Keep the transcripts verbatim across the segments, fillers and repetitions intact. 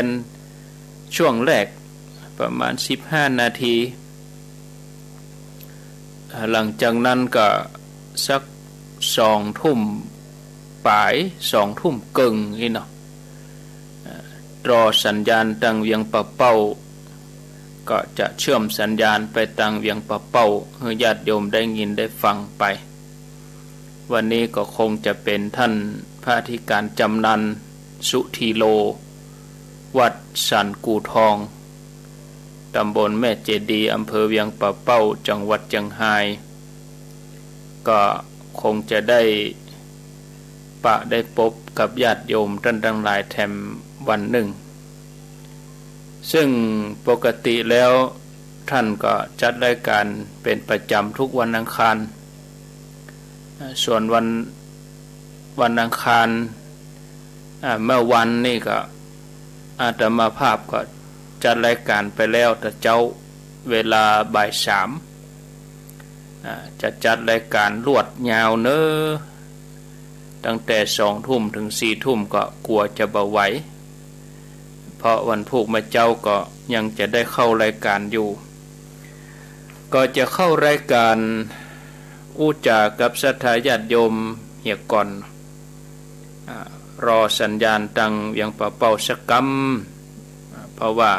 นช่วงแรกประมาณสิบห้านาที หลังจากนั้นก็สักสองทุ่มป๋าย สองทุ่มเกิ่งนี่เนาะ รอสัญญาณตังเวียงป่าเป้า ก็จะเชื่อมสัญญาณไปตังเวียงป่าเป้า หื้อญาติโยมได้ยินได้ฟังไป วันนี้ก็คงจะเป๋นต้านพระอธิการจำนัน สุธีโล วัดสันกู่ทอง ต๋ำบลแม่เจดีย์ อำเภอเวียงป่าเป้า จังหวัดเจียงฮาย ก็คงจะได้ปะได้ปบกับญาติโยมต้านตังหลายแถมวันนึ่ง ซึ่งปกติแล้วต้านก็จัดรายก๋านเป๋นประจ๋ำกู้วันอังคาร อ่า ส่วนวัน วันอังคาร อ่า เมื่อวานนี่ก็อาตมาภาพก็จัดรายก๋านไปแล้วแต่เจ๊า เวลาบ่ายสาม อ่า จะจัดรายก๋านลวดยาวเน้อ ตั้งแต่สองทุ่มเถิงสี่ทุ่มก็กั๋วจะบ่ไหว เพราะวันพูกเมื่อเจ๊าก็ยังจะได้เข้ารายก๋านอยู่ ก็จะเข้ารายก๋านอู้จ๋ากับศรัทธาญาติโยมเหียก่อน อ่า รอสัญญาณตังเวียงป่าเป้าสักกำ อ่า เพราะว่า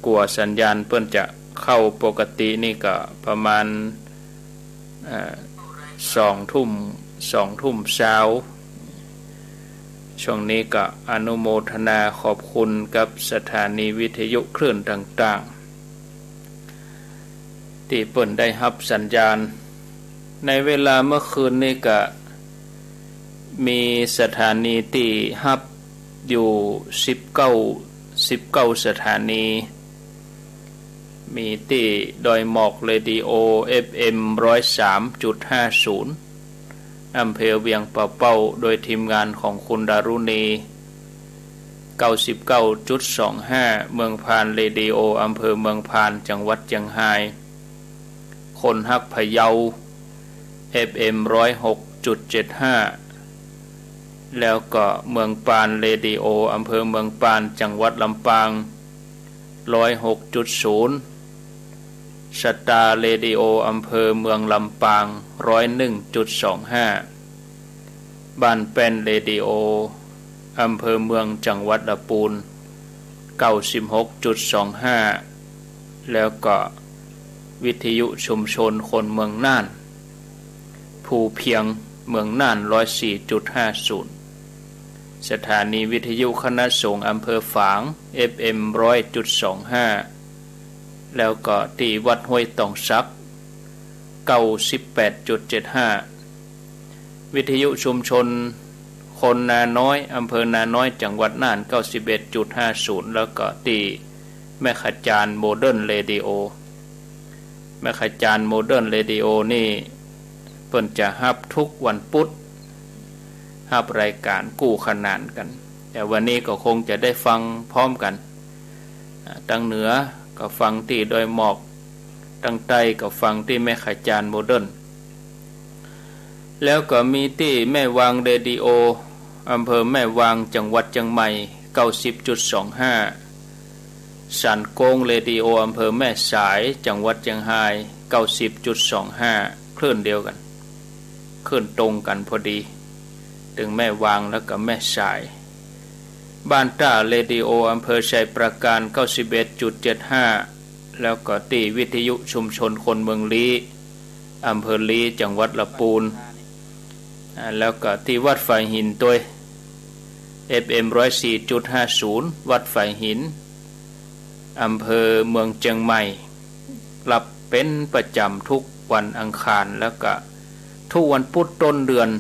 กั๋วสัญญาณเปิ้นจะเข้าปกตินี่ก็ประมาณ อ่า สองทุ่ม สองทุ่มซาว ช่วงนี้ก็อนุโมทนาขอบคุณกับสถานีวิทยุคลื่นต่างๆ ตี้เปิ้นได้ฮับสัญญาณ ในเวลาเมื่อคืนนี้ก็มีสถานีตี้ฮับอยู่สิบเก้า สิบเก้าสถานี มีตี้ดอยหมอกเรดิโอ เอฟเอ็ม ร้อยสามจุดห้าศูนย์ อำเภอเวียงป่าเป้า โดยทีมงานของคุณดารุณี เก้าสิบเก้าจุดสองห้า เมืองพานเรดิโอ อำเภอเมืองพาน จังหวัดเจียงฮาย คนฮักพะเยา เอฟเอ็ม ร้อยหกจุดเจ็ดห้า แล้วก็เมืองปานเรดิโอ อำเภอเมืองปาน จังหวัดลำปาง ร้อยหกจุดศูนย์ สตาร์เรดิโอ อำเภอเมืองลำปาง ร้อยหนึ่งจุดสองห้า บ้านแป้นเรดิโอ อำเภอเมือง จังหวัดละปูน เก้าสิบหกจุดสองห้า แล้วก็วิทยุชุมชนคนเมืองน่าน ภูเพียง เมืองน่าน ร้อยสี่จุดห้าศูนย์ สถานีวิทยุคณะสงฆ์อำเภอฝาง เอฟเอ็ม ร้อยจุดสองห้า แล้วก็ตี้วัดห้วยตองสัก เก้าสิบแปดจุดเจ็ดห้า วิทยุชุมชนคนนาน้อย อำเภอนาน้อย จังหวัดน่าน เก้าสิบเอ็ดจุดห้าศูนย์ แล้วก็ตี้แม่ขจานโมเดิร์นเรดิโอ แม่ขจานโมเดิร์นเรดิโอนี่เปิ้นจะฮับกู้วันปุ๊ด ฮับรายก๋านกู้ขนานกั๋น แต่วันนี้ก็คงจะได้ฟังพร้อมกั๋น อ่า ตังเหนือก็ฟังตี้ดอยหมอก ตังใต้ก็ฟังตี้แม่ขจานโมเดิร์น แล้วก็มีตี้แม่วางเรดิโอ อำเภอแม่วาง จังหวัดเจียงใหม่ เก้าสิบจุดสองห้า สันโก้งเรดิโอ อำเภอแม่สาย จังหวัดเจียงฮาย เก้าสิบจุดสองห้า คลื่นเดียวกั๋น คลื่นตรงกั๋นพอดี ตึงแม่วางแล้วก็แม่สาย บ้านต้าเรดิโอ อำเภอไชยปราการ เก้าสิบเอ็ดจุดเจ็ดห้า แล้วก็ตี้วิทยุชุมชนคนเมืองลี้ อำเภอลี้ จังหวัดละปูน อ่า แล้วก็ตี้วัดฝายหินตวย เอฟเอ็ม ร้อยสี่จุดห้าศูนย์ วัดฝายหิน อำเภอเมืองเจียงใหม่ ฮับเป๋นประจ๋ำกู้วันอังคาร แล้วก็กู้วันปุ๊ดต้นเดือน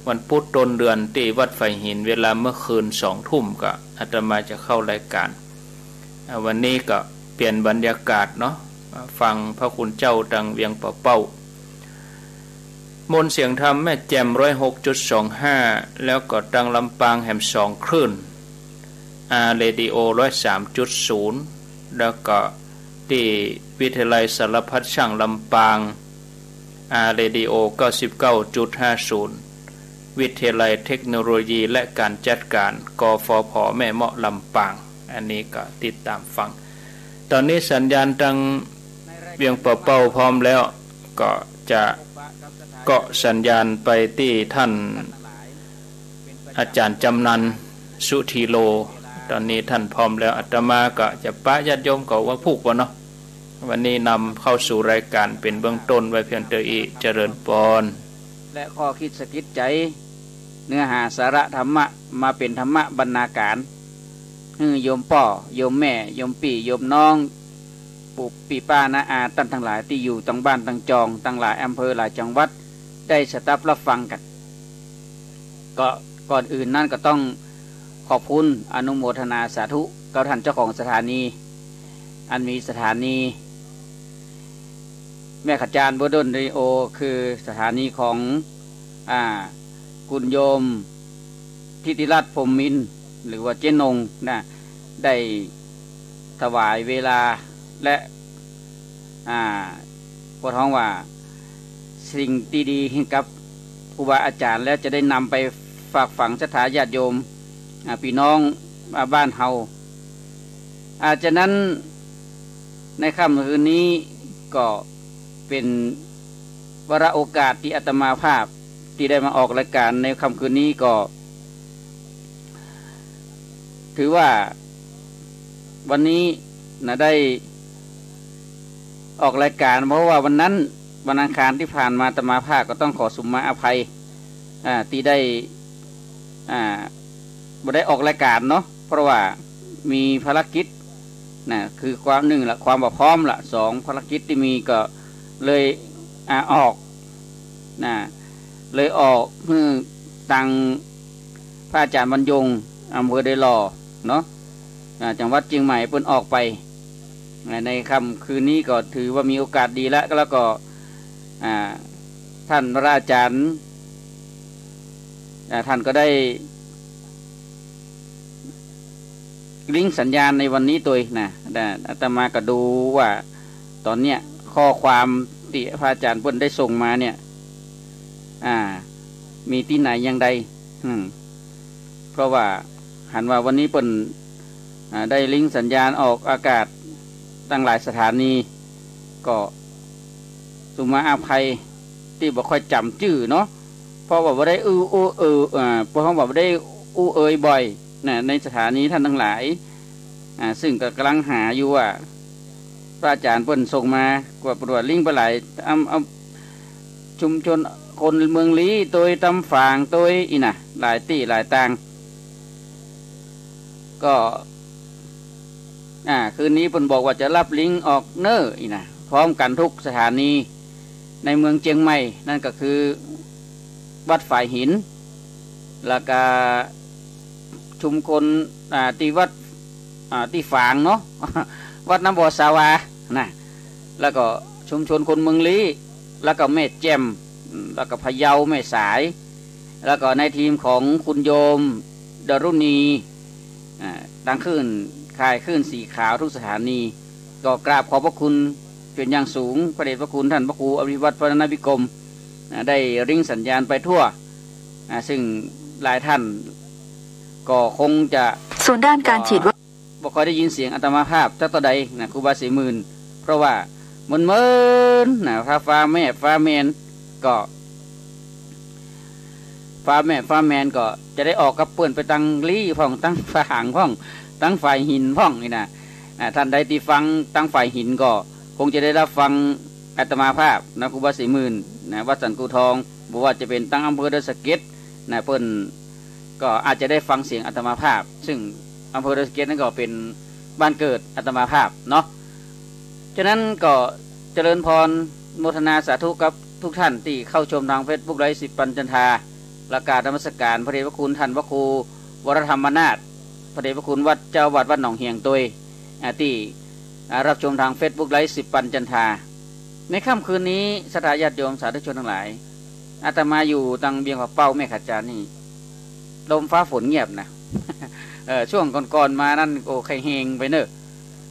วันปุ๊ดต้นเดือนตี้วัดฝายหิน เวลาเมื่อคืนสองทุ่มก็อาตมาจะเข้ารายก๋าน อ่า วันนี้ก็เปลี่ยนบรรยากาศเนาะ อ่า ฟังพระคุณเจ้าตังเวียงป่าเป้า มนต์เสียงธรรมแม่แจ่ม ร้อยหกจุดสองห้า แล้วก็ตังลำปางแหมสองคลื่น อาร์ เรดิโอ ร้อยสามจุดศูนย์ แล้วก็ตี้วิทยาลัยสารพัดช่างลำปาง อาร์ เรดิโอ เก้าสิบเก้าจุดห้าศูนย์ วิทยาลัยเทคโนโลยีและการจัดการ กฟผ แม่เมาะ ลำปาง อันนี้ก็ติดต๋ามฟัง ต๋อนนี้สัญญาณตังเวียงป่าเป้าพร้อมแล้ว ก็จะเกาะสัญญาณไปตี้ท่านอาจ๋ารย์จำนัน สุธีโล ต๋อนนี้ท่านพร้อมแล้ว อาตมาก็จะปะญาติโยมเขาว่าผูกบ่เนาะ วันนี้นำเข้าสู่รายการเป๋นเบื้องต้นไว้เพียงเต้าอี้ เจริญปอน และข้อคิดสะกิดใจ๋ เนื้อหาสาระธรรมะ มาเป๋นธรรมะบรรณาการ หื้อโยมป้อ โยมแม่ โยมปี้ โยมน้อง ปู่ปี้ป้าน้าอาต้านตังหลายตี้อยู่ตังบ้านตังจอง ตังหลายอำเภอหลายจังหวัด ได้สดับฮับฟังกั๋น ก็ก่อนอื่นนั้นก็ต้องขอบคุณอนุโมทนาสาธุกับท่านเจ้าของสถานี อันมีสถานี แม่ขจารย์บัวด้นเรดิโอ คือสถานีของ อ่า คุณโยมทิติรัตน์ พรหมมินทร์ หรือว่าเจ๊นงนะ ได้ถวายเวลาและ อ่า ปวดฮ้องว่าสิ่งตี้ดีกับครูบาอาจ๋ารย์ แล้วจะได้นำไปฝากฝังศรัทธาญาติโยม อ่า ปี้น้อง อ่า บ้านเฮา อ่า ฉะนั้นในค่ำคืนนี้ก็เป๋นวาระโอกาสตี้อาตมาภาพตี้ได้มาออกรายการในค่ำคืนนี้ก็ ถือว่าวันนี้นะได้ออกรายการ เพราะว่าวันนั้นวันอังคารตี้ผ่านมาอาตมาภาพก็ต้องขอสุมาอภัย อ่า ตี้ได้ อ่า บ่ได้ออกรายการเนาะ เพราะว่ามีภารกิจนะ คือความ นึ่งละความบ่พร้อมละ สองภารกิจตี้มีก็เลย อ่า ออกนะ เลยออกหื้อตังพระอาจ๋ารย์บรรยง อำเภอดอยหล่อเนาะ อ่า จังหวัดเจียงใหม่เปิ้นออกไป อ่า ในค่ำคืนนี้ก็ถือว่ามีโอกาสดีละ แล้วก็ อ่า ท่านพระอาจ๋ารย์ อ่า ท่านก็ได้ลิงก์สัญญาณในวันนี้ตวยนะ แต่อาตมาก็ดูว่าต๋อนเนี้ยข้อความตี้พระอาจ๋ารย์เปิ้นได้ส่งมาเนี่ย อ่า มีตี้ไหนอย่างใด อืม เพราะว่าหันว่าวันนี้เปิ้น อ่า ได้ลิงก์สัญญาณออกอากาศตังหลายสถานี ก็สุมาอภัยตี้บ่ค่อยจ๋ำจื้อเนาะ เพราะว่าบ่ได้อู้ อู้ เอ่อ อ่า เพราะว่าบ่ได้อู้เอ่ยบ่อยนะ ในสถานีท่านตังหลาย อ่า ซึ่งก็ก่ำลังหาอยู่ว่า พระอาจ๋ารย์เปิ้นส่งมา กว่าปรวดลิงก์ไปหลาย อำ อำ ชุมชนคนเมืองลี้ตวย ตำฝางตวย อี้นะ หลายตี้หลายตาง ก็ อ่า คืนนี้เปิ้นบอกว่าจะฮับลิงก์ออกเน้อ อี้นะ พร้อมกั๋นทุกสถานีในเมืองเจียงใหม่ นั่นก็คือวัดฝายหิน แล้วก็ชุมชน อ่า ตี้วัด อ่า ตี้ฝางเนาะ วัดน้ำบ่อสาวานะ แล้วก็ชุมชนคนเมืองลี้ แล้วก็แม่แจ่ม อืม แล้วก็พะเยาแม่สาย แล้วก็ในทีมของคุณโยมดารุณี อ่า ตังคลื่น ข่ายคลื่นสีขาวทุกสถานี ก็กราบขอบพระคุณเป๋นอย่างสูง พระเดชพระคุณท่านพระครูอภิวัฒน์ พรรณวิกรม อ่า ได้ลิงก์สัญญาณไปทั่ว อ่า ซึ่งหลายท่านก็คงจะ ส่วนด้านการฉีดวัค บ่ค่อยได้ยินเสียงอาตมาภาพจักเต้าใดนะ ครูบาศรีหมื่น เพราะว่าเมินๆ นะ ถ้าฟ้าแมบฟ้าแมนก็ ฟ้าแมบฟ้าแมนก็จะได้ออกกับเปิ้นไปตังลี้พ่อง ตังฝางพ่อง ตังฝายหินพ่อง อี้นะ อ่า ท่านใดตี้ฟังตังฝายหินก็คงจะได้ฮับฟังอาตมาภาพนะ ครูบาศรีหมื่น นะ วัดสันกู่ทอง บ่ว่าจะเป๋นตังอำเภอดอยสะเก็ดนะ เปิ้น ก็อาจจะได้ฟังเสียงอาตมาภาพ ซึ่งอำเภอดอยสะเก็ดนั้นก็เป๋นบ้านเกิดอาตมาภาพเนาะ ฉะนั้นก็เจริญพรโมทนาสาธุกับทุกท่านตี้เข้าชมตางเฟซบุ๊กไลฟ์สิบปันจันทรา และกราบนมัสการพระเดชพระคุณท่านพระครูวรธรรมนาถ พระเดชพระคุณวัดเจ้าวัดวัดหนองเหียงตวย อ่า ตี้ อ่า ฮับชมตางเฟซบุ๊กไลฟ์สิบปันจันทรา ในค่ำคืนนี้ศรัทธาญาติโยมสาธุชนตังหลาย อาตมาอยู่ตังเวียงป่าเป้าแม่ขจารนี่ ลมฟ้าฝนเงียบนะ เออ ช่วงก่อนๆ มานั้น โอ้ ใค่เฮงไปเน่อ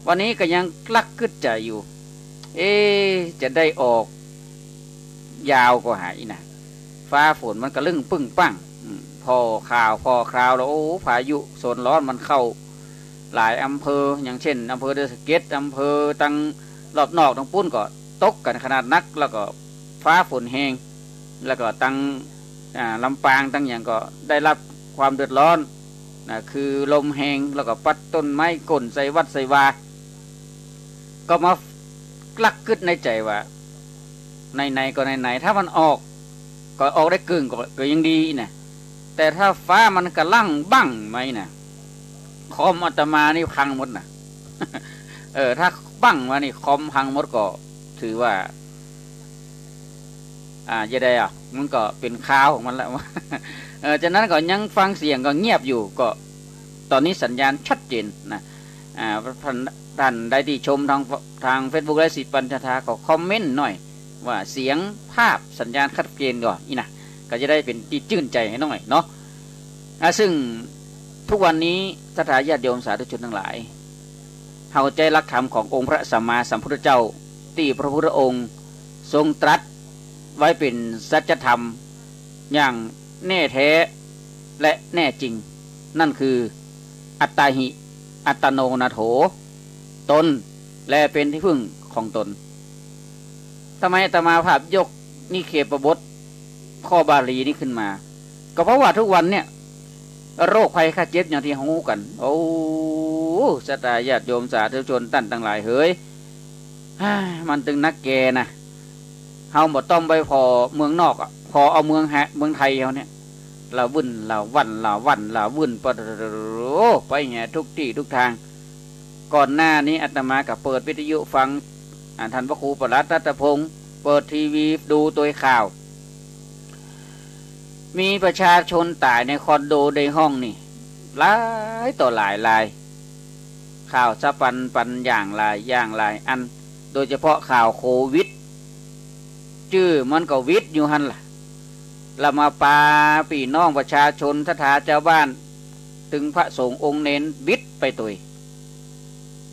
วันนี้ก็ยังลักกึ๊ดใจ๋อยู่ เอ๊ะ จะได้ออกยาวก่อหาอี้นะ ฟ้าฝนมันกะลึ่งปึ้งปัง ผ่อข่าวผ่อคราวแล้ว โอ้ พายุโซนร้อนมันเข้าหลายอำเภอ อย่างเช่น อำเภอดอยสะเก็ด อำเภอตังรอบนอกตังปู๊นก็ตกกั๋นขนาดนัก แล้วก็ฟ้าฝนแฮง แล้วก็ตัง อ่า ลำปางตังหยังก็ได้รับความเดือดร้อนนะ คือลมแฮง แล้วก็ปัดต้นไม้โค่นใส่วัดใส่วา ก็มาลักกึ๊ดในใจ๋ว่า ไหนๆ ก็ไหนๆ ถ้ามันออก ก็ออกได้กึ่งก็ ก็ยังดีนะ แต่ถ้าฟ้ามันกระลั่งบั้งมานี่นะ คอมอาตมานี่พังหมดนะ เออ ถ้าบั้งมานี่คอมพังหมดก็ถือว่า อ่า จะได้อ่ะ มันก็เป๋นข่าวของมันแล้ว เออ ฉะนั้นก็ยังฟังเสียงก็เงียบอยู่ ก็ตอนนี้สัญญาณชัดเจนนะ อ่า ท่าน ท่านใดตี้ชมทาง ทางเฟซบุ๊กไลฟ์สิปัญชาทา ก็คอมเมนต์หน่อย ว่าเสียงภาพสัญญาณชัดเจนก่อ อี้นะ ก็จะได้เป๋นตี้จื้นใจ๋หื้อหน่อยเนาะ อ่า ซึ่งทุกวันนี้ศรัทธาญาติโยมสาธุชนตังหลาย เฮาใจ๊หลักธรรมขององค์พระสัมมาสัมพุทธเจ้า ตี้พระพุทธองค์ทรงตรัสไว้เป๋นสัจธรรมอย่างแน่แท้และแน่จริง นั่นคือ อัตตาหิ อัตตโนนาโถ ตนแลเป๋นตี้พึ่งของตน ทำไมอาตมาภาพยกนิเคปบทข้อบาลีนี้ขึ้นมา ก็เพราะว่าทุกวันเนี่ย โรคภัยไข้เจ็บอย่างตี้ฮู้กั๋น โอ้ ศรัทธาญาติโยมสาธุชนต้านตังหลายเหย มันตึงนักแก่นะ เฮาบ่ต้องไปผ่อเมืองนอกอะ ผ่อเอาเมืองแฮะ เมืองไทยเฮาเนี่ย ละวุ่นละวันละวันละวุ่น ปะโถ ไปแหมทุกตี้ทุกตาง ก่อนหน้านี้อาตมาก็เปิดวิทยุฟัง อ่า ท่านพระครูปลัดรัตพงษ์ เปิดทีวีดูตวยข่าว มีประชาชนต๋ายในคอนโดในห้องนี่ หลายต่อหลายราย ข่าวสะปันปันอย่างหลายอย่างหลายอัน โดยเฉพาะข่าวโควิด จื้อมันก็วิดอยู่หั้นล่ะ ละมาปาปี้น้องประชาชนศรัทธาจาวบ้าน ตึงพระสงฆ์องค์เณรวิดไปตวย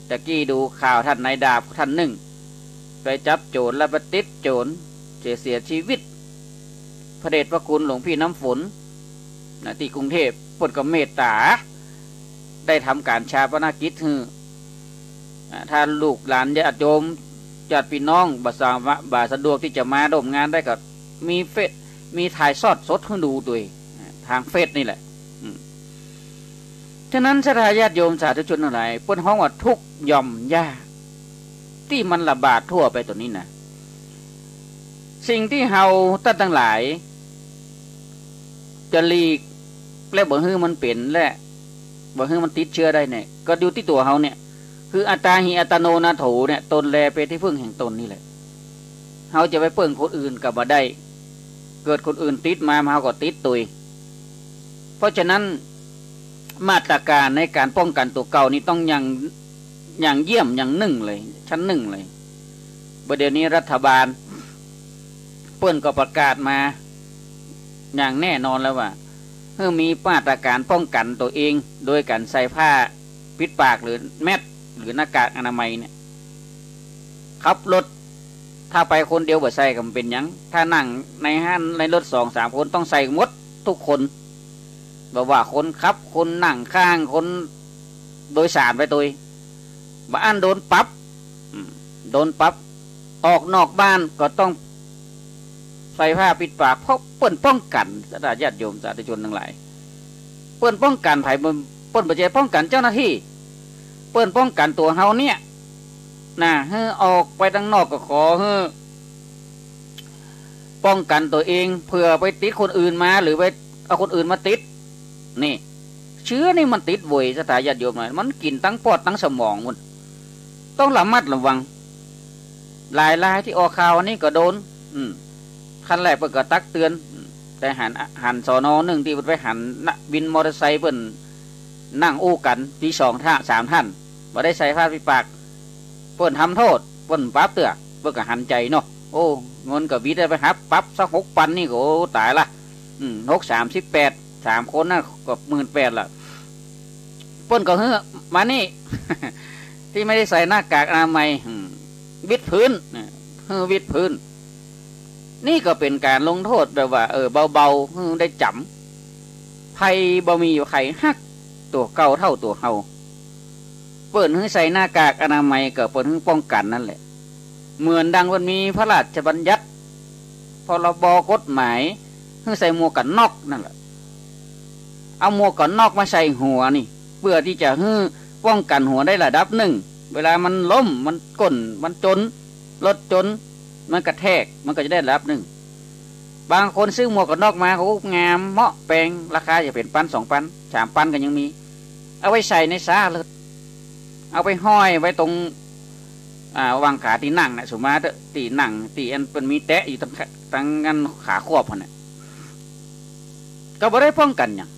ตะกี้ดูข่าวท่านนายดาบท่านนึ่ง ไปจับโจ๋รแล้วไปติดโจ๋ร เสีย เสียจีวิต พระเดชพระคุณหลวงพี่น้ำฝนนะ ตี้กรุงเทพฯ เปิ้นก็เมตต๋า ได้ทำก๋านฌาปนกิจหื้อ อ่า ถ้าลูกหลานญาติโยม ญาติปี้น้อง บ่สามารถ บ่สะดวกตี้จะมาร่วมงานได้ก็ มีเฟซ มีถ่ายทอดสดหื้อดูตวย อ่า ตางเฟซนี่แหละ อืม ฉะนั้นศรัทธาญาติโยมสาธุชนตังหลาย เปิ้นฮ้องว่าทุกข์ย่อมยาก ตี้มันระบาดทั่วไปต๋อนนี้นะ สิ่งตี้เฮาต้านตังหลาย จะหลีก และบ่หื้อมันเป๋น และบ่หื้อมันติดเจื้อได้เนี่ย ก็อยู่ตี้ตั๋วเฮาเนี่ย คืออัตตาหิอัตตโนนาโถเนี่ย ตนแลเป๋นตี้พึ่งแห่งตนนี่แหละ เฮาจะไปเปิ้งคนอื่นก็บ่ได้ เกิดคนอื่นติดมา เฮาก็ติดตวย เพราะฉะนั้น มาตรก๋านในก๋านป้องกั๋นตั๋วเก่านี่ต้องอย่าง อย่างเยี่ยมอย่างนึ่งเลย ชั้นนึ่งเลย บ่าเดี่ยวนี้รัฐบาล เปิ้นก็ประกาศมา อย่างแน่นอนแล้วว่า หื้อมีมาตรก๋านป้องกั๋นตั๋วเอง โดยก๋านใส่ผ้าปิดปากหรือแมสก์ หรือหน้ากากอนามัยเนี่ย ขับรถ ถ้าไปคนเดียวบ่ใส่ก็บ่เป๋นหยัง ถ้านั่งในหั้นในรถสองสามคนต้องใส่หมดทุกคน บ่ว่าคนขับ คนนั่งข้าง คนโดยสารไปตวย บ่อั้นโดนปรับ อืม โดนปรับ ออกนอกบ้านก็ต้องใส่ผ้าปิดปาก เพราะเปิ้นป้องกั๋น ศรัทธาญาติโยมสาธุชนตังหลาย เปิ้นป้องกั๋นใผ เปิ้น เปิ้นบ่ใจ้ป้องกั๋นเจ้าหน้าตี้ เปิ้นป้องกั๋นตั๋วเฮาเนี่ย นะ หื้อออกไปตังนอกก็ขอหื้อ ป้องกั๋นตั๋วเอง เผื่อไปติดคนอื่นมา หรือไปเอาคนอื่นมาติด นี่ เจื้อนี่มันติดไว ศรัทธาญาติโยมนะ มันกิ๋นตังปอดตังสมองปู้น ต้องระมัดระวัง หลายรายตี้ออกข่าวอันนี้ก็โดน อืม ขั้นแรกเปิ้นก็ตักเตือน อืม แต่หัน หัน สน นึ่งตี้เปิ้นไปหันนะ วินมอเตอร์ไซค์เปิ้นนั่งอู้กั๋น ตี้สองท่าน สามท่าน บ่ได้ใส่ผ้าปิดปาก เปิ้นทำโต้ษ เปิ้นปรับเตื้อ เปิ้นก็หันใจ๋เนาะ โอ้ เงินก็วิด ไปหักปรับสักหกปันนี่ก็ โอ้ ต๋ายละ อืม หกสามสิบแปด สามคนนะก็หมื่นแปดละ เปิ้นก็หื้อมานี่ ตี้ไม่ได้ใส่หน้ากากอนามัย อืม วิดพื้น นะ หื้อวิดพื้น นี่ก็เป๋นก๋านลงโต้ษแบบว่า เออ เบาๆ หื้อได้จ๋ำ ภัยบ่มีอยู่ ใค่ฮักตั๋วเก่าเต้าตั๋วเฮา เปิ้นหื้อใส่หน้ากากอนามัยก็เปิ้นหื้อป้องกั๋นนั่นแหละ เหมือนดังเปิ้นมีพระราชบัญญัติ พรบกฎหมาย หื้อใส่หมวกกั๋นน็อกนั่นแหละ เอาหมวกกั๋นน็อกมาใส่หัวนี่ เปื้อตี้จะหื้อป้องกั๋นหัวได้ระดับนึ่ง เวลามันล้ม มันก้น มันจน รถจน มันกระแทก มันก็จะได้ระดับนึ่ง บางคนซื้อหมวกกั๋นน็อกมา โอ้ งาม เหมาะ แปง ราคาจะเป๋นปัน สองปัน สามปันก็ยังมี เอาไว้ใส่ในศาลา เอาไปห้อยไว้ตรง อ่า หว่างขาตี้นั่งนะ สุมาเต๊อะ ตี้นั่ง ตี้อันเปิ้นมีแตะอยู่ตาง ตางอันขาควบหั้นน่ะ ก็บ่ได้ป้องกั๋นหยัง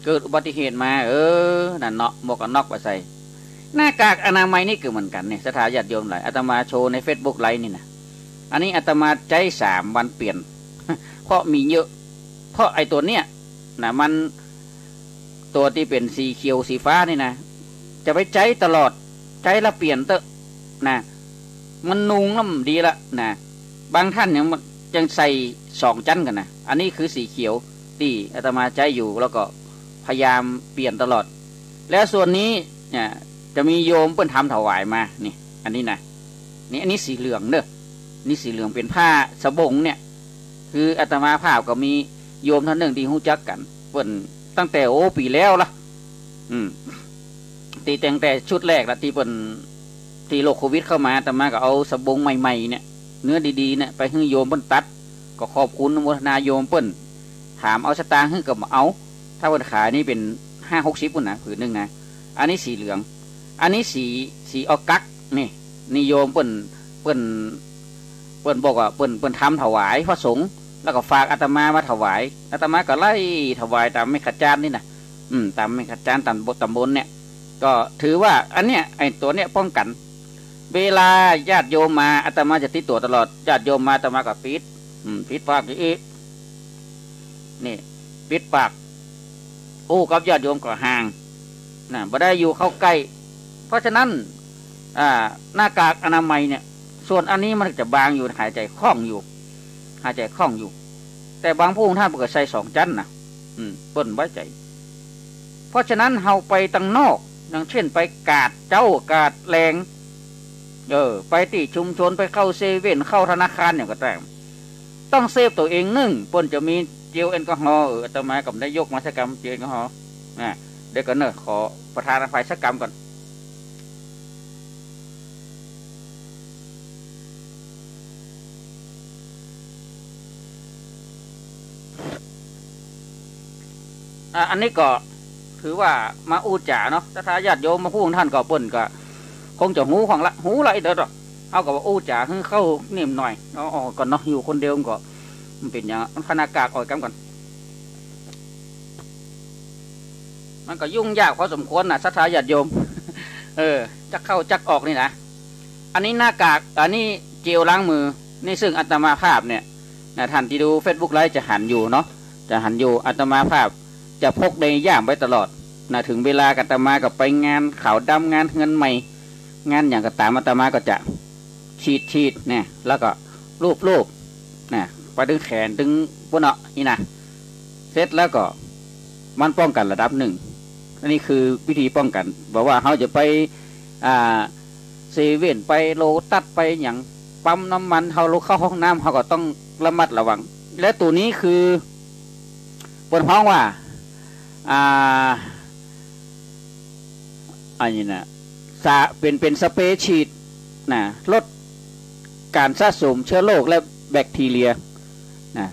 เกิดอุบัติเหตุมา เออ นั่นเนาะ หมวกกั๋นน็อกบ่ใส่ หน้ากากอนามัยนี่ก็เหมือนกั๋นเนี่ย ศรัทธาญาติโยมหลาย อาตมาโชว์ในเฟซบุ๊กไลฟ์นี่นะ อันนี้อาตมาใจ๊สามวันเปลี่ยน เพราะมีเยอะ เพราะไอ้ตั๋วเนี้ยนะ มัน ตั๋วตี้เป๋นสีเขียวสีฟ้านี่นะ จะไปใจ๊ตลอด ใจ๊ละเปลี่ยนเต๊อะนะ มันนุ่งแล้วมันดีละนะ บางท่านยัง ยังใส่สองจั๊นกั๋นนะ อันนี้คือสีเขียวตี้อาตมาใจ๊อยู่ แล้วก็พยายามเปลี่ยนตลอด แล้วส่วนนี้เนี่ย จะมีโยมเปิ้นทำถวายมา นี่ อันนี้นะ นี่ อันนี้สีเหลืองเน่อ นี่สีเหลืองเป๋นผ้าสบงเนี่ย คืออาตมาภาพก็มีโยมท่านนึ่งตี้ฮู้จักกั๋น เปิ้นตั้งแต่ โอ้ ปี๋แล้วละ อืม ตี้ตั้งแต่ชุดแรกละ ตี้เปิ้น ตี้โรคโควิดเข้ามา อาตมาก็เอาสบงใหม่ๆ เนี่ย เนื้อดีๆ เนี่ย ไปหื้อโยมเปิ้นตัด ก็ขอบคุณอนุโมทนาโยมเปิ้น ถามเอาสตางค์หื้อก็บ่เอา ถ้าเปิ้นขายนี่เป๋นห้าหกสิบปู้นนะ ผืนนึ่งนะ อันนี้สีเหลือง อันนี้สี สีออกกั๊ก นี่ นี่โยมเปิ้น เปิ้น เปิ้นบอกว่าเปิ้น เปิ้นทำถวายพระสงฆ์ แล้วก็ฝากอาตมามาถวาย อาตมาก็ไล่ถวายต๋ามแม่ขจานนี่นะ อืม ต๋ามแม่ขจาน ต๋ามตำบลเนี่ย ก็ถือว่าอันเนี้ย ไอ้ตั๋วเนี้ยป้องกั๋น เวลาญาติโยมมา อาตมาจะติดตั๋วตลอด ญาติโยมมา อาตมาก็ปิด อืม ปิดปากอีก นี่ ปิดปาก อู้กับญาติโยมก็ห่าง นะ บ่ได้อยู่เข้าใก้ เพราะฉะนั้น อ่า หน้ากากอนามัยเนี่ย ส่วนอันนี้มันจะบางอยู่ หายใจ๋คล่องอยู่ หายใจ๋คล่องอยู่ แต่บางพระองค์ท่านเปิ้นก็ใส่สองจั๊นนะ อืม เปิ้นไว้ใจ๋ เพราะฉะนั้นเฮาไปตางนอก อย่างเช่นไปกาดเจ๊า กาดแลง เออ ไปตี้ชุมชน ไปเข้าเซเว่น เข้าธนาคารหยังก็ต๋าม ต้องเซฟตั๋วเอง นึ่ง เปิ้นจะมีเจลแอลกอฮอล์ เออ อาตมาก็บ่ได้ยกมาสักกำ เจลแอลกอฮอล์ นะ เดี๋ยวก่อนเน่อ ขอประทานอภัยสักกำก่อน อ่ะ อันนี้ก็ถือว่ามาอู้จ๋าเนาะ ศรัทธาญาติโยม บางพระองค์ท่านก็เปิ้นก็คงจะฮู้ของละ ฮู้ละอีกเด้อ เฮาก็ว่าอู้จ๋าหื้อเข้านิ่มหน่อย เอาออกก่อนเนาะ อยู่คนเดียวมันก็ มันเป๋นหยัง มันขนาดกากออกกำก่อน มันก็ยุ่งยากพอสมควรนะ ศรัทธาญาติโยม เออ จักเข้าจักออกนี่นะ อันนี้หน้ากาก อันนี้เจลล้างมือ นี่ซึ่งอาตมาภาพเนี่ย นะ ท่านตี้ดูเฟซบุ๊กไลฟ์จะหันอยู่เนาะ จะหันอยู่ อาตมาภาพจะพกในย่ามไว้ตลอด นะ ถึงเวลาอาตมาก็ไปงานขาวดำ งานเฮือนใหม่ งานหยังก็ต๋าม อาตมาก็จะฉีด ฉีด เนี่ย แล้วก็ลูบ ลูบ นะ ไปตึงแขน ตึงปู้นเนาะ นี่นะ เสร็จแล้วก็มันป้องกั๋นระดับนึ่ง อันนี้คือวิธีป้องกั๋น บ่ว่าเฮาจะไป อ่า เซเว่น ไปโลตัส ไปหยัง ปั๊มน้ำมัน เฮาลุกเข้าห้องน้ำ เฮาก็ต้องระมัดระวัง และตั๋วนี้คือ เปิ้นฮ้องว่า อ่า อันนี้นะ สะ เป๋น เป๋นสเปรย์ฉีดนะ ลดก๋านสะสมเชื้อโรคและแบคทีเรียนะ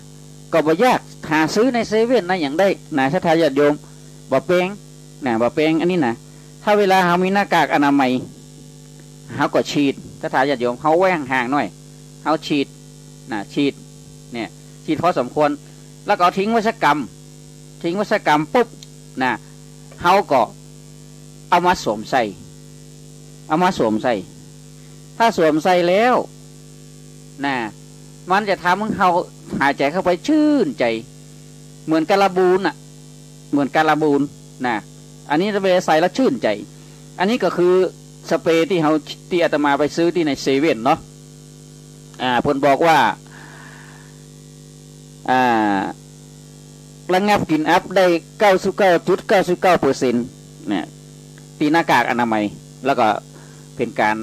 ก็บ่ยาก หาซื้อในเซเว่นในหยังได้นะ ศรัทธาญาติโยม บ่แปงนะ บ่แปง อันนี้นะ ถ้าเวลาเฮามีหน้ากากอนามัย เฮาก็ฉีด ศรัทธาญาติโยม เฮาไว้ห่างๆ หน่อย เฮาฉีดนะ ฉีด เนี่ย ฉีดพอสมควร แล้วก็เอาทิ้งไว้สักกำ ทิ้งไว้สักกำปุ๊บนะ เฮาก็เอามาสวมใส่ เอามาสวมใส่ ถ้าสวมใส่แล้วนะ มันจะทำให้เฮาหายใจ๋เข้าไปชื่นใจ๋ เหมือนการบูนน่ะ เหมือนการบูนนะ อันนี้เวลาใส่แล้วชื่นใจ๋ อันนี้ก็คือสเปรย์ตี้เฮา ตี้อาตมาไปซื้อตี้ในเซเว่นเนาะ อ่า เปิ้นบอกว่า อ่า ระงับกลิ่นอับได้เก้าสิบเก้าจุดเก้าสิบเก้าเปอร์เซ็นต์ นะ ตี้หน้ากากอนามัย แล้วก็เป๋นก๋าน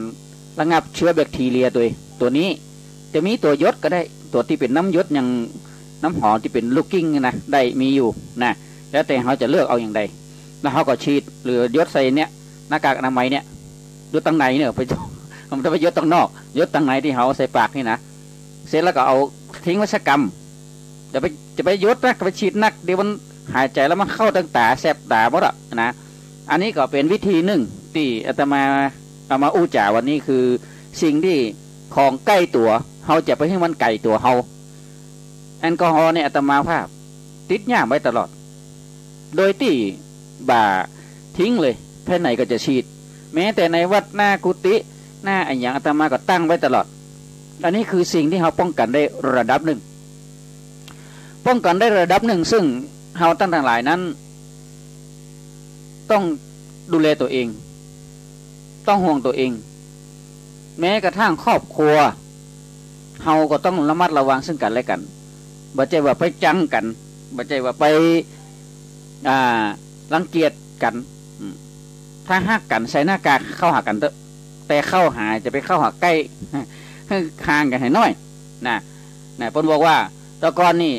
ระงับเจื้อแบคทีเรียตวย ตั๋วนี้จะมีตั๋วหยดก็ได้ ตั๋วตี้เป๋นน้ำหยดอย่างน้ำหอมตี้เป๋นลูกกลิ้งนะ ได้มีอยู่นะ แล้วแต่เฮาจะเลือกเอาอย่างใด แล้วเฮาก็ฉีดหรือหยดใส่เนี่ย หน้ากากอนามัยเนี่ย หยดตังในเนี่ย ไป มันจะไปหยดตังนอก หยดตังในตี้เฮาใส่ปากนี่นะ เสร็จแล้วก็เอาทิ้งไว้สักกำ จะไป จะไปหยดนัก ไปฉีดนัก เดี๋ยวมันหายใจ๋แล้วมันเข้าตังต๋า แสบต๋าหมดอะนะ อันนี้ก็เป๋นวิธีนึ่งตี้อาตมาเอามาอู้จ๋าวันนี้ คือสิ่งตี้ของใก้ตั๋ว เฮาจะไปหื้อมันไก๋ตั๋วเฮา แอลกอฮอล์เนี่ยอาตมาภาพติดย่ามไว้ตลอด โดยตี้บ่าทิ้งเลย ไปไหนก็จะฉีด แม้แต่ในวัดหน้ากุฏิ หน้าอะหยัง อาตมาก็ตั้งไว้ตลอด อันนี้คือสิ่งตี้เฮาป้องกั๋นได้ระดับนึ่ง ป้องกั๋นได้ระดับนึ่ง ซึ่งเฮาต้านตังหลายนั้น ต้องดูแลตั๋วเอง ต้องห่วงตั๋วเอง แม้กระทั่งครอบครัว เฮาก็ต้องระมัดระวังซึ่งกั๋นและกั๋น บ่ใจ้ว่าไปจังกั๋น บ่ใจ้ว่าไป อ่า รังเกียจกั๋น อืม ถ้าฮักกั๋นใส่หน้ากากเข้าหากั๋นเต๊อะ แต่เข้าหาจะไปเข้าหาใก้ ห่างกั๋นหื้อน้อย นะ นะ เปิ้นบอกว่า แต่ก่อนนี่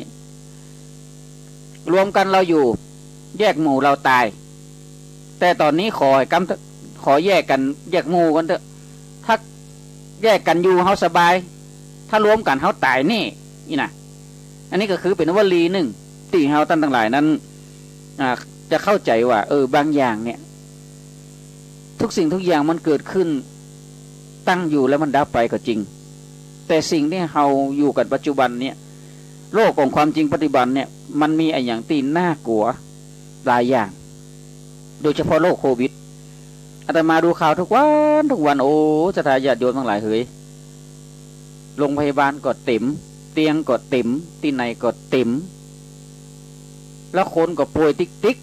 รวมกั๋นเฮาอยู่ แยกหมู่เฮาต๋าย แต่ต๋อนนี้ขอหื้อกำเต๊อะ ขอแยกกั๋น แยกหมู่กั๋นเต๊อะ ถ้าแยกกั๋นอยู่เฮาสบาย ถ้ารวมกั๋นเฮาต๋ายแน่ นี่นะ อันนี้ก็คือเป๋นวลีนึ่งตี้เฮาต้านตังหลายนั้น อ่า จะเข้าใจ๋ว่า เออ บางอย่างเนี่ย ทุกสิ่งทุกอย่างมันเกิดขึ้น ตั้งอยู่แล้วมันดับไปก็จริง แต่สิ่งตี้เฮาอยู่กั๋นปัจจุบันเนี่ย โลกของความจริงปัจจุบันเนี่ย มันมีอะหยังตี้น่ากลัวหลายอย่าง โดยเฉพาะโรคโควิด อาตมาดูข่าวทุกวันทุกวัน โอ้ ศรัทธาญาติโยมตังหลายเหย โรงพยาบาลก็เต๋ม เตียงก็เต๋ม ตี้ไหนก็เต๋ม แล้วคนก็ป่วยติ๊ก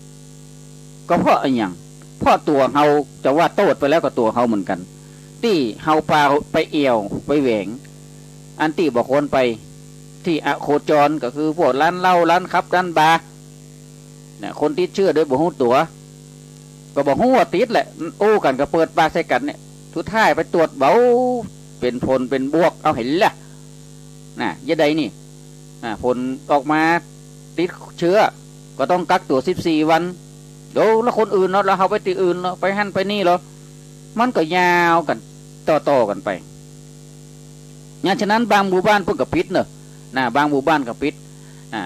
ๆ ก็เพราะอะหยัง เพราะตั๋วเฮา จะว่าโต้ษไปแล้วก็ตั๋วเฮาเหมือนกั๋น ตี้เฮาปาไปแอ่วไปแหวง อันตี้บ่ควรไป ตี้อโคจรก็คือพวกร้านเหล้า ร้านผับ ร้านบาร์ นะ คนติดเจื้อโดยบ่ฮู้ตั๋ว ก็บ่ฮู้ว่าติดแหละ อู้กั๋นก็เปิดปากใส่กั๋นเนี่ย สุดท้ายไปตรวจเป๋า เป๋นผลเป๋นบวก เอาหันละ นะ จะใดนี่ อ่า ผลออกมาติดเจื้อ ก็ต้องกักตั๋วสิบสี่วัน เดี๋ยวแล้วคนอื่นเนาะ แล้วเฮาไปตี้อื่นเนาะ ไปหั้นไปนี่เหรอ มันก็ยาวกั๋น ต่อๆ กั๋นไป อย่างฉะนั้นบางหมู่บ้านเปิ้นก็ปิดเนาะ นะ บางหมู่บ้านก็ปิด อ่า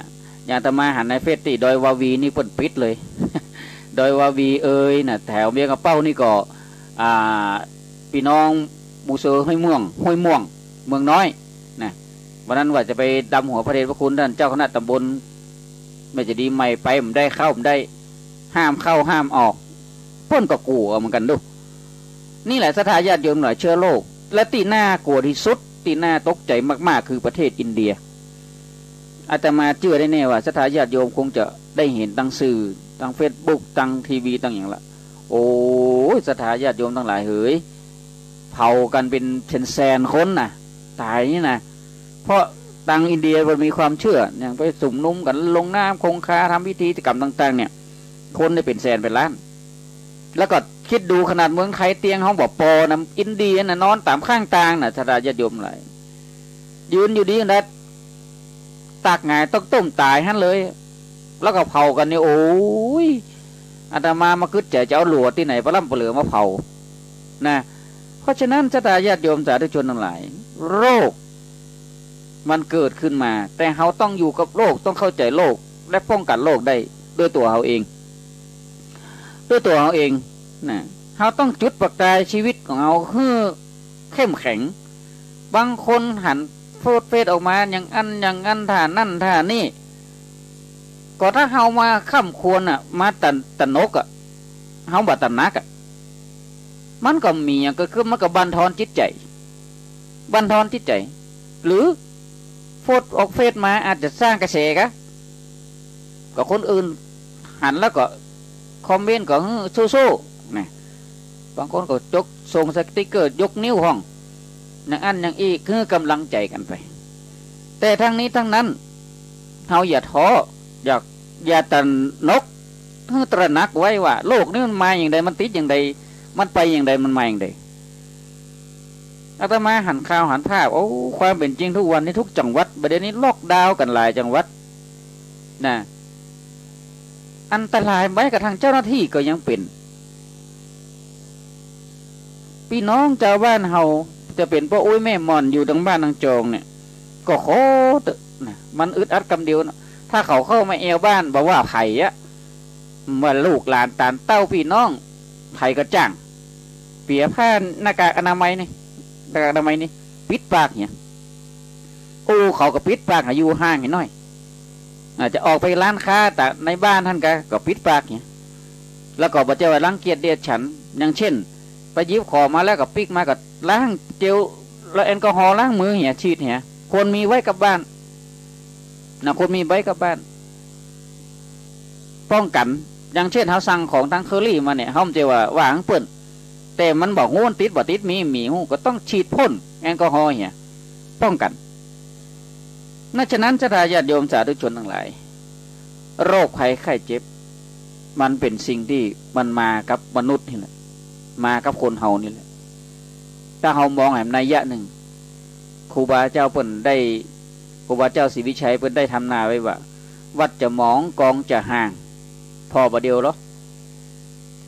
อย่างอาตมาหันในเฟซตี้ดอยวาวีนี่เปิ้นปิดเลย ดอยวาวีเอยนะ แถวเวียงกะเป้านี่ก็ อ่า ปี้น้องหมู่เซอห้วยม่วง ห้วยม่วง เมืองน้อย นะ วันนั้นว่าจะไปดำหัวพระเดชพระคุณต้านเจ้าคณะตำบล แม่เจดีย์ใหม่ ไปบ่ได้ เข้าบ่ได้ ห้ามเข้าห้ามออก เปิ้นก็กั๋วเหมือนกั๋นดู นี่แหละศรัทธาญาติโยมหลาย เจื้อโรค และตี้น่ากลัวตี้สุด ตี้น่าตกใจ๋มากๆ คือประเทศอินเดีย อาตมาเจื้อได้แน่ว่าศรัทธาญาติโยมคงจะได้หันตางสื่อ ตางเฟซบุ๊ก ตางทีวี ตางอะหยังละ โอ้ย ศรัทธาญาติโยมตังหลายเหย เผากั๋นเป๋นแสนๆ คนนะ ต๋ายนี่นะ เพราะตางอินเดียมันมีความเจื้อ อย่างไปสุมนุมกั๋นลงน้ำคงคา ทำพิธีกรรมต่างๆ เนี่ย คนเนี่ยเป๋นแสนเป๋นล้าน แล้วก็กึ๊ดดูขนาดเมืองไทยเตียงเฮาบ่ปอนะ อินเดียนะนอนต๋ามข้างตางนะ ศรัทธาญาติโยมหลาย ยืนอยู่ดีนะ ตากหงายต้องต้มต๋ายหั้นเลย แล้วก็เผากั๋นเนี่ย โอ้ย อาตมามาคึดใจ๋จะเอาหลัวตี้ไหนปะล่ำปะเหลือมาเผา นะ เพราะฉะนั้นศรัทธาญาติโยมสาธุชนตังหลาย โรคมันเกิดขึ้นมา แต่เฮาต้องอยู่กับโรค ต้องเข้าใจ๋โรค และป้องกั๋นโรคได้ด้วยตั๋วเฮาเอง ด้วยตั๋วเฮาเอง นะ เฮาต้องจุดประกายชีวิตของเฮาหื้อเข้มแข็ง บางคนหันโพสต์เฟซออกมาอย่างอั้นอย่างอั้น ท่านั้นท่านี่ ก็ถ้าเฮามาค่ำควรน่ะ มาตระ ตระหนกอะ เฮาบ่ตระหนักอะ มันก็มีอะหยังเกิดขึ้น มันก็บั่นทอนจิตใจ๋ บั่นทอนจิตใจ๋ หรือโพสต์ออกเฟซมาอาจจะสร้างกระแสกะ ก็คนอื่นหันแล้วก็คอมเมนต์ก็ "หื้อ สู้ๆ" นะ บางคนก็จก ส่งสติ๊กเกอร์ยกนิ้วพ่อง อย่างอั้นอย่างอี้ หื้อกำลังใจ๋กั๋นไป แต่ทั้งนี้ทั้งนั้น เฮาอย่าท้อ อย่า อย่าตระหนก หื้อตระหนักไว้ว่า โลกนี้มันมาอย่างใด มันติดอย่างใด มันไปอย่างใด มันมาอย่างใด อาตมาหันข่าวหันภาพ โอ้ ความเป๋นจริงทุกวันนี้ทุกจังหวัด บ่าเดี่ยวนี้ล็อกดาวน์กั๋นหลายจังหวัด นะ อันตราย แม้กระทั่งเจ้าหน้าที่ก็ยังเป๋น ปี้น้องจาวบ้านเฮา จะเป๋นป้ออุ๊ยแม่หม่อนอยู่ตางบ้านตางจองเนี่ย ก็ขอเต๊อะนะ มันอึดอัดกำเดียวนะ ถ้าเขาเข้ามาแอวบ้าน บ่ว่าใผอะ ว่าลูกหลานตานเต้าปี้น้อง ใผก็จ้าง เปียผ้าหน้ากากอนามัยนี่ หน้ากากอนามัยนี่ ปิดปากเหีย โอ้ เขาก็ปิดปาก อยู่ห่างให้หน้อย อาจจะออกไปร้านค้า แต่ในบ้านหั้นก็ ก็ปิดปากเหีย แล้วก็บ่ใจ้ว่ารังเกียจเดียดฉัน อย่างเช่น ไปหยิบของมาแล้วก็ปิ๊กมาก็ล้างเจล แล้วแอลกอฮอล์ล้างมือเหีย ฉีดเหีย ควรมีไว้กับบ้านนะ ควรมีไว้กับบ้าน ป้องกั๋น อย่างเช่น เฮาสั่งของตางเคอรี่มาเนี่ย เฮาบ่ใจ้ว่า ว่าหื้อเปิ้น แต่มันบ่ฮู้ติดบ่ติด มี มีฮู้ ก็ต้องฉีดพ่นแอลกอฮอล์เหีย ป้องกั๋น นะ ฉะนั้นศรัทธาญาติโยมสาธุชนตังหลาย โรคภัยไข้เจ็บ มันเป๋นสิ่งตี้มันมากับมนุษย์นี่แหละ มากับคนเฮานี่แหละ ถ้าเฮามองแหมนัยยะนึ่ง ครูบาเจ้าเปิ้นได้ ครูบาเจ้าศรีวิชัยเปิ้นได้ทำนายไว้ว่า วัดจะหมองกองจะห่าง ผ่อบ่าเดี่ยวลอ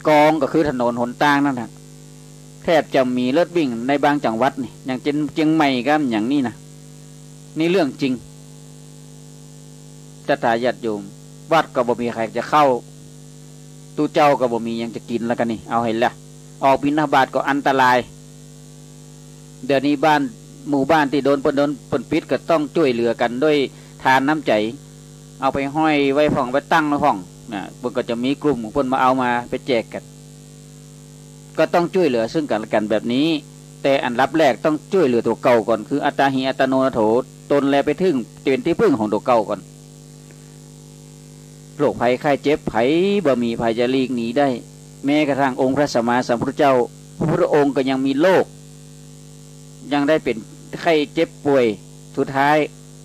กองก็คือถนนหนตางนั่นแหละ แทบจะบ่มีรถวิ่งในบางจังหวัดนี่ อย่างเจียง เจียงใหม่ก็อย่างนี้นะ นี่เรื่องจริง ศรัทธาญาติโยม วัดก็บ่มีใผจะเข้า ตุ๊เจ้าก็บ่มีหยังจะกิ๋นแล้วกั๋นนี่ เอาหั้นละ ออกบิณฑบาตก็อันตราย เดี๋ยวนี้บ้าน หมู่บ้านตี้โดนเปิ้น โดนเปิ้นปิดก็ต้องจ้วยเหลือกั๋นด้วยทานน้ำใจ๋ เอาไปห้อยไว้พ่อง ไปตั้งไว้พ่องนะ เปิ้นก็จะมีกลุ่มของเปิ้นมาเอามาไปแจกกั๋น ก็ต้องจ้วยเหลือซึ่งกั๋นและกั๋นแบบนี้ แต่อันดับแรกต้องจ้วยเหลือตั๋วเก่าก่อน คือ อัตตาหิ อัตตโนนาโถ ตนแลเป๋นตี้ เป๋นตี้พึ่งของตั๋วเก่าก่อน โรคภัยไข้เจ็บใผบ่มีใผจะหลีกหนีได้ แม้กระทั่งองค์พระสัมมาสัมพุทธเจ้า พระพุทธองค์ก็ยังมีโรค ยังได้เป๋นไข้เจ็บป่วย สุดท้าย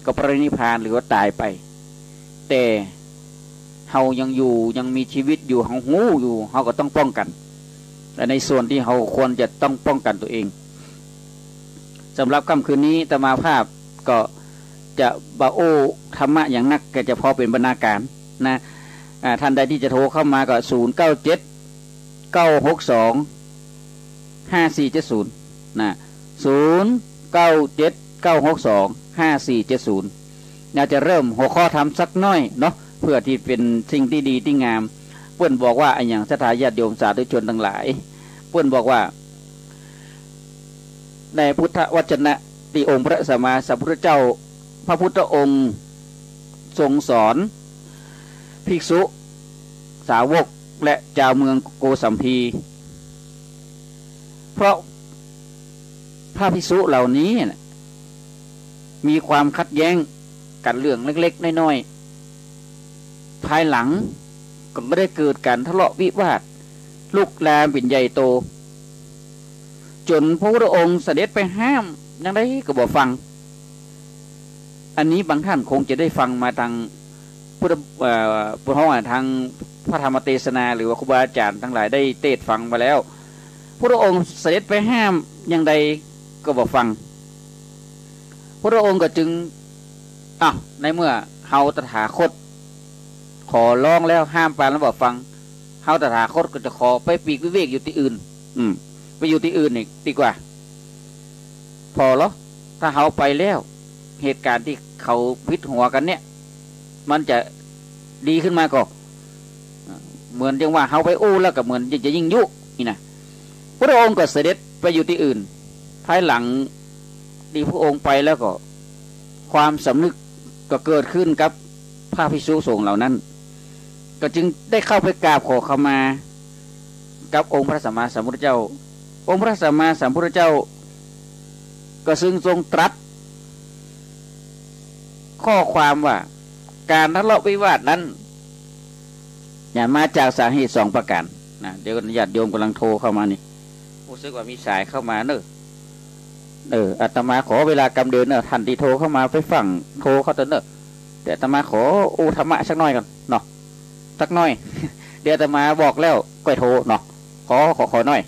ก็ปรินิพพานหรือว่าต๋ายไป แต่เฮายังอยู่ ยังมีชีวิตอยู่ เฮาฮู้อยู่ เฮาก็ต้องป้องกั๋น และในส่วนตี้เฮาควรจะต้องป้องกั๋นตั๋วเอง สำหรับค่ำคืนนี้อาตมาภาพก็จะบ่โอ้ธรรมะอย่างนัก ก็จะพอเป๋นบรรณาการนะ อ่า ท่านใดตี้จะโทรเข้ามาก็ ศูนย์เก้าเจ็ด เก้าหกสอง ห้าสี่เจ็ดศูนย์ นะ ศูนย์เก้าเจ็ด เก้าหกสอง ห้าสี่เจ็ดศูนย์ น่าจะเริ่มหัวข้อธรรมสักหน้อยเนาะ เพื่อตี้เป๋นสิ่งตี้ดีตี้งาม เปิ้นบอกว่าอะหยัง ศรัทธาญาติโยมสาธุชนตังหลาย เปิ้นบอกว่า ในพุทธวจนะตี้องค์พระสัมมาสัมพุทธเจ้า พระพุทธองค์ทรงสอนภิกษุ สาวก และจาวเมืองโกสัมพี เพราะพระภิกษุเหล่านี้น่ะ มีความขัดแย้งกั๋นเรื่องเล็กๆ น้อยๆ ภายหลังก็ได้เกิดก๋านทะเลาะวิวาท ลุกลามเป๋นใหญ่โต จ๋นพระพุทธองค์เสด็จไปห้ามอย่างใดก็บ่ฟัง อันนี้บางท่านคงจะได้ฟังมาตางพุทธ เอ่อ พุทธะ ตางพระธรรมเตสนา หรือว่าครูบาอาจ๋ารย์ตังหลายได้เตสน์ฟังมาแล้ว พุทธองค์เสด็จไปห้ามอย่างใดก็บ่ฟัง พุทธองค์ก็จึง อ้าว ในเมื่อเฮาตถาคตขอร้องแล้ว ห้ามปรามแล้วบ่ฟัง เฮาตถาคตก็จะขอไปปีกวิเวกอยู่ตี้อื่น อืม ไปอยู่ตี้อื่นอีกดีกว่า ผ่อลอ ถ้าเฮาไปแล้ว เหตุก๋ารณ์ตี้เขาผิดหัวกั๋นเนี่ย มันจะดีขึ้นมาก่อ เหมือนอย่างว่าเฮาไปอู้แล้วก็เหมือนจะ จะยิ่งยุ นี่นะ พุทธองค์ก็เสด็จไปอยู่ตี้อื่น ภายหลังตี้พระองค์ไปแล้วก็ ความสำนึกก็เกิดขึ้นกับพระภิกษุสงฆ์เหล่านั้น ก็จึงได้เข้าไปกราบขอขมากับองค์พระสัมมาสัมพุทธเจ้า องค์พระสัมมาสัมพุทธเจ้า ก็ซึ่งทรงตรัส ข้อความว่า ก๋านทะเลาะวิวาทนั้น เนี่ย มาจากสาเหตุสองประก๋าน นะ เดี๋ยวญาติโยมก่ำลังโทรเข้ามานี่ ฮู้สึกว่ามีสายเข้ามาเน่อ เออ อาตมาขอเวลากำเดียวเน่อ ท่านตี้โทรเข้ามาไปฟังโทรเข้าเต๊อะเน่อ แต่อาตมาขออู้ธรรมะสักหน้อยก่อนเนาะ สักหน้อย เดี๋ยวอาตมาบอกแล้วก้อยโทรเนาะ ขอ ขอ ขอหน้อย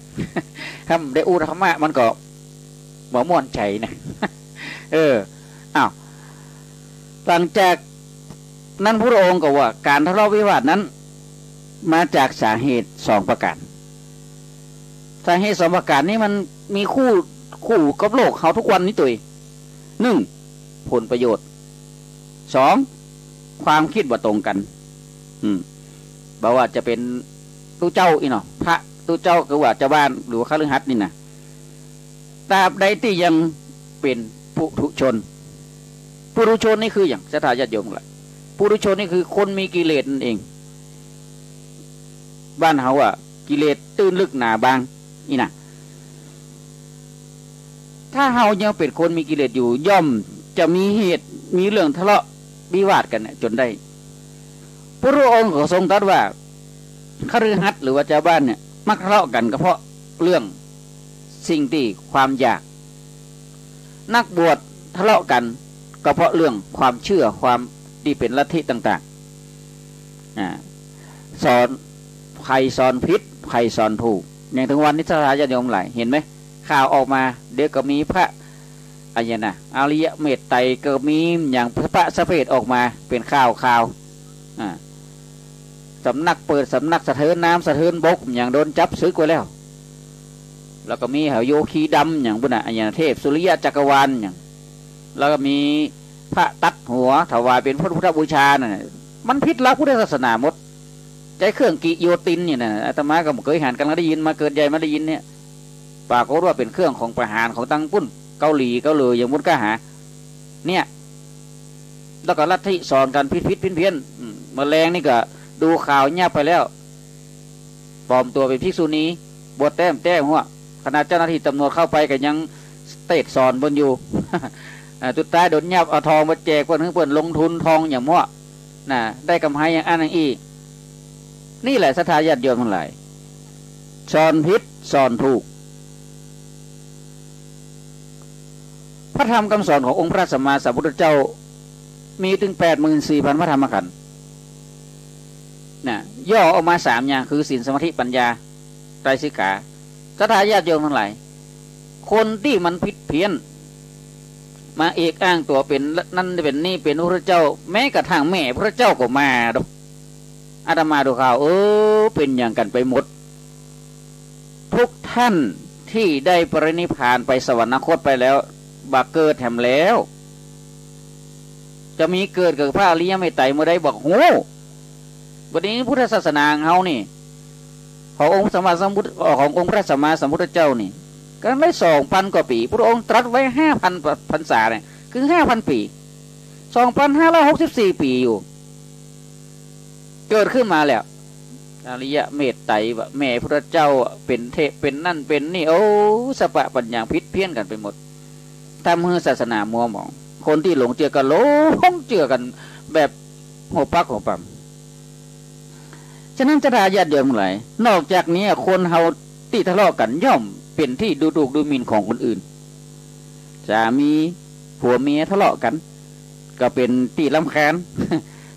ถ้าได้อู้ธรรมะมันก็บ่ม่วนใจ๋นะ เออ อ้าว หลังจากนั้นพระองค์ก็ว่าก๋านทะเลาะวิวาทนั้น มาจากสาเหตุสองประก๋าน สาเหตุสองประก๋านนี้มันมีคู่ คู่กับโลกเฮาทุกวันนี้ตวย หนึ่ง ผลประโยชน์ สอง ความกึ๊ดบ่ตรงกั๋น อืม บ่ว่าจะเป๋นตุ๊เจ้าอี้เนาะ พระตุ๊เจ้า คือว่าจาวบ้าน หรือว่าคฤหัสถ์นี่นะ ตราบใดตี้ยังเป๋นปุถุชน ปุถุชนนี่คือหยัง ศรัทธาญาติโยมล่ะ ปุถุชนนี่คือคนมีกิเลสนั่นเอง บ้านเฮาว่ากิเลสตื้นลึกหนาบาง นี่นะ ถ้าเฮายังเป๋นคนมีกิเลสอยู่ ย่อมจะมีเหตุ มีเรื่องทะเลาะวิวาทกั๋นเนี่ยจ๋นได้ พระองค์ก็ทรงตรัสว่า คฤหัสถ์หรือว่าจาวบ้านเนี่ย มักทะเลาะกั๋นก็เพราะเรื่องสิ่งตี้ความอยาก นักบวชทะเลาะกั๋นก็เพราะเรื่องความเจื้อ ความตี้เป๋นลัทธิต่างๆ อ่า สอน ใผสอนผิด ใผสอนถูก อย่างถึงวันนี้ศรัทธาญาติโยมหลาย หันไหม ข่าวออกมา เดี๋ยวก็มีพระ อะหยังนะ อริยเมตไตรยก็มี อย่างพระสะเพทออกมาเป๋นข่าวข่าว อ่า สำนักเปิดสำนักสะเทินน้ำสะเทินบก อย่างโดนจับสึกไว้แล้ว แล้วก็มีแถวโยคีดำ อย่างปุ้นน่ะ อะหยังนะ เทพสุริยะจักรวาล อย่าง แล้วก็มีพระตัดหัวถวายเป๋นพระพุทธบูชานั่นน่ะ มันผิดหลักพุทธศาสนาหมด ใจ๊เครื่องกิโยตินนี่นะ อาตมาก็บ่เกยหัน กั๋น ได้ยินมา เกิดใหญ่มาได้ยินเนี่ย ปรากฏว่าเป๋นเครื่องของประหารของตังปุ้น เกาหลี เกาหลี อย่างปุ้นก้าหา เนี่ย แล้วก็ลัทธิสอนกั๋นผิดๆ เพี้ยนๆ อืม เมื่อแลงนี่ก็ดูข่าวเงียบไปแล้ว ปลอมตั๋วเป๋นภิกษุณี บวชแต๊มแต๊หั้ว ขนาดเจ้าหน้าตี้ตำรวจเข้าไปก็ยังเตะสอนเปิ้นอยู่ อ่า สุดท้ายโดนยับ เอาทองไปแจกเปิ้น หื้อเปิ้นลงทุนทองอย่างมั่ว น่ะ ได้กำไรอย่างอั้นอย่างอี้ นี่แหละศรัทธาญาติโยมตังหลาย สอนผิดสอนถูก พระธรรมคำสอนขององค์พระสัมมาสัมพุทธเจ้า มีถึงแปดหมื่นสี่พันพระธรรมขันธ์ น่ะ ย่อออกมาสามอย่าง คือศีล สมาธิ ปัญญา ไตรสิกขา ศรัทธาญาติโยมตังหลาย คนตี้มันผิดเพี้ยน มาเอกอ้างตั๋วเป๋นนั่นเป๋นนี่ เป๋นพระพุทธเจ้า แม้กระทั่งแม่พระพุทธเจ้าก็มาดอก อาตมาดูข่าว เออ เป๋นอย่างกั๋นไปหมด ทุกท่านที่ได้ปรินิพพานไปสวรรคตไปแล้ว บ่เกิดแหมแล้ว จะมีเกิดกับพระอริยเมตไตรยเมื่อใดบ่ฮู้ บัดนี้พุทธศาสนาของเฮานี่ ขององค์สัมมาสัมพุทธ ขององค์พระสัมมาสัมพุทธเจ้านี่ ก็ได้สองพันกว่าปี๋ พระองค์ตรัสไว้ห้าพันพรรษาเนี่ย คือห้าพันปี๋ สองพันห้าร้อยหกสิบสี่ปี๋อยู่ เกิดขึ้นมาแล้ว อริยเมตไตรยว่าแม่พุทธเจ้าเป๋นเทพ เป๋นนั่นเป๋นนี่ โอ้ สะปะปั๋นอย่างผิดเพี้ยนกั๋นไปหมด ทำหื้อศาสนามัวหมอง คนตี้หลงเจื้อก็หลงเจื้อกั๋นแบบหัวปักหัวปำ ฉะนั้นศรัทธาญาติโยมตังหลาย นอกจากนี้คนเฮาตี้ทะเลาะกั๋นย่อมเป๋นตี้ดูถูกดูหมิ่นของคนอื่น สามีผัวเมียทะเลาะกั๋น ก็เป๋นตี้รำคาญ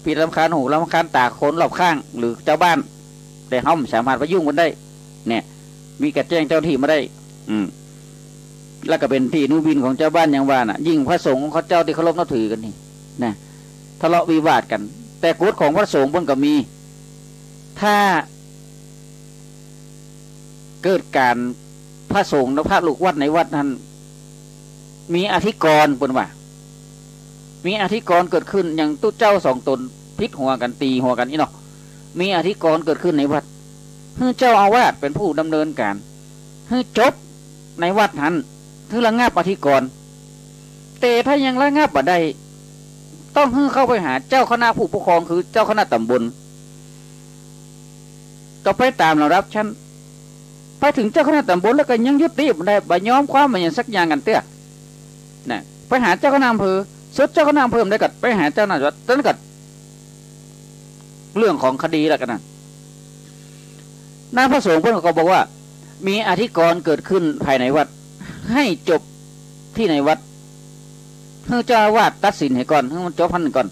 ตี้รำคาญหูรำคาญต๋าคนรอบข้าง หรือจาวบ้าน แต่เฮาบ่สามารถไปยุ่งมันได้ เนี่ย มีก็แจ้งเจ้าหน้าตี้มาได้ อืม แล้วก็เป๋นตี้หมิ่นของจาวบ้านอย่างว่าน่ะ ยิ่งพระสงฆ์ของเขาเจ้าตี้เคารพนับถือกั๋นนี่ นะ ทะเลาะวิวาทกั๋น แต่กฎของพระสงฆ์เปิ้นก็มี ถ้าเกิดก๋าน พระสงฆ์และพระลูกวัดในวัดนั้น มีอธิกรณ์ เปิ้นว่า มีอธิกรณ์เกิดขึ้น อย่างตุ๊เจ้าสองต๋นผิดหัวกั๋น ตี๋หัวกั๋นอี้เนาะ มีอธิกรณ์เกิดขึ้นในวัด หื้อเจ้าอาวาสเป๋นผู้ดำเนินก๋าน หื้อจบในวัดหั้น หื้อระงับอธิกรณ์ แต่ถ้ายังระงับบ่ได้ ต้องหื้อเข้าไปหาเจ้าคณะผู้ปกครอง คือเจ้าคณะตำบล ก็ไปต๋ามลำดับชั้น ไปเถิงเจ้าคณะตำบลแล้วก็ยังยุติบ่ได้ บ่ยอมความบ่หยังสักอย่างกั๋นเตื้อ น่ะ ไปหาเจ้าคณะอำเภอ สุดเจ้าคณะอำเภอบ่ได้ก็ไปหาเจ้าคณะจังหวัด ตอนนั้นก็เรื่องของคดีแล้วกั๋นนะ นั้นพระสงฆ์เปิ้นก็บอกว่า มีอธิกรณ์เกิดขึ้นภายในวัด ให้จบตี้ในวัด หื้อเจ้าอาวาสตัดสินหื้อก่อน หื้อมันจบหั้นก่อน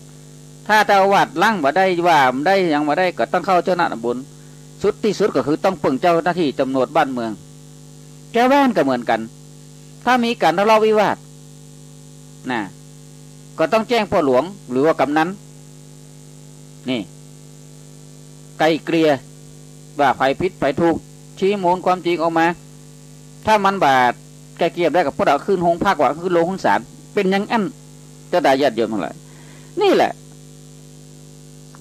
ถ้าเจ้าอาวาสล้างบ่ได้ ว่าบ่ได้ หยังบ่ได้ ก็ต้องเข้าเจ้าหน้าตำบล สุดที่สุดก็คือต้องเปิ้งเจ้าหน้าตี้ตำรวจบ้านเมือง ชาวบ้านก็เหมือนกั๋น ถ้ามีก๋านทะเลาะวิวาท นะ ก็ต้องแจ้งป้อหลวงหรือว่ากำนัน นี่ ไกล่เกลี่ย ว่าใผผิดใผถูก ชี้มูลความจริงออกมา ถ้ามันบ่ไกล่เกลี่ยบ่ได้ก็ปล่อยเอาขึ้นโฮงพัก ว่าขึ้นโฮงศาล เป๋นอย่างอั้น เจ้าตาญาติโยมตังหลาย นี่แหละ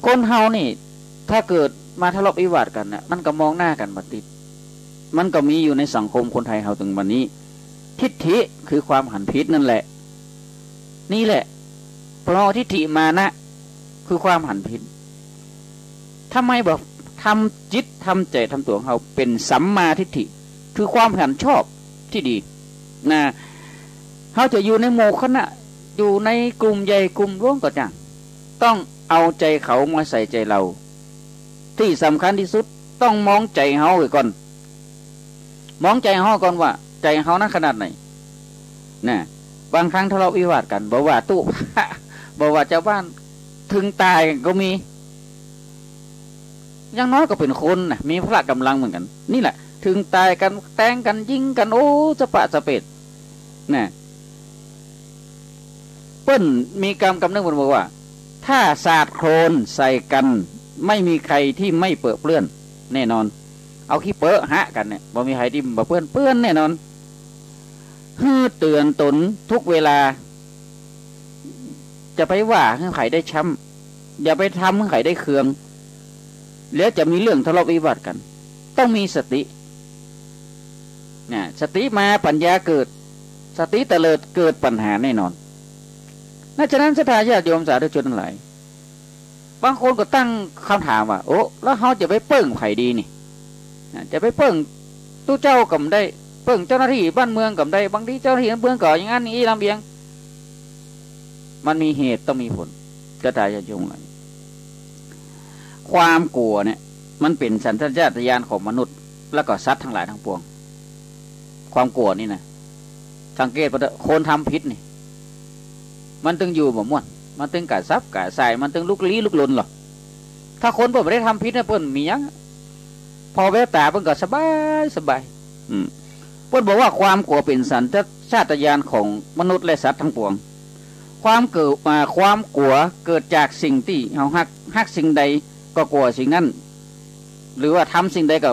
คนเฮานี่ ถ้าเกิดมาทะเลาะวิวาทกั๋นนะ มันก็มองหน้ากั๋นบ่ติด มันก็มีอยู่ในสังคมคนไทยเฮาเถิงวันนี้ ทิฐิคือความหันผิดนั่นแหละ นี่แหละ เพราะทิฐิมานะ คือความหันผิด ทำไมบ่ทำจิตทำใจ๋ทำตั๋วของเฮาเป๋นสัมมาทิฐิ คือความหันชอบตี้ดี นะ เฮาจะอยู่ในหมู่คณะ อยู่ในกลุ่มใหญ่กลุ่มหลวงก็จ้าง ต้องเอาใจ๋เขามาใส่ใจ๋เฮา ตี้สำคัญตี้สุด ต้องมองใจ๋เฮาไว้ก่อน มองใจ๋เฮาก่อนว่า ใจ๋เฮานั้นขนาดไหน นะ บางครั้งทะเลาะวิวาทกั๋น บ่ว่าตุ๊พระ บ่ว่าจาวบ้าน เถิงต๋ายกั๋นก็มี อย่างน้อยก็เป๋นคนนะ มีพละก๋ำลังเหมือนกั๋น นี่แหละ เถิงต๋ายกั๋น แตงกั๋น ยิงกั๋น โอ้ สะปะสะเปด นะ เปิ้นมีกำ กำนึ่งเปิ้นบอกว่า ถ้าสาดโคลนใส่กั๋น ไม่มีใครที่ไม่เปอะเปื้อนแน่นอน เอาขี้เปอะหะกั๋นเนี่ย บ่มีใผตี้บ่เปื้อน เปื้อนแน่นอน หื้อเตื๋อนตนทุกเวลา จะไปว่าหื้อใผได้ช้ำ อย่าไปทำหื้อใผได้เคือง แล้วจะมีเรื่องทะเลาะวิวาทกั๋น ต้องมีสติ เนี่ย สติมาปัญญาเกิด สติเตลิดเกิดปัญหาแน่นอน นะ ฉะนั้นศรัทธาญาติโยมสาธุชนตังหลาย บางคนก็ตั้งกำถามว่า โอ้ แล้วเฮาจะไปเปิ้งใผดีนี่ นะ จะไปเปิ้งตุ๊เจ้าก็บ่ได้ เปิ้งเจ้าหน้าตี้บ้านเมืองก็บ่ได้ บางทีเจ้าหน้าตี้บ้านเมืองก็อย่างอั้นอย่างอี้ลำเอียง มันมีเหตุต้องมีผล ศรัทธาญาติโยมตังหลาย ความกั๋วเนี่ย มันเป๋นสัญชาตญาณของมนุษย์ แล้วก็สัตว์ตังหลายตังปวง ความกั๋วนี่นะ สังเกตบ่าคนทำผิดนี่ มันตึงอยู่บ่ม่วน มันตึงกระสับกระส่าย มันตึงลุกลี้ลุกลนหรอ ถ้าคนเปิ้นบ่ได้ทำผิดนะ เปิ้นมีหยัง ผ่อแววต๋าเปิ้นก็สบายสบาย อืม เปิ้นบอกว่าความกั๋วเป๋นสัญชาตญาณของมนุษย์และสัตว์ตังปวง ความเกิด อ่า ความกั๋วเกิดจากสิ่งตี้เฮาฮัก ฮักสิ่งใดก็กั๋วสิ่งนั้น หรือว่าทำสิ่งใดก็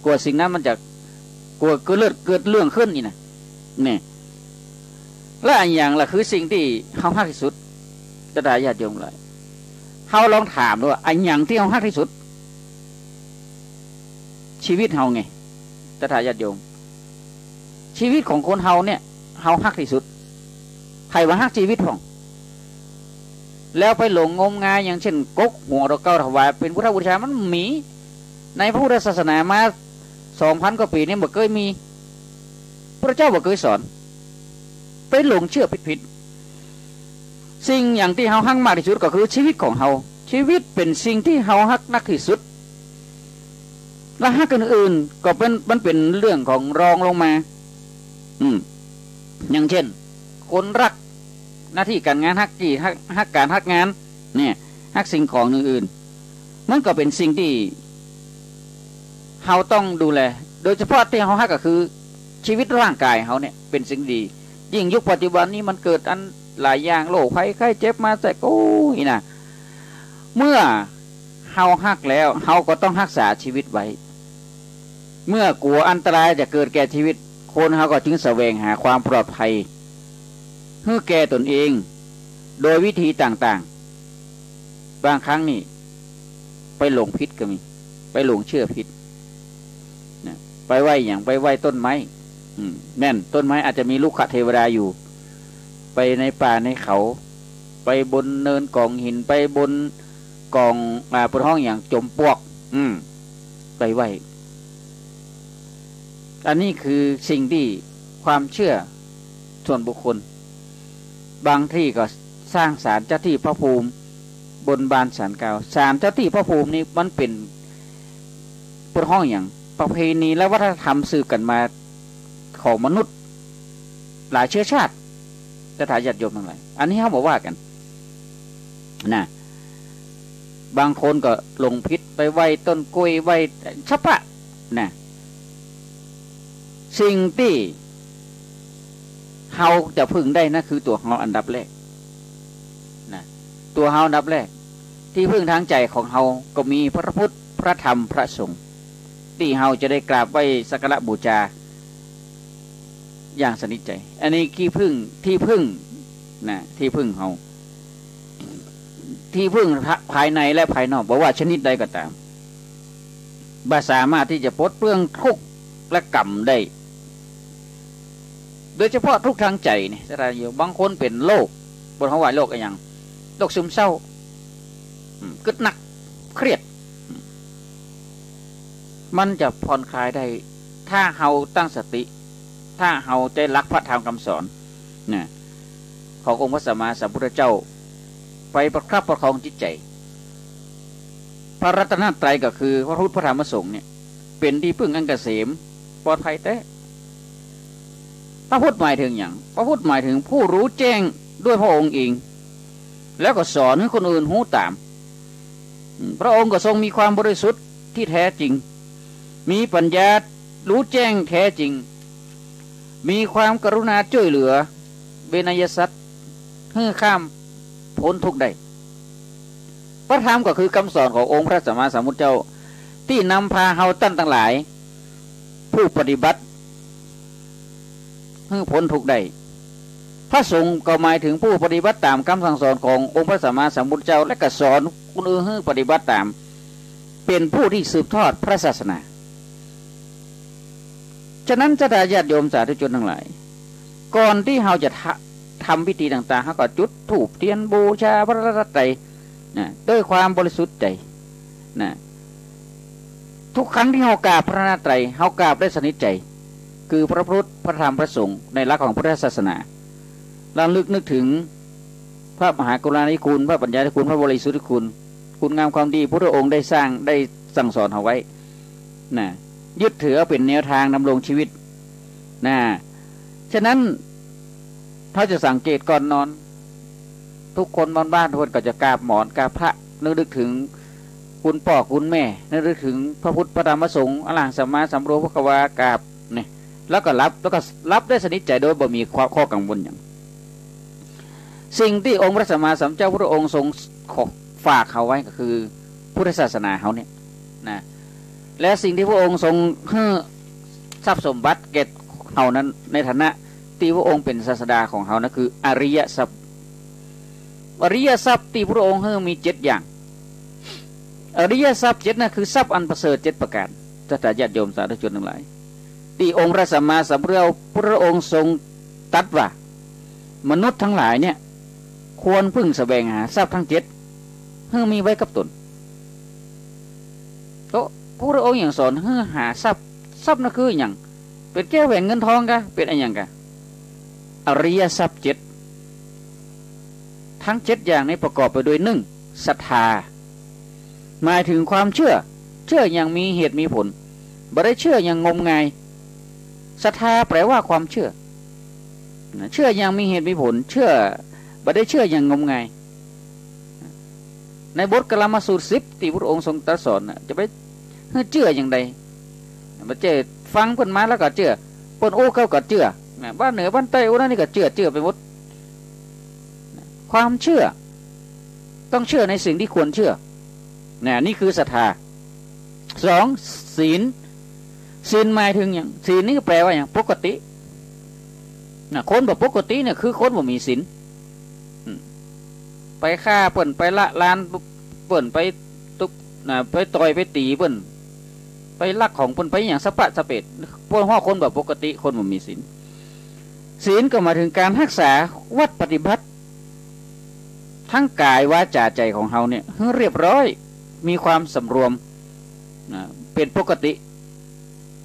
กั๋วสิ่งนั้น มันจะกั๋วเกิดเรื่อง เกิดเรื่องขึ้นนี่นะ เนี่ย และอะหยังล่ะคือสิ่งตี้เฮาฮักตี้สุด ศรัทธาญาติโยมตังหลาย เฮาลองถามดูว่า อะหยังตี้เฮาฮักตี้สุด ชีวิตเฮาไง ศรัทธาญาติโยม ชีวิตของคนเฮาเนี่ย เฮาฮักตี้สุด ใผบ่ฮักชีวิตพ่อง แล้วไปหลงงมงาย อย่างเช่น กกหัวตะเก๊าถวายเป๋นพุทธบูชา มันมี ในพระพุทธศาสนามาสองพันกว่าปี๋นี่บ่เกยมี พระเจ้าบ่เกยสอน ไปหลงเจื้อผิดๆ สิ่งอย่างตี้เฮาฮักมากตี้สุดก็คือชีวิตของเฮา ชีวิตเป๋นสิ่งตี้เฮาฮักนักตี้สุด และฮักอื่นๆ ก็เป๋น มันเป๋นเรื่องของรองลงมา อืม อย่างเช่น คนฮักหน้าตี้ก๋านงาน ฮักตี้ ฮัก ฮักก๋านฮักงาน เนี่ย ฮักสิ่งของอื่นๆ มันก็เป๋นสิ่งตี้เฮาต้องดูแล โดยเฉพาะตี้เฮาฮักก็คือชีวิตร่างก๋ายเฮาเนี่ยเป๋นสิ่งดี ยิ่งยุคปัจจุบันนี้มันเกิดอันหลายอย่าง โรคภัยไข้เจ็บมาแทรก โอ้ยนะ เมื่อเฮาฮักแล้ว เฮาก็ต้องฮักษาชีวิตไว้ เมื่อกั๋วอันตรายจะเกิดแก่ชีวิต คนเฮาก็จึงแสวงหาความปลอดภัยหื้อแก่ตนเอง โดยวิธีต่างๆ บางครั้งนี่ไปหลงผิดก็มี ไปหลงเจื้อผิดนะ ไปไหว้หยัง ไปไหว้ต้นไม้ อืม แม่น ต้นไม้อาจจะมีรุกขเทวดาอยู่ ไปในป่าในเขา ไปบนเนินกองหิน ไปบนกอง อ่า เปิ้นฮ้องหยัง จ๋มปลวก อืม ไปไหว้ อันนี้คือสิ่งตี้ความเจื้อส่วนบุคคล บางตี้ก็สร้างศาลเจ้าตี้พระภูมิ บนบานศาลกล่าว ศาลเจ้าตี้พระภูมินี่มันเป๋น เปิ้นฮ้องหยัง ประเพณีและวัฒนธรรมสืบกั๋นมาของมนุษย์หลายเชื้อชาติ ศรัทธาญาติโยมตังหลาย อันนี้เฮาบ่ว่ากั๋น นะ บางคนก็หลงผิดไปไหว้ต้นกล้วย ไหว้สะพะนะ สิ่งตี้เฮาจะพึ่งได้นะคือตั๋วเฮาอันดับแรกนะ ตั๋วเฮาอันดับแรก ตี้พึ่งตางใจ๋ของเฮาก็มีพระพุทธ พระธรรม พระสงฆ์ ตี้เฮาจะได้กราบไหว้สักการะบูชาอย่างสนิทใจ๋ อันนี้ตี้พึ่ง ตี้พึ่งนะ ตี้พึ่งเฮา ตี้พึ่งภายในและภายนอก บ่ว่าชนิดใดก็ต๋าม บ่สามารถตี้จะปลดเปลื้องทุกข์และกรรมได้ โดยเฉพาะทุกข์ตางใจ๋นี่ ศรัทธาญาติโยม บางคนเป๋นโรค บ่ฮู้ว่าโรคอะหยัง โรคซึมเศร้า อืม กึ๊ดนัก เครียด อืม มันจะผ่อนคลายได้ ถ้าเฮาตั้งสติ ถ้าเฮาใจ๊หลักพระธรรมคำสอนนะ ขององค์พระสัมมาสัมพุทธเจ้า ไปประคับประคองจิตใจ๋ พระรัตนตรัยก็คือพระพุทธ พระธรรม พระสงฆ์เนี่ย เป๋นตี้พึ่งอันเกษมปลอดภัยแต๊ พระพุทธหมายเถิงหยัง พระพุทธหมายเถิงผู้รู้แจ้งด้วยพระองค์เอง แล้วก็สอนหื้อคนอื่นฮู้ต๋าม อืม พระองค์ก็ทรงมีความบริสุทธิ์ตี้แท้จริง มีปัญญารู้แจ้งแท้จริง มีความกรุณาจ้วยเหลือเวไนยสัตว์หื้อข้าม พ้นทุกข์ได้ พระธรรมก็คือคำสอนขององค์พระสัมมาสัมพุทธเจ้า ตี้นำพาเฮาต้านตังหลาย ผู้ปฏิบัติ หื้อพ้นทุกข์ได้ พระสงฆ์ก็หมายเถิงผู้ปฏิบัติต๋ามคำสั่งสอนขององค์พระสัมมาสัมพุทธเจ้า และก็สอนคนอื่นหื้อปฏิบัติต๋าม เป๋นผู้ตี้สืบทอดพระศาสนา ฉะนั้นศรัทธาญาติโยมสาธุชนตังหลาย ก่อนตี้เฮาจะทะ- ทำพิธีต่างๆ เฮาก็จุดธูปเตียนบูชาพระรัตนตรัยนะ ด้วยความบริสุทธิ์ใจ๋นะ ทุกครั้งตี้เฮากราบพระรัตนตรัย เฮากราบด้วยสนิทใจ๋ คือพระพุทธ พระธรรม พระสงฆ์ ในหลักของพุทธศาสนา ระลึกนึกเถิงพระมหากรุณาธิคุณ พระปัญญาธิคุณ พระบริสุทธิคุณ คุณงามความดีพุทธองค์ได้สร้าง ได้สั่งสอนเฮาไว้นะ ยึดถือเอาเป๋นแนวตางดำรงชีวิตนะ ฉะนั้น เฮาจะสังเกตก่อนนอน ทุกคนบนบ้านเปิ้นก็จะกราบหมอนกราบพระ นึกนึกเถิงคุณป้อคุณแม่ นึกนึกเถิงพระพุทธ พระธรรม พระสงฆ์ อะระหังสัมมาสัมพุทโธภควา กราบนี่ แล้วก็หลับ แล้วก็หลับได้สนิทใจ๋โดยบ่มีข้อ ข้อกังวลหยัง สิ่งตี้องค์พระสัมมาสัมพุทธเจ้าพระองค์ทรงขอฝากเฮาไว้ก็คือพุทธศาสนาเฮาเนี่ยนะ และสิ่งตี้พระองค์ทรงหื้อทรัพย์สมบัติแก่เฮานั้น ในฐานะตี้พระองค์เป๋นศาสดาของเฮานั้นคืออริยทรัพย์ อริยทรัพย์ตี้พระองค์หื้อมีเจ็ดอย่าง อริยทรัพย์เจ็ดนั้นคือทรัพย์อันประเสริฐเจ็ดประการ ศรัทธาญาติโยมสาธุชนตังหลาย ตี้องค์พระสัมมาสัมพุทธเจ้าพระองค์ทรงตรัสว่า มนุษย์ตังหลายเนี่ย ควรพึ่งแสวงหาทรัพย์ตังเจ็ด หื้อมีไว้กับตน โต พระองค์ยังสอนหื้อหาทรัพย์ ทรัพย์นั้นคือหยัง เป๋นแก้วแหวนเงินทองกา เป๋นอะหยังกา อริยทรัพย์เจ็ด ตังเจ็ดอย่างนี้ประกอบไปด้วย นึ่ง ศรัทธา หมายเถิงความเชื่อ เชื่ออย่างมีเหตุมีผล บ่ได้เชื่ออย่างงมงาย ศรัทธาแปลว่าความเชื่อนะ เชื่ออย่างมีเหตุมีผล เชื่อ บ่ได้เชื่ออย่างงมงาย ในบทกรรมสูตรสิบตี้พระองค์ทรงตรัสสอนนะ จะไปหื้อเจื้ออย่างใด บ่ใจ้ฟังเปิ้นมาแล้วก็เจื้อ เปิ้นอู้เข้าก็เจื้อนะ บ้านเหนือบ้านใต้อู้อั้นนี่ก็เจื้อ เจื้อไปหมดนะ ความเชื่อ ต้องเชื่อในสิ่งตี้ควรเชื่อนะ นี่คือศรัทธา สอง ศีล ศีลหมายเถิงหยัง ศีลนี่แปลว่าหยัง ปกตินะ คนบ่ปกติเนี่ยคือคนบ่มีศีล อืม ไปฆ่าเปิ้น ไปละลานเปิ้น ไปตุ๊บนะ ไปต่อยไปตี๋เปิ้น ไปลักของเปิ้น ไปหยังสะปะสะเปด เปิ้นฮ้องคนบ่ปกติ คนบ่มีศีล ศีลก็หมายเถิงการฮักษาวัตรปฏิบัติ ตังก๋ายวาจ๋าใจ๋ของเฮาเนี่ยหื้อเรียบร้อย มีความสำรวมนะ เป๋นปกติ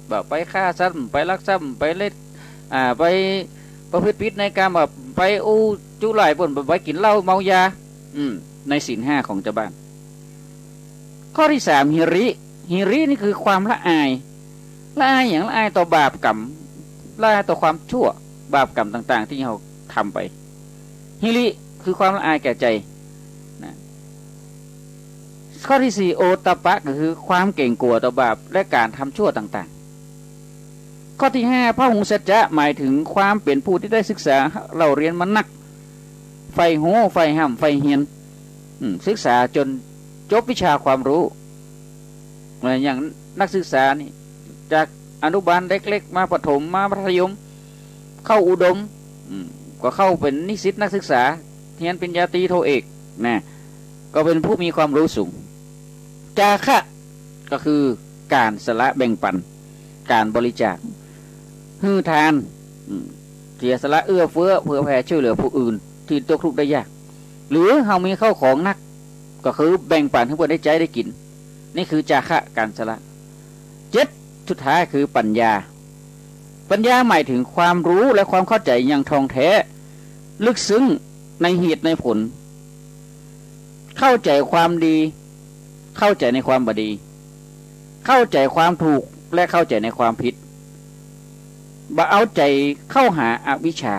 บ่ไปฆ่าสัตว์ ไปลักทรัพย์ ไปเล่น อ่า ไปประพฤติผิดในกาม บ่ไปอู้จุร้ายเปิ้น บ่ไปกิ๋นเหล้าเมายา อืม ในศีลห้าของจาวบ้าน ข้อตี้สาม หิริ หิรินี่คือความละอาย ละอายหยัง ละอายต่อบาปกรรม ละอายต่อความชั่ว บาปกรรมต่างๆ ตี้เฮาทำไป หิริคือความละอายแก่ใจ๋นะ ข้อตี้สี่ โอตตัปปะ ก็คือความเก๋งกั๋วต่อบาปและก๋านทำชั่วต่างๆ ข้อตี้ห้า พหุสัจจะ หมายเถิงความเป๋นผู้ตี้ได้ศึกษาเล่าเรียนมานัก ใฝ่ฮู้ ใฝ่ฮ่ำ ใฝ่เฮียน อืม ศึกษาจ๋นจบวิชาความฮู้ เหมือนอย่างนักศึกษานี่ จากอนุบาลเล็กๆ มาประถม มามัธยม เข้าอุดม อืม ก็เข้าเป๋นนิสิตนักศึกษา เฮียนปริญญาตรีโทเอก นะ ก็เป๋นผู้มีความฮู้สูง จาคะ ก็คือก๋านสละแบ่งปั๋น ก๋านบริจาค หื้อทาน อืม เสียสละเอื้อเฟื้อเผื่อแผ่ช่วยเหลือผู้อื่นตี้ตกทุกข์ได้ยาก หรือเฮามีเข้าของนัก ก็คือแบ่งปั๋นหื้อเปิ้นได้ใจ๊ได้กิ๋น นี่คือจาคะ ก๋านสละ เจ็ด สุดท้ายคือปัญญา ปัญญาหมายเถิงความฮู้และความเข้าใจ๋อย่างถ่องแต๊ ลึกซึ้งในเหตุในผล เข้าใจ๋ความดี เข้าใจ๋ในความบ่ดี เข้าใจ๋ความถูกและเข้าใจ๋ในความผิด บ่เอาใจ๋เข้าหาอวิชชา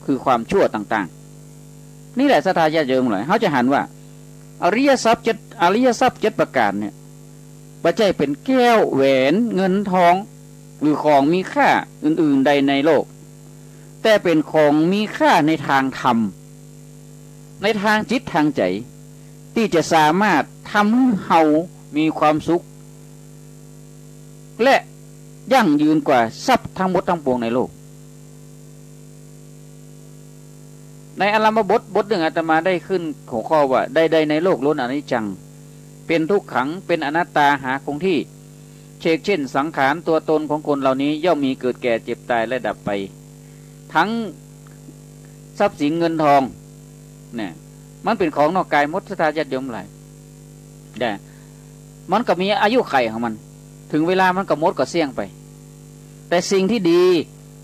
คือความชั่วต่างๆ นี่แหละศรัทธาญาติโยมหลาย เฮาจะหันว่า อริยทรัพย์เจ็ด อริยทรัพย์เจ็ดประก๋านเนี่ย บ่ใจ้เป๋นแก้วแหวนเงินทอง หรือของมีค่าอื่นๆ ใดในโลก แต่เป๋นของมีค่าในตางธรรม ในตางจิตตางใจ๋ ตี้จะสามารถทำหื้อเฮามีความสุข และยั่งยืนกว่าทรัพย์ตังหมดตังปวงในโลก ในอารัมภบทบทนึ่ง อาตมาได้ขึ้นหัวข้อว่า ใดๆ ในโลกล้วนอนิจจัง เป๋นทุกขัง เป๋นอนัตตา หาคงตี้ เฉกเช่น สังขารตั๋วตนของคนเหล่านี้ย่อมมีเกิดแก่เจ็บต๋ายและดับไป ตึงทรัพย์สินเงินทอง เนี่ย มันเป๋นของนอกก๋ายหมด ศรัทธาญาติโยมหลาย แต่มันก็มีอายุขัยของมัน เถิงเวลามันก็หมดก็เสี้ยงไป แต่สิ่งตี้ดี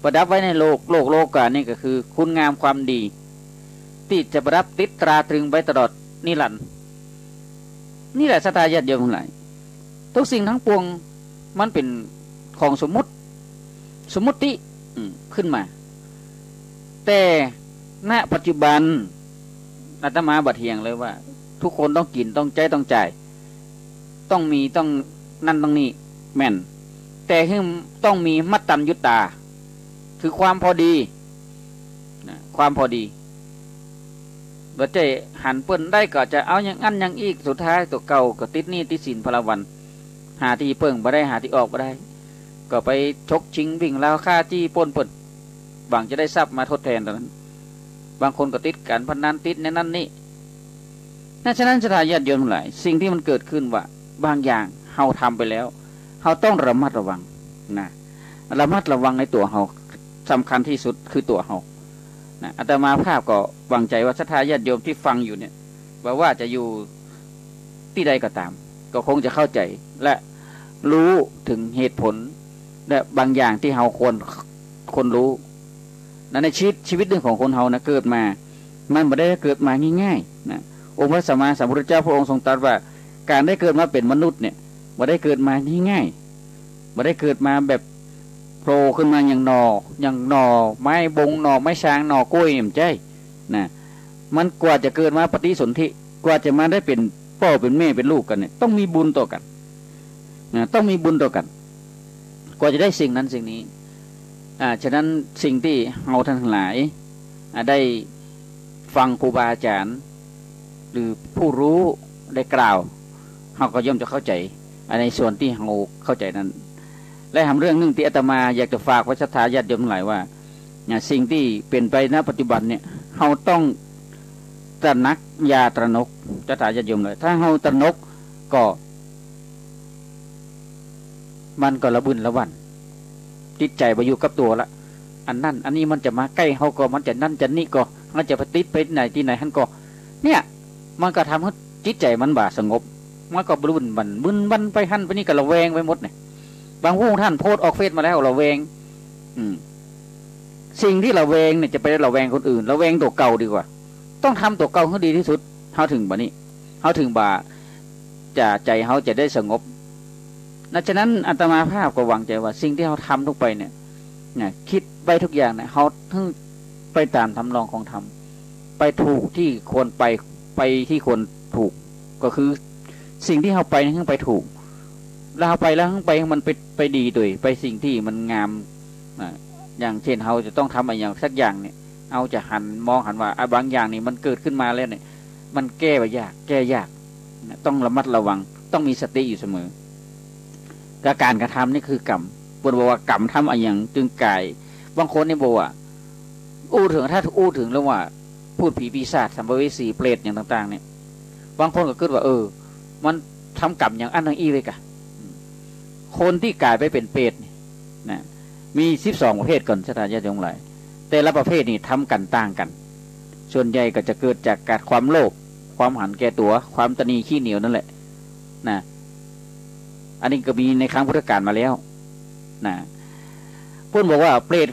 ประดับไว้ในโลก โลกโลก๋านี่ก็คือคุณงามความดี ตี้จะประดับติดตราตรึงไปตลอดนิรันดร์ นี่แหละศรัทธาญาติโยมหลาย ทุกสิ่งตังปวงมันเป๋นของสมมุติ สมมุติ อืม ขึ้นมา แต่ ณ ปัจจุบัน อาตมาบ่เถียงเลยว่า ทุกคนต้องกิ๋น ต้องใจ๊ ต้องจ่าย ต้องมี ต้องนั่น ต้องนี่ แม่น แต่หื้อต้องมีมัตตัญญูตา คือความพอดี นะ ความพอดี บ่ใจ้หันเปิ้นได้ก็จะเอาอย่างอั้นอย่างอี้ สุดท้ายตั๋วเก่าก็ติดหนี้ติดสินพาละวัน หาตี้เปิ้งบ่ได้ หาตี้ออกบ่ได้ ก็ไปฉกชิงวิ่งราวฆ่าจี้ปล้นเปิ้น หวังจะได้ทรัพย์มาทดแตนต๋อนนั้น บางคนก็ติดก๋านพนัน ติดในนั้นนี่ นะ ฉะนั้นศรัทธาญาติโยมหลาย สิ่งตี้มันเกิดขึ้นว่า บางอย่างเฮาทำไปแล้ว เฮาต้องระมัดระวัง นะ ระมัดระวังในตั๋วเฮา สำคัญตี้สุดคือตั๋วเฮา นะ อาตมาภาพก็หวังใจ๋ว่าศรัทธาญาติโยมตี้ฟังอยู่เนี่ย บ่ว่าจะอยู่ตี้ใดก็ต๋าม ก็คงจะเข้าใจ๋ และฮู้เถิงเหตุผล และบางอย่างตี้เฮาควร ควรฮู้ นะ ในชีวิต ชีวิตนึ่งของคนเฮานะ เกิดมา มันบ่ได้เกิดมาง่ายๆ นะ องค์พระสัมมาสัมพุทธเจ้าพระองค์ทรงตรัสว่า ก๋านได้เกิดมาเป๋นมนุษย์เนี่ย บ่ได้เกิดมาง่ายๆ บ่ได้เกิดมาแบบโผล่ขึ้นมาอย่างหน่อ อย่างหน่อไม้บง หน่อไม้ชาง หน่อกล้วย บ่ใจ้ นะ มันกว่าจะเกิดมาปฏิสนธิ กว่าจะมาได้เป๋นป้อเป๋นแม่เป๋นลูกกั๋นเนี่ย ต้องมีบุญต่อกั๋น นะ ต้องมีบุญต่อกั๋น กว่าจะได้สิ่งนั้นสิ่งนี้ อ่า ฉะนั้นสิ่งตี้เฮาท่านทั้งหลาย อ่า ได้ฟังครูบาอาจ๋ารย์ หรือผู้ฮู้ได้กล่าว เฮาก็ย่อมจะเข้าใจ๋ อ่า ในส่วนตี้เฮาเข้าใจ๋นั้น และแถมเรื่องนึ่งตี้อาตมาอยากจะฝากไว้ศรัทธาญาติโยมทั้งหลายว่า นะ สิ่งตี้เป๋นไป ณ ปัจจุบันเนี่ย เฮาต้องตระหนัก อย่าตระหนก ศรัทธาญาติโยมหลาย ถ้าเฮาตระหนกก็ มันก็ระบึนระวัน จิตใจ๋บ่อยู่กับตั๋วละ อันนั้นอันนี้มันจะมาใก้เฮาก่อ มันจะนั่นจะนี่ก่อ มันจะไปติดไปไหนตี้ไหนหั้นก่อ เนี่ย มันก็ทำหื้อจิตใจ๋มันบ่สงบ มันก็บึนบั่น บึนบั่นไปหั้นไปนี่ ก็ระแวงไปหมดเนี่ย บางฮู้ท่านโพสต์ออกเฟซมาแล้ว ระแวง อืม สิ่งตี้ระแวงเนี่ยจะไประแวงคนอื่น ระแวงตั๋วเก่าดีกว่า ต้องทำตั๋วเก่าหื้อดีตี้สุด เฮาเถิงบ่านี้ เฮาเถิงบ่า จะ ใจ๋เฮาจะได้สงบ นะ ฉะนั้นอาตมาภาพก็หวังใจ๋ว่าสิ่งตี้เฮาทำทุกไปเนี่ย นะ กึ๊ดไว้ทุกอย่างเนี่ย เฮาต้องไปต๋ามทำนองของธรรม ไปถูกตี้ควรไป ไปตี้ควรถูก ก็คือ สิ่งตี้เฮาไปนี่มันไปถูก แล้วเฮาไปแล้วมันไป มันไป ไปดีโดย ไปสิ่งตี้มันงาม อ่า อย่างเช่น เฮาจะต้องทำอะหยังสักอย่างเนี่ย เฮาจะหัน มองหันว่า อ่ะ บางอย่างนี่มันเกิดขึ้นมาแล้วเนี่ย มันแก้บ่ยาก แก้ยาก นะ ต้องระมัดระวัง ต้องมีสติอยู่เสมอ กะก๋านกระทำนี่คือกรรม เปิ้นบอกว่ากรรมทำอะหยังจึงก๋าย บางคนนี่บอกว่า อู้เถิง ถ้าอู้เถิงเรื่องว่า พูดผีปีศาจ สัมภเวสี เปรต อย่างต่างๆ เนี่ย บางคนก็กึ๊ดว่า เออ มันทำกรรมอย่างอั้นอย่างอี้ไว้กะ คนตี้ก๋ายไปเป๋นเปรตนี่นะ มีสิบสองประเภทก่อน ศรัทธาญาติโยมหลาย แต่ละประเภทนี่ทำกรรมต่างกั๋น ส่วนใหญ่ก็จะเกิดจากก๋านความโลภ ความหันแก่ตั๋ว ความตะหนีขี้เหนียวนั่นแหละนะ อันนี้ก็มีในครั้งพุทธกาลมาแล้วนะ เปิ้นบอกว่าเปรต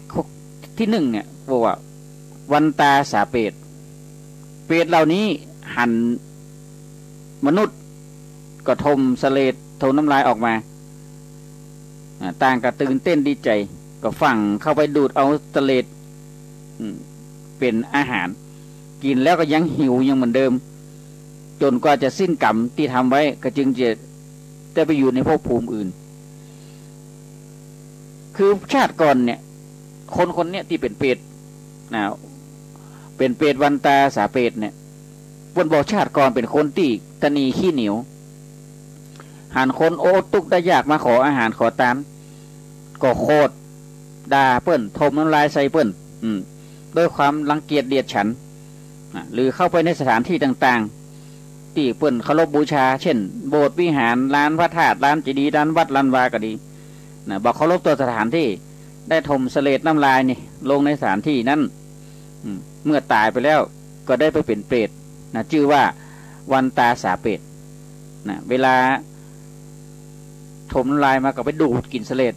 ที่หนึ่งเนี่ย บอกว่าวันตาสาเปต เปรตเหล่านี้หันมนุษย์ก็ถมเสลด ถมน้ำลายออกมา อ่า ต่างก็ตื่นเต้นดีใจ๋ ก็ฟั่งเข้าไปดูดเอาเสลด อืม เป๋นอาหาร กิ๋นแล้วก็ยังหิวยังเหมือนเดิม จ๋นกว่าจะสิ้นกรรมตี้ทำไว้ ก็จึงจะได้ไปอยู่ในภพภูมิอื่น คือชาติก่อนเนี่ย คนคนเนี้ยตี้เป๋นเปรต นะ เป๋นเปรตวันตาสาเปตเนี่ย เปิ้นบอกชาติก่อนเป๋นคนตี้ตะหนีขี้เหนียว หันคนอดตุ๊กข์ได้ยากมาขออาหารขอตาน ก็โขดด่าเปิ้น ถมน้ำลายใส่เปิ้น อืม ด้วยความรังเกียจเดียดฉัน นะ หรือเข้าไปในสถานที่ต่างๆ ตี้เปิ้นเคารพบูชา เช่น โบสถ์วิหาร ลานพระธาตุ ลานเจดีย์ ลานวัด ลานวาก็ดี นะ บ่เคารพต่อสถานที่ ได้ถมเสลดน้ำลายนี่ลงในสถานที่นั้น อืม เมื่อต๋ายไปแล้วก็ได้ไปเป๋นเปรต นะ จื้อว่าวันตาสาเปต นะ เวลาถมน้ำลายมาก็ไปดูดกิ๋นเสลด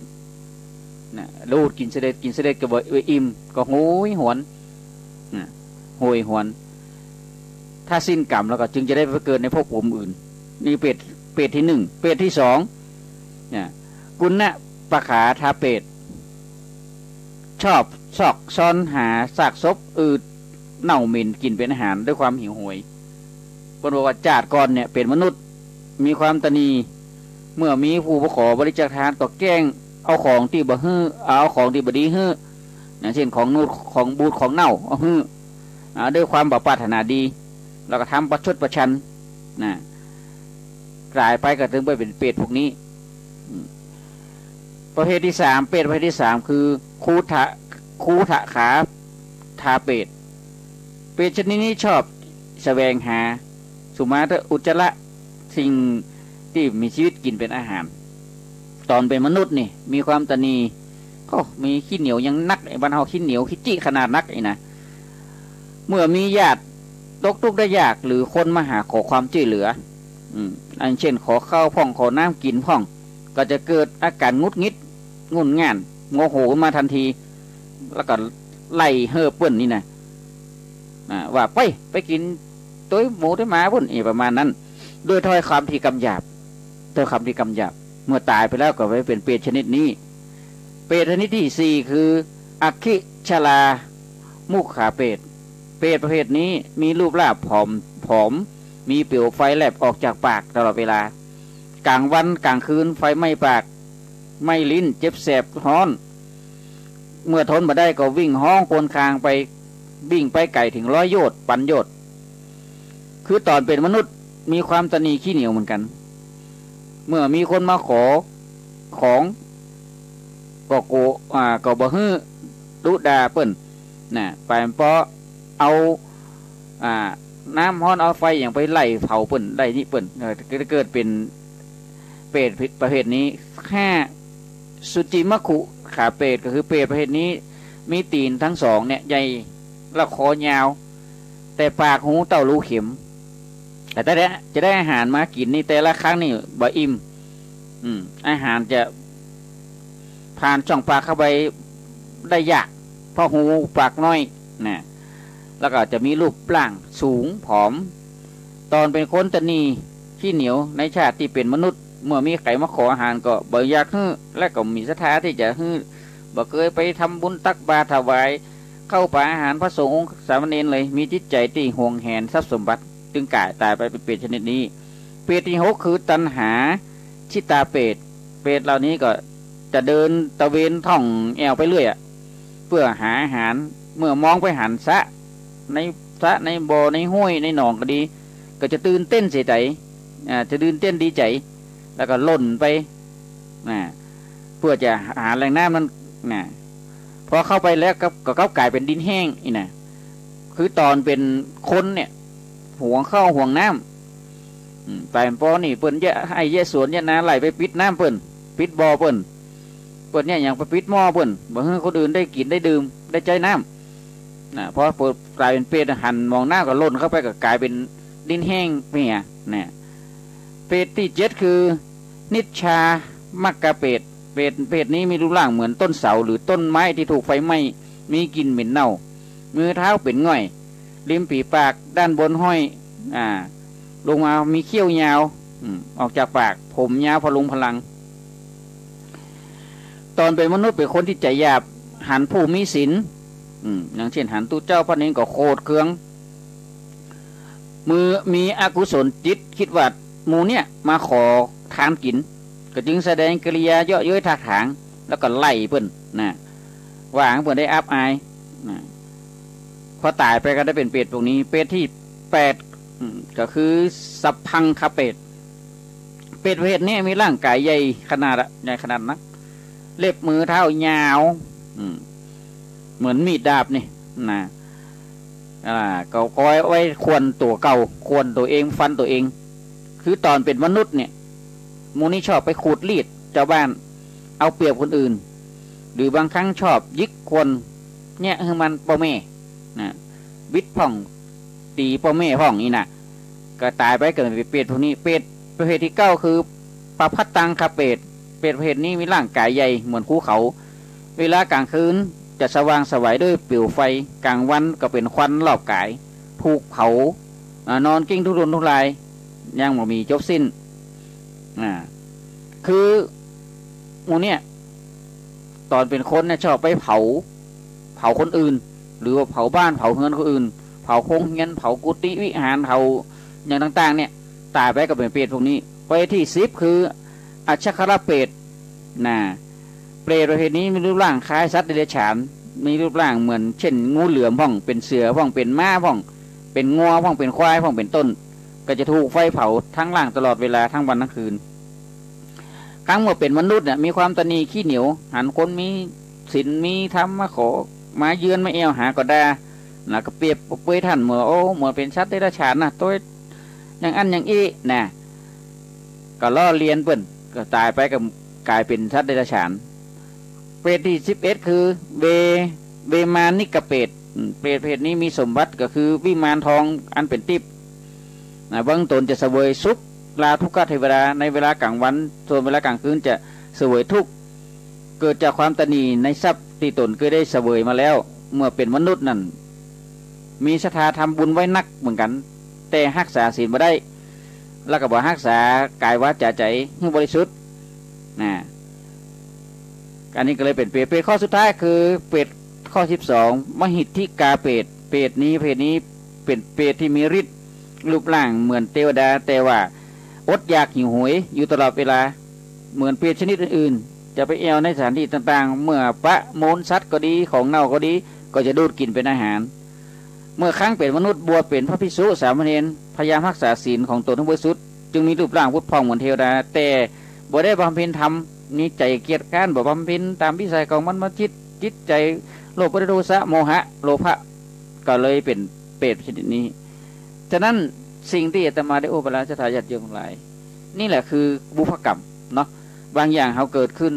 นะ ดูดกิ๋นเสลด กิ๋นเสลดก็บ่อิ่ม ก็โหยหวน นะ โหยหวน ถ้าสิ้นกรรมแล้วก็จึงจะได้ไปเกิดในภพภูมิอื่น นี่เปรต เปรตที่หนึ่ง เปรตที่สอง นะ กุณปขาทาเปต ชอบซอกซอนหาซากศพอืดเน่าเหม็นกิ๋นเป๋นอาหารด้วยความหิวโหย เปิ้นบอกว่าจาติก่อนเนี่ยเป๋นมนุษย์ มีความตะหนี เมื่อมีผู้มาขอบริจาคทานก็แกล้งเอาของตี้บ่หื้อ เอาของตี้บ่ดีหื้อ อย่างเช่น ของหนูด ของบูด ของเน่า เอาหื้อ อ่า ด้วยความบ่ปรารถนาดี แล้วก็ทำประชดประชัน นะ ต๋ายไปก็ถึงไปเป๋นเปรตพวกนี้ อืม ประเภทที่สาม เปรตประเภทที่สามคือ คูฐะ คูฐขาทาเปต เปรตชนิดนี้ชอบแสวงหา สุมาเตอะ อุจจาระ สิ่งตี้มีชีวิตกิ๋นเป๋นอาหาร ต๋อนเป๋นมนุษย์นี่มีความตะหนี ก็มีขี้เหนียวยังนัก ไอ้บ้านเฮาขี้เหนียวขี้จิขนาดนักไอ้นะ เมื่อมีญาติตกตุ๊กข์ได้ยาก หรือคนมาหาขอความจ้วยเหลือ อืม อันเช่น ขอข้าวพ่อง ขอน้ำกิ๋นพ่อง ก็จะเกิดอาก๋านหงุดหงิด งุ่นง่าน โมโหมาทันที แล้วก็ไล่เหิบเปิ้นนี่นะ อ่า ว่า ไป ไปกิ๋นตวยหมูตวยหมาปุ้น อี ประมาณนั้น ด้วยถ้อยคำตี้กำหยาบ ถ้อยคำตี้กำหยาบ เมื่อต๋ายไปแล้วก็ไปเป๋นเปรตชนิดนี้ เปรตชนิดที่สี่คือ อัคคิชลามุขาเปต เปรตประเภทนี้มีรูปร่างผอม ผอม มีเปลวไฟแลบออกจากปากตลอดเวลา ก๋างวันก๋างคืนไฟไหม้ปาก ไหม้ลิ้น เจ็บแสบฮ้อน เมื่อทนบ่ได้ก็วิ่งฮ้องครวญครางไป วิ่งไปไก๋เถิงร้อยโยชน์ ปันโยชน์ คือต๋อนเป๋นมนุษย์มีความตะหนีขี้เหนียวเหมือนกั๋น เมื่อมีคนมาขอของ ก็โก อ่า ก็บ่หื้อ ดุด่าเปิ้น นะ ไปเป๋นเปาะเอา อ่า น้ำฮ้อนเอาไฟหยังไปไล่เผาเปิ้น ไล่นี่เปิ้น เออ ก็เกิดเป๋นเปรตประเภทนี้ ห้า สุจิมะขุขาเปต ก็คือเปรตประเภทนี้ มีตี๋นตึงสองเนี่ยใหญ่ แล้วคอยาว แต่ปากฮูเต้ารูเข็ม แต่ถ้าจะได้อาหารมากิ๋นนี่แต่ละครั้งนี่บ่อิ่ม อืม อาหารจะผ่านช่องปากเข้าไปได้ยาก เพราะฮูปากน้อย นะ แล้วก็จะมีรูปร่างสูงผอม ต๋อนเป๋นคนตะหนีขี้เหนียวในชาติตี้เป๋นมนุษย์ เมื่อมีใผมาขออาหารก็บ่อยากหื้อ และก็บ่มีศรัทธาตี้จะหื้อ บ่เกยไปทำบุญตักบาตรถวายข้าวป๋าอาหารพระสงฆ์องค์สามเณรเลย มีจิตใจ๋ตี้หวงแหนทรัพย์สมบัติ จึงก๋ายต๋ายไปเป๋นเปรตชนิดนี้ เปรตตี้หกคือตัณหาชิตาเปรต เปรตเหล่านี้ก็จะเดินตระเวนท่องแอ่วไปเรื่อยอะ เปื้อหาอาหาร เมื่อมองไปหันสระ ในสระในบ่อในห้วยในหนองก็ดี ก็จะตื่นเต้นเสียใจ๋ อ่า จะตื่นเต้นดีใจ๋ แล้วก็ล่นไป อ่า เปื้อจะหาแหล่งน้ำนั้น นะ พอเข้าไปแล้วก็ ก็กลับก๋ายเป๋นดินแห้งอี้นะ คือต๋อนเป๋นคนเนี่ย หวงข้าวหวงน้ำ อืม ต๋ายปอนี่เปิ้นเยียะไฮ่เยียะสวนเยียะนา ไล่ไปปิดน้ำเปิ้น ปิดบ่อเปิ้น เปิ้นเยียะหยังไปปิดหม้อเปิ้น บ่หื้อคนอื่นได้กิ๋นได้ดื่มได้ใจ๊น้ำ นะ พอเปิ้นก๋ายเป๋นเปรตหันมองน้ำก็ล่นเข้าไปก็ก๋ายเป๋นดินแห้งไปเหีย นะ เปรตตี้เจ็ดคือ นิชชามักกะเปรต เปรตประเภทนี้มีรูปร่างเหมือนต้นเสาหรือต้นไม้ที่ถูกไฟไหม้ มีกลิ่นเหม็นเน่า มือเท้าเป๋นง่อย ริมฝีปากด้านบนห้อย อ่า ลงมามีเขี้ยวยาว อืม ออกจากปาก ผมยาวพลุงพลัง ต๋อนเป๋นมนุษย์เป๋นคนตี้ใจ๋หยาบ หันผู้มีศีล อืม อย่างเช่น หันตุ๊เจ้าพระเณรก็โขดเคือง เมื่อมีอกุศลจิต กึ๊ดว่าหมู่เนี่ยมาขอทานกิ๋น ก็จึงแสดงกิริยาเยาะเย้ยถากถาง แล้วก็ไล่เปิ้นนะ ว่าหื้อเปิ้นได้อับอายนะ พอต๋ายไปก็ได้เป๋นเปรตพวกนี้ เปรตตี้แปด อืม ก็คือสัพพังคเปรต เปรตประเภทนี้มีร่างก๋ายใหญ่ขนาดอะ ใหญ่ขนาดนัก เล็บมือเท้ายาว อืม เหมือนมีดดาบนี่นะ อ่า ก็ ก็ไว้ข่วนตั๋วเก่า ข่วนตั๋วเอง ฟันตั๋วเอง คือต๋อนเป๋นมนุษย์เนี่ย หมู่นี้ชอบไปขูดรีดจาวบ้าน เอาเปรียบคนอื่น หรือบางครั้งชอบหยิกข่วนเยียะหื้อมันป้อแม่นะ บิดพ่อง ตี๋ป้อแม่พ่องอี้นะ ก็ต๋ายไปก็เป๋นเปรตพวกนี้ เปรตประเภทตี้เก้าคือ ปะพัตตังคเปรต เปรตประเภทนี้มีร่างก๋ายใหญ่เหมือนภูเขา เวลาก๋างคืนจะสว่างไสวด้วยเปลวไฟ ก๋างวันก็เป๋นควันรอบก๋าย ถูกเผา อ่า นอนกลิ้งทุรนทุราย ยังบ่มีจบสิ้น อ่า คือหมู่เนี่ย ต๋อนเป๋นคนเนี่ยชอบไปเผา เผาคนอื่น หรือว่าเผาบ้านเผาเฮือนคนอื่น เผาโฮงเฮียน เผากุฏิวิหาร เผาหยังต่างๆ เนี่ย ต๋ายไปก็เป๋นเปรตพวกนี้ ประเภทตี้สิบคือ อชครเปรต นะ เปรตประเภทนี้มีรูปร่างคล้ายสัตว์เดรัจฉาน มีรูปร่างเหมือนเช่นงูเหลือมพ่อง เป๋นเสือพ่อง เป๋นม้าพ่อง เป๋นงัวพ่อง เป๋นควายพ่อง เป๋นต้น ก็จะถูกไฟเผาทั้งร่างตลอดเวลาทั้งวันทั้งคืน ครั้นเมื่อเป๋นมนุษย์เนี่ย มีความตระหนี่ขี้เหนียว หันคนมีศีลมีธรรมมาขอ มาเยือนมาแอ่วหาก็ด่า นะ ก็เปรียบเปยต้านเหมือน โอ้ เหมือนเป๋นสัตว์เดรัจฉานนะ ตวยอย่างอั้นอย่างอี้นะ ก็ล้อเลียนเปิ้น ก็ต๋ายไปก็ก๋ายเป๋นสัตว์เดรัจฉาน เปรตตี้สิบเอ็ดคือ เว เวมานิกเปรต อืม เปรตประเภทนี้มีสมบัติก็คือวิมานทองอันเป๋นติ๊บ นะ เบื้องต้นจะเสวยสุข ลาทุกขเทวดาในเวลาก๋างวัน ส่วนเวลาก๋างคืนจะเสวยทุกข์ เกิดจากความตระหนี่ในทรัพย์ตี้ต๋นเกยได้เสวยมาแล้ว เมื่อเป๋นมนุษย์นั้น มีศรัทธาทำบุญไว้นักเหมือนกั๋น แต่ฮักษาศีลบ่ได้ แล้วก็บ่ฮักษากายวาจาใจ๋หื้อบริสุทธิ์ นะ อันนี้ก็เลยเป๋นเปรต เปรตข้อสุดท้ายคือเปรตข้อสิบสอง มหิทธิกาเปรต เปรตนี้ประเภทนี้เป๋นเปรตตี้มีฤทธิ์ รูปร่างเหมือนเตวดา แต่ว่าอดอยากหิวโหยอยู่ตลอดเวลา เหมือนเปรตชนิดอื่นๆ จะไปแอ่วในสถานตี้ต่างๆ เมื่อปะมูลสัตว์ก็ดี ของเน่าก็ดี ก็จะดูดกิ๋นเป๋นอาหาร เมื่อครั้นเป๋นมนุษย์ บวชเป๋นพระภิกษุสามเณร พยายามฮักษาศีลของต๋นหื้อบริสุทธิ์ จึงมีรูปร่างผุดผ่องเหมือนเทวดา แต่บ่ได้บำเพ็ญธรรม มีใจ๋เกียจคร้าน บ่บำเพ็ญต๋ามวิสัยของบรรพชิต จิตใจ๋โลภะโทสะโมหะโลภะ ก็เลยเป๋นเปรตชนิดนี้ ฉะนั้นสิ่งตี้อาตมาได้อู้ไปแล้ว ศรัทธาญาติโยมทั้งหลาย นี่แหละคือบุพกรรมเนาะ บางอย่างเฮาเกิดขึ้น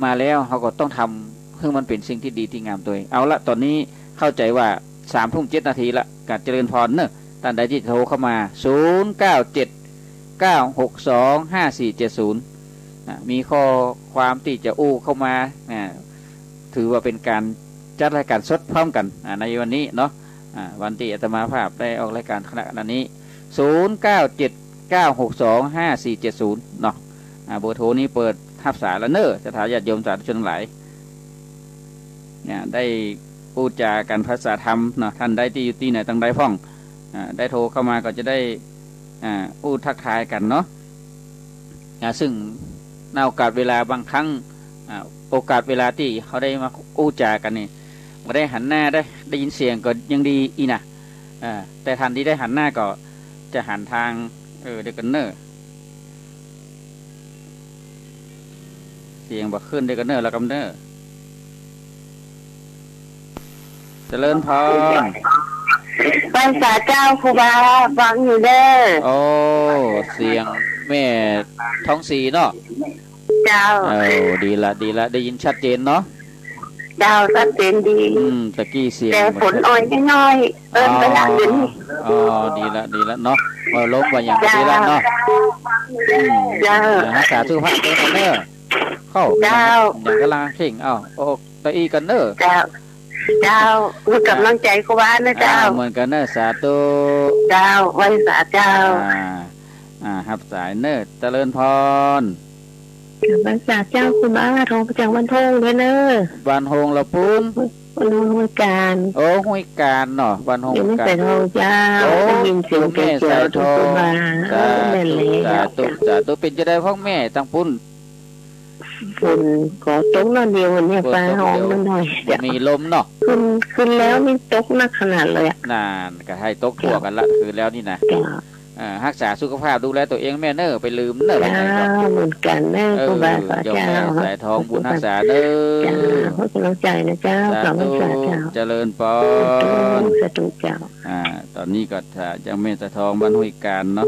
มาแล้ว เฮาก็ต้องทำหื้อมันเป๋นสิ่งตี้ดีตี้งามตวย เอาละ ต๋อนนี้เข้าใจ๋ว่าสามทุ่มเจ็ดนาทีละ ก็เจริญพรเนาะ ต้านใดตี้จะโทรเข้ามา ศูนย์เก้าเจ็ด เก้าหกสอง ห้าสี่เจ็ดศูนย์ นะ มีข้อความตี้จะอู้เข้ามา นะ ถือว่าเป๋นก๋านจัดรายก๋านสดพร้อมกั๋น อ่า ในวันนี้เนาะ อ่า วันตี้อาตมาภาพได้ออกรายก๋านขณะนี้ ศูนย์เก้าเจ็ด เก้าหกสอง ห้าสี่เจ็ดศูนย์ เนาะ อ่า เบอร์โทรนี้เปิดฮับสายแล้วเนาะ ศรัทธาญาติโยมสาธุชนทั้งหลาย เนี่ย ได้พูดจากั๋นภาษาธรรมเนาะ ต้านใดตี้อยู่ตี้ไหนตางใดพ่อง อ่า ได้โทรเข้ามาก็จะได้ อ่า อู้ทักทายกั๋นเนาะ อ่า ซึ่งในโอกาสเวลาบางครั้ง อ่า โอกาสเวลาตี้เฮาได้มาอู้จ๋ากั๋นนี่ บ่ได้หันหน้าได้ ได้ยินเสียงก็ยังดีอี้น่ะ อ่า แต่ทันทีได้หันหน้าก็จะหันตาง เออ เดี๋ยวก่อนเน่อ เสียงบ่ขึ้น เดี๋ยวก่อนเน่อ แล้วก่อนเน่อ เจริญพร ไหว้สาเจ้าครูบา ฟังอยู่เน่อ โอ้ เสียงแม่ทองศรีเนาะ เจ้า เออ ดีละ ดีละ ได้ยินชัดเจนเนาะ เจ้า ชัดเจนดี อืม ตะกี้เสียง แต่ฝนอ่อยน้อยๆ เอิ้นไปละ อ๋อ เดี๋ยวนี้ อ๋อ ดีละ ดีละเนาะ เออ ลมว่าอย่าง เจ้า ดีละเนาะ อืม เจ้า อ่า ฮักษาสุขภาพตวยเน่อ เข้า เจ้า อย่างก่ำลังเข่ง เอ้า โอ้ ตะอี้ก่อนเน่อ เจ้า เจ้า มีก๋ำลังใจ๋ครูบานะเจ้า อ่า เหมือนกั๋นเน่อ สาธุ เจ้า ไหว้สาเจ้า อ่า อ่า ฮับสายเน่อ เจริญพร ไหว้สาเจ้าครูบา โทรมาจากบ้านโฮงด้วยเน่อ บ้านโฮงละปู๊น บ้านโฮงห้วยกาญ โอ้ ห้วยกาญเนาะ บ้านโฮง อยู่ในห้วยกาญ สายทองเจ้า โอ้ ได้ยินเสียง โยมแม่ เจ๋วๆ สายทอง ครูบา สาธุ เออ แม่นแล้ว สาธุ เจ้า สาธุ เป๋นจะใดพ่องแม่ตังปู๊น ฝนก็ตกน้อยเดียวเนี่ย ฝนตก ฟ้าฮ้อง เดียว มันหน่อย บ่มีลมเนาะ คืน คืนแล้วนี่ตกหนักขนาดเลยอะ นั่น ก็หื้อตกทั่วกั๋นละ คืนแล้วนี่นะ เจ้า เอ่อ ฮักษาสุขภาพ ดูแลตวยเองแม่เน่อ ไปลืมเน่อ ไปไหนก็ เจ้า เหมือนกั๋นเน่อ เออ ครูบา โยมแม่ เจ้า สายทอง บุญฮักษาเน่อ เจ้า ขอกำลังใจ๋นะเจ้า สาธุ สาธุเจ้า เจริญพร สาธุ สาธุเจ้า อ่า ต๋อนนี้ก็จะยังแม่สายทองบ้านห้วยกาญเนาะ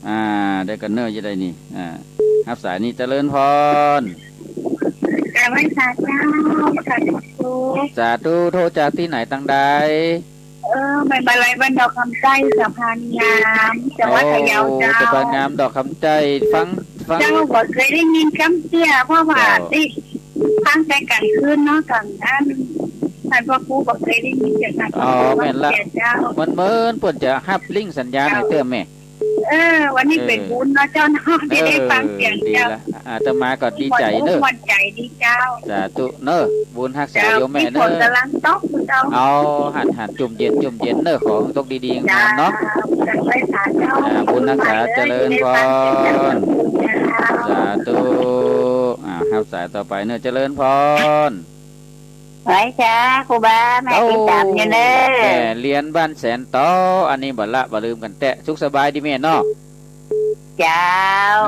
อ่า ได้ก่อนเน่อ จะได้นี่ อ่า ฮับสายนี่ เจริญพร กราบไหว้สาเจ้า สาธุ สาธุ โทรจากตี้ไหนตังใด เออ แม่มาลัยบ้านดอกคำใต้ สะพานงาม จังหวัดพะเยาเจ้า โอ้ สะพานงามดอกคำใต้ ฟัง ฟัง เจ้า บ่เกยได้ยินกำเตื้อ เพราะว่า เจ้า ได้ฟังแต่ก๋างคืนเนาะ ก๋างอั้น ท่านพระครูบ่เกยได้ยินเสียงท่านพระครู อ๋อ แม่นละ เจ้า เหมือน เหมือนเปิ้นจะฮับลิงก์สัญญาณ เจ้า หื้อเตื้อแม่ เออ วันนี้เป๋นบุญเนาะเจ้าเนาะ เออ ตี้ได้ฟังเสียง ดี เจ้า ละ อาตมาก็ดีใจ๋เน่อ ม่วนใจ๋ดีเจ้า สาธุเน่อ บุญฮักษา เจ้า โยมแม่เน่อ มีฝนก๋ำลังตกเจ้า เอา หัน หัน จุ่มเย็น จุ่มเย็นเน่อ ขอตกดีๆ งามๆ เนาะ เจ้า ไหว้สาเจ้า อ่า บุญฮักษา เจริญพร เจ้า สาธุ อ่า ฮับสายต่อไปเน่อ เจริญพร ไหว้สาครูบา แม่ โอ้ ติดต๋ามอยู่เน่อ แม่เลียนบ้านแสนตอ อันนี้บ่ละบ่ลืมกั๋นแต๊ สุขสบายดีแม่เนาะ เจ้า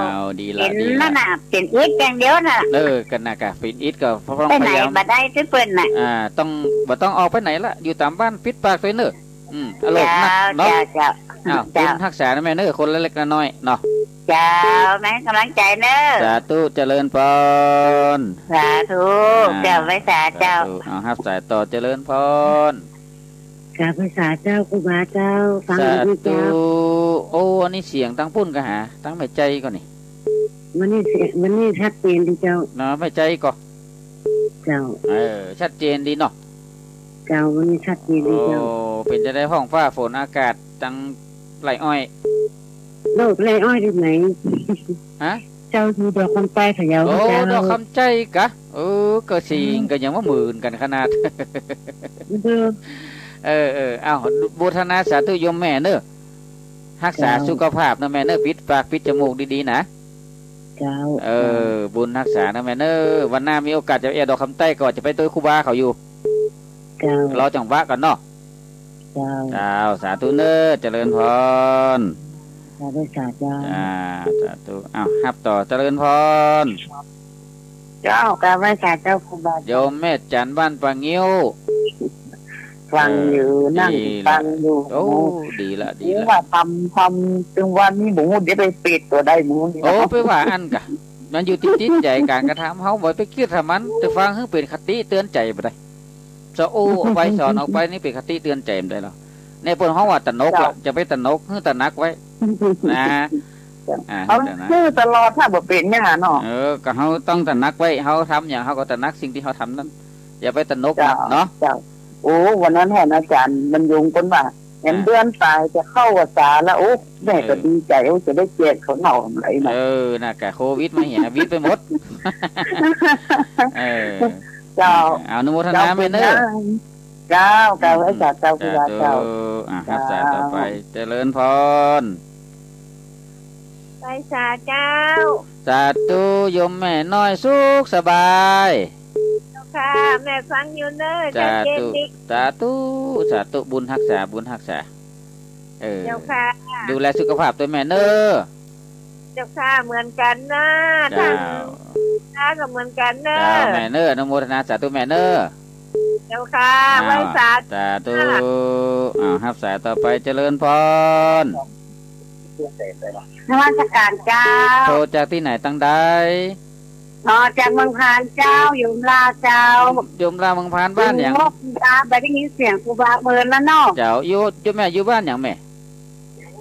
เอา ดีละ เป๋น ดีละ นั่นน่ะ เป๋นอิดอย่างเดียวน่ะ เออ กั๋นนะกะ เป๋นอิดก็ต้อง ไปไหน พยายาม บ่ได้ตี้เปิ้นน่ะ อ่า ต้อง บ่ต้องออกไปไหนละ อยู่ต๋ามบ้านปิดปากตวยเน่อ อืม อารมณ์นักเนาะ เจ้า เจ้า อ้าว เจ้า บุญฮักษานะแม่เน่อ คนละเล็กละน้อยเนาะ เจ้า แม่ก๋ำลังใจ๋เน่อ สาธุ เจริญพร สาธุ อ่า เจ้า ไหว้สาเจ้า สาธุ เอา ฮับสายต่อ เจริญพร กราบไหว้สาเจ้าครูบาเจ้า ฟัง สาธุ อยู่เจ้า โอ้ อันนี้เสียงตังปุ้นกาหา ตังแม่ใจ๋ก่อนี่ วันนี้เสียง วันนี้ชัดเจนดีเจ้า เนาะ แม่ใจ๋ก่อ เจ้า เออ ชัดเจนดีเนาะ เจ้า วันนี้ชัดเจนดีเจ้า โอ้ เป๋นจะได๋ห้องฟ้าฝนอากาศตังไร่อ้อย โลกไร่อ้อยตี้ไหน ฮะ เจ้าอยู่ดอกคำใต้พะเยา โอ้ เจ้า ดอกคำใต้กา เออ ก็สิ่ง อืม ก็ยังบ่เหมือนกั๋นขนาด เออ เออ เออ อ้าว โมทนาสาธุโยมแม่เน่อ ฮักษา เจ้า สุขภาพเน่อแม่เน่อ ปิดปากปิดจมูกดีๆ นะ เจ้า เออ บุญฮักษาเน่อแม่เน่อ วันหน้ามีโอกาสจะแอ่ดอกคำใต้ก็จะไปตวยครูบาเขาอยู่ เจ้า รอจังหวะก่อนเนาะ เจ้า เจ้า สาธุเน่อ เจริญพร สาธุ สาธุ อ่า สาธุ อ้าว ฮับต่อ เจริญพร เจ้า กราบไหว้สาเจ้าครูบา โยมแม่จันทร์บ้านป่างิ้ว ฟังอยู่ เออ นั่ง ดีละ ฟังอยู่ โอ้ ดีละ ดีละ ว่าทำ ทำ ถึงวันนี้บ่ฮู้จะไปเปรตตั๋วใดบ่ฮู้นี่ โอ้ เนาะ ไปว่าอั้นกา มันอยู่ตี้จิตใจ๋ ก๋านกระทำเฮา บ่ไปกึ๊ดหามัน แต่ฟังหื้อเป๋นคติเตือนใจ๋บ่ได้ สอนออกไป สอนออกไปนี่เป๋นคติเตือนใจ๋บ่ได้หรอก เนี่ยเปิ้นฮ้องว่าตระหนกละ เจ้า จะไปตระหนก หื้อตระหนักไว้ นะ เจ้า อ่า เอา ตระหนัก ซื่อตลอด ถ้าบ่เป๋นเนี่ยเนาะ เออ ก็เฮาต้องตระหนักไว้ เฮาทำหยังเฮาก็ตระหนักสิ่งตี้เฮาทำนั้น อย่าไปตระหนก เจ้า เนาะ เจ้า โอ้ วันนั้นหันอาจ๋ารย์บรรยงเปิ้นว่า เห็น อ่า เดือนต๋ายจะเข้าพรรษาแล้ว โอ้ แม่ก็ เออ ดีใจ๋ โอ้ จะได้แจกข้าวเหนียวอะไรนะ เออ น่ะกะโควิดมาเหียวิดไปหมด เออ เจ้า เอาอนุโมทนาแม่เน่อ เจ้า กราบไหว้สาเจ้า อืม ครูบาเจ้า สาธุ อ่ะ ครับ เจ้า สายต่อไป เจริญพร ไหว้สาเจ้า สาธุ โยมแม่น้อยสุขสบาย เจ้าค่ะ แม่ฟังอยู่เน่อ สาธุ เจ้าเย็นดี สาธุ สาธุ บุญฮักษา บุญฮักษา เออ เจ้าค่ะ ดูแลสุขภาพตวยแม่เน่อ เจ้าค่ะ เหมือนกั๋นนะ เจ้า ท่าน ข้าก็เหมือนกั๋นเน่อ เจ้า แม่เน่อ อนุโมทนาสาธุแม่เน่อ เจ้าค่ะ อ่า ไหว้สา สาธุ ค่ะ อ่า ฮับสายต่อไป เจริญพร นมัสการเจ้า โทรจากตี้ไหนตังใด อ๋อ จากเมืองพานเจ้า โยมลาเจ้า โยมลาเมืองพานบ้านหยัง โอ้ ครูบา บ่ได้ยินเสียงครูบาเมินแล้วเนาะ เจ้า อยู่ โยมแม่อยู่บ้านหยังแม่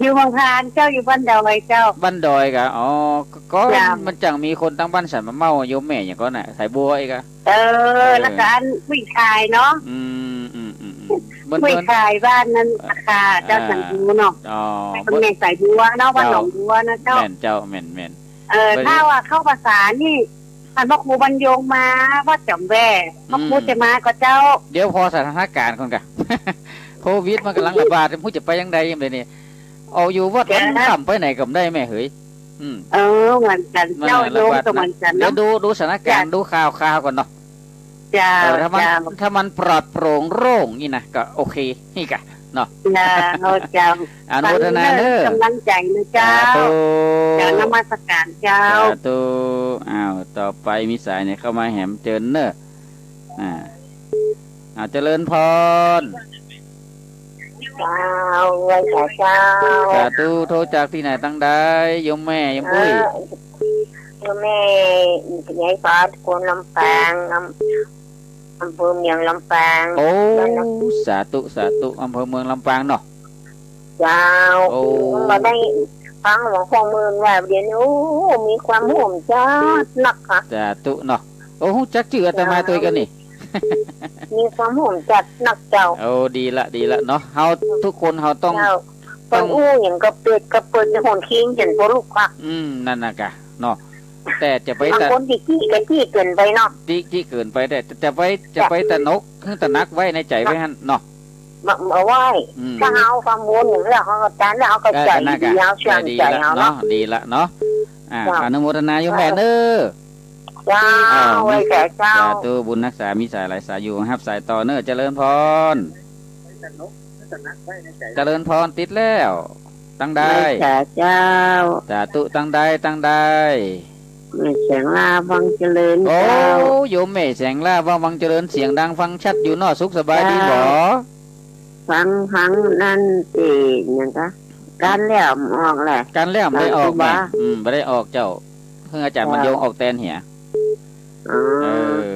อยู่เมืองพานเจ้า อยู่บ้านดอยเจ้า บ้านดอยกะ อ๋อ ก็ ก็ เจ้า มันจั้งมีคนตังบ้านสันมะเมา โยมแม่หยังก่อน่ะ สายบัวอีกอะ เออ เออ แล้วก็อันกุ้ยข่ายเนาะ อืม อืม อืม อืม เปิ้น กุ้ยข่ายบ้านนั้น เปิ้น ราคาเจ้า อ่า สันติเนาะ อ๋อ เปิ้นแม่สายบัวเนาะ บ้านหนองบัวนะเจ้า แม่นเจ้า แม่น แม่น เออ เปิ้น ถ้าว่าเข้าพรรษานี่ คันพระครูบรรยงมาวัดจอมแว่ พระครู อืม จะมาก่อเจ้า เดี๋ยวผ่อสถานการณ์ก่อนกะ โควิดมันก่ำลังระบาด บ่ฮู้จะไปจังใด๋ เดี๋ยวนี้ เอาอยู่วัด เจ้า วันค่ำไปไหนก็บ่ได้แม่เหย อืม เออ เหมือนกั๋น มัน เจ้า ระบาดหนัก โยมก็เหมือนกั๋นเนาะ เดี๋ยวดู ดูสถานการณ์ เจ้า ดูข่าว ข่าวก่อนเนาะ เจ้า เออ ถ้ามัน เจ้า ถ้ามันปลอดโปร่งโล่งนี่นะ ก็โอเค นี่กะ เนาะ เจ้า เจ้า อนุโมทนาเน่อ ฟังเน่อ กำลังใจ๋นะเจ้า สาธุ เจ้า นมัสการเจ้า สาธุ อ้าว ต่อไปมีสายไหนเข้ามาแหม เจิญเน่อ อ่า อ้าว เจริญพร เจ้า ไหว้สาเจ้า สาธุ โทรจากตี้ไหนตังใด โยมแม่ โยมอุ้ย เอ่อ โยมแม่ ยายพร คนลำปาง อำ อำเภอเมืองลำปาง โอ้ บ้านลำ สาธุ สาธุ อำเภอเมืองลำปางเนาะ เจ้า โอ้ บ่ได้ฟังหลวงพ่อเมินว่าเดี๋ยวนี้ โอ้ มีความโห้มจัดนักค่ะ สาธุเนาะ โอ้ ฮู้จักจื้ออาตมาตวยกั๋นนี่ มีความโห้มจัดนักเจ้า โอ้ ดีละ ดีละเนาะ เฮาทุกคนเฮาต้อง เจ้า ต้อง คนอู้หยังก็เปิด ก็เปิดในห้องคิงเห็นบ่ลูกค่ะ อืม นั่นน่ะกะ เนาะ แต่จะไป บางคนตี้จี้ก็จี้เกินไปเนาะ จี้ จี้เกินไป แต่จะไป จะไปตระหนก คือตระหนักไว้ในใจ๋ไว้หั้นเนาะ บ่ บ่ไหว้ อืม ถ้าเฮาฟังบุญแล้วเฮาก็ตันแล้วเฮาก็ เออ ใจ๋ นั่นน่ะกะ ดี เฮาเชื่อ ได้ดี ใจ๋ ละ เฮา เนาะ เนาะ ดีละเนาะ อ่า เจ้า อนุโมทนาโยมแม่เน่อ เจ้า อ้าว ไหว้สาเจ้า สาธุ บุญฮักษา มีสายหลายสายอยู่ ฮับสายต่อเน่อ เจริญพร เจริญพร ติดแล้ว ตังใด ไหว้สาเจ้า สาธุ ตังใด ตังใด แม่แสงลาวังเจริญ โอ้ เจ้า โยมแม่แสงลาวัง วังเจริญ เสียงดังฟังชัดอยู่เนาะ สุขสบายดีบ่ เจ้า ฟัง ฟังนั่นติ หยังกะ กาแหลมออกแหละ กาแหลมบ่ได้ออก เอ่อ ครูบา แม่ อืม บ่ได้ออกเจ้า เพิ่งอาจ๋ารย์ เจ้า บรรยงออกแตนเหีย อ๋อ เอ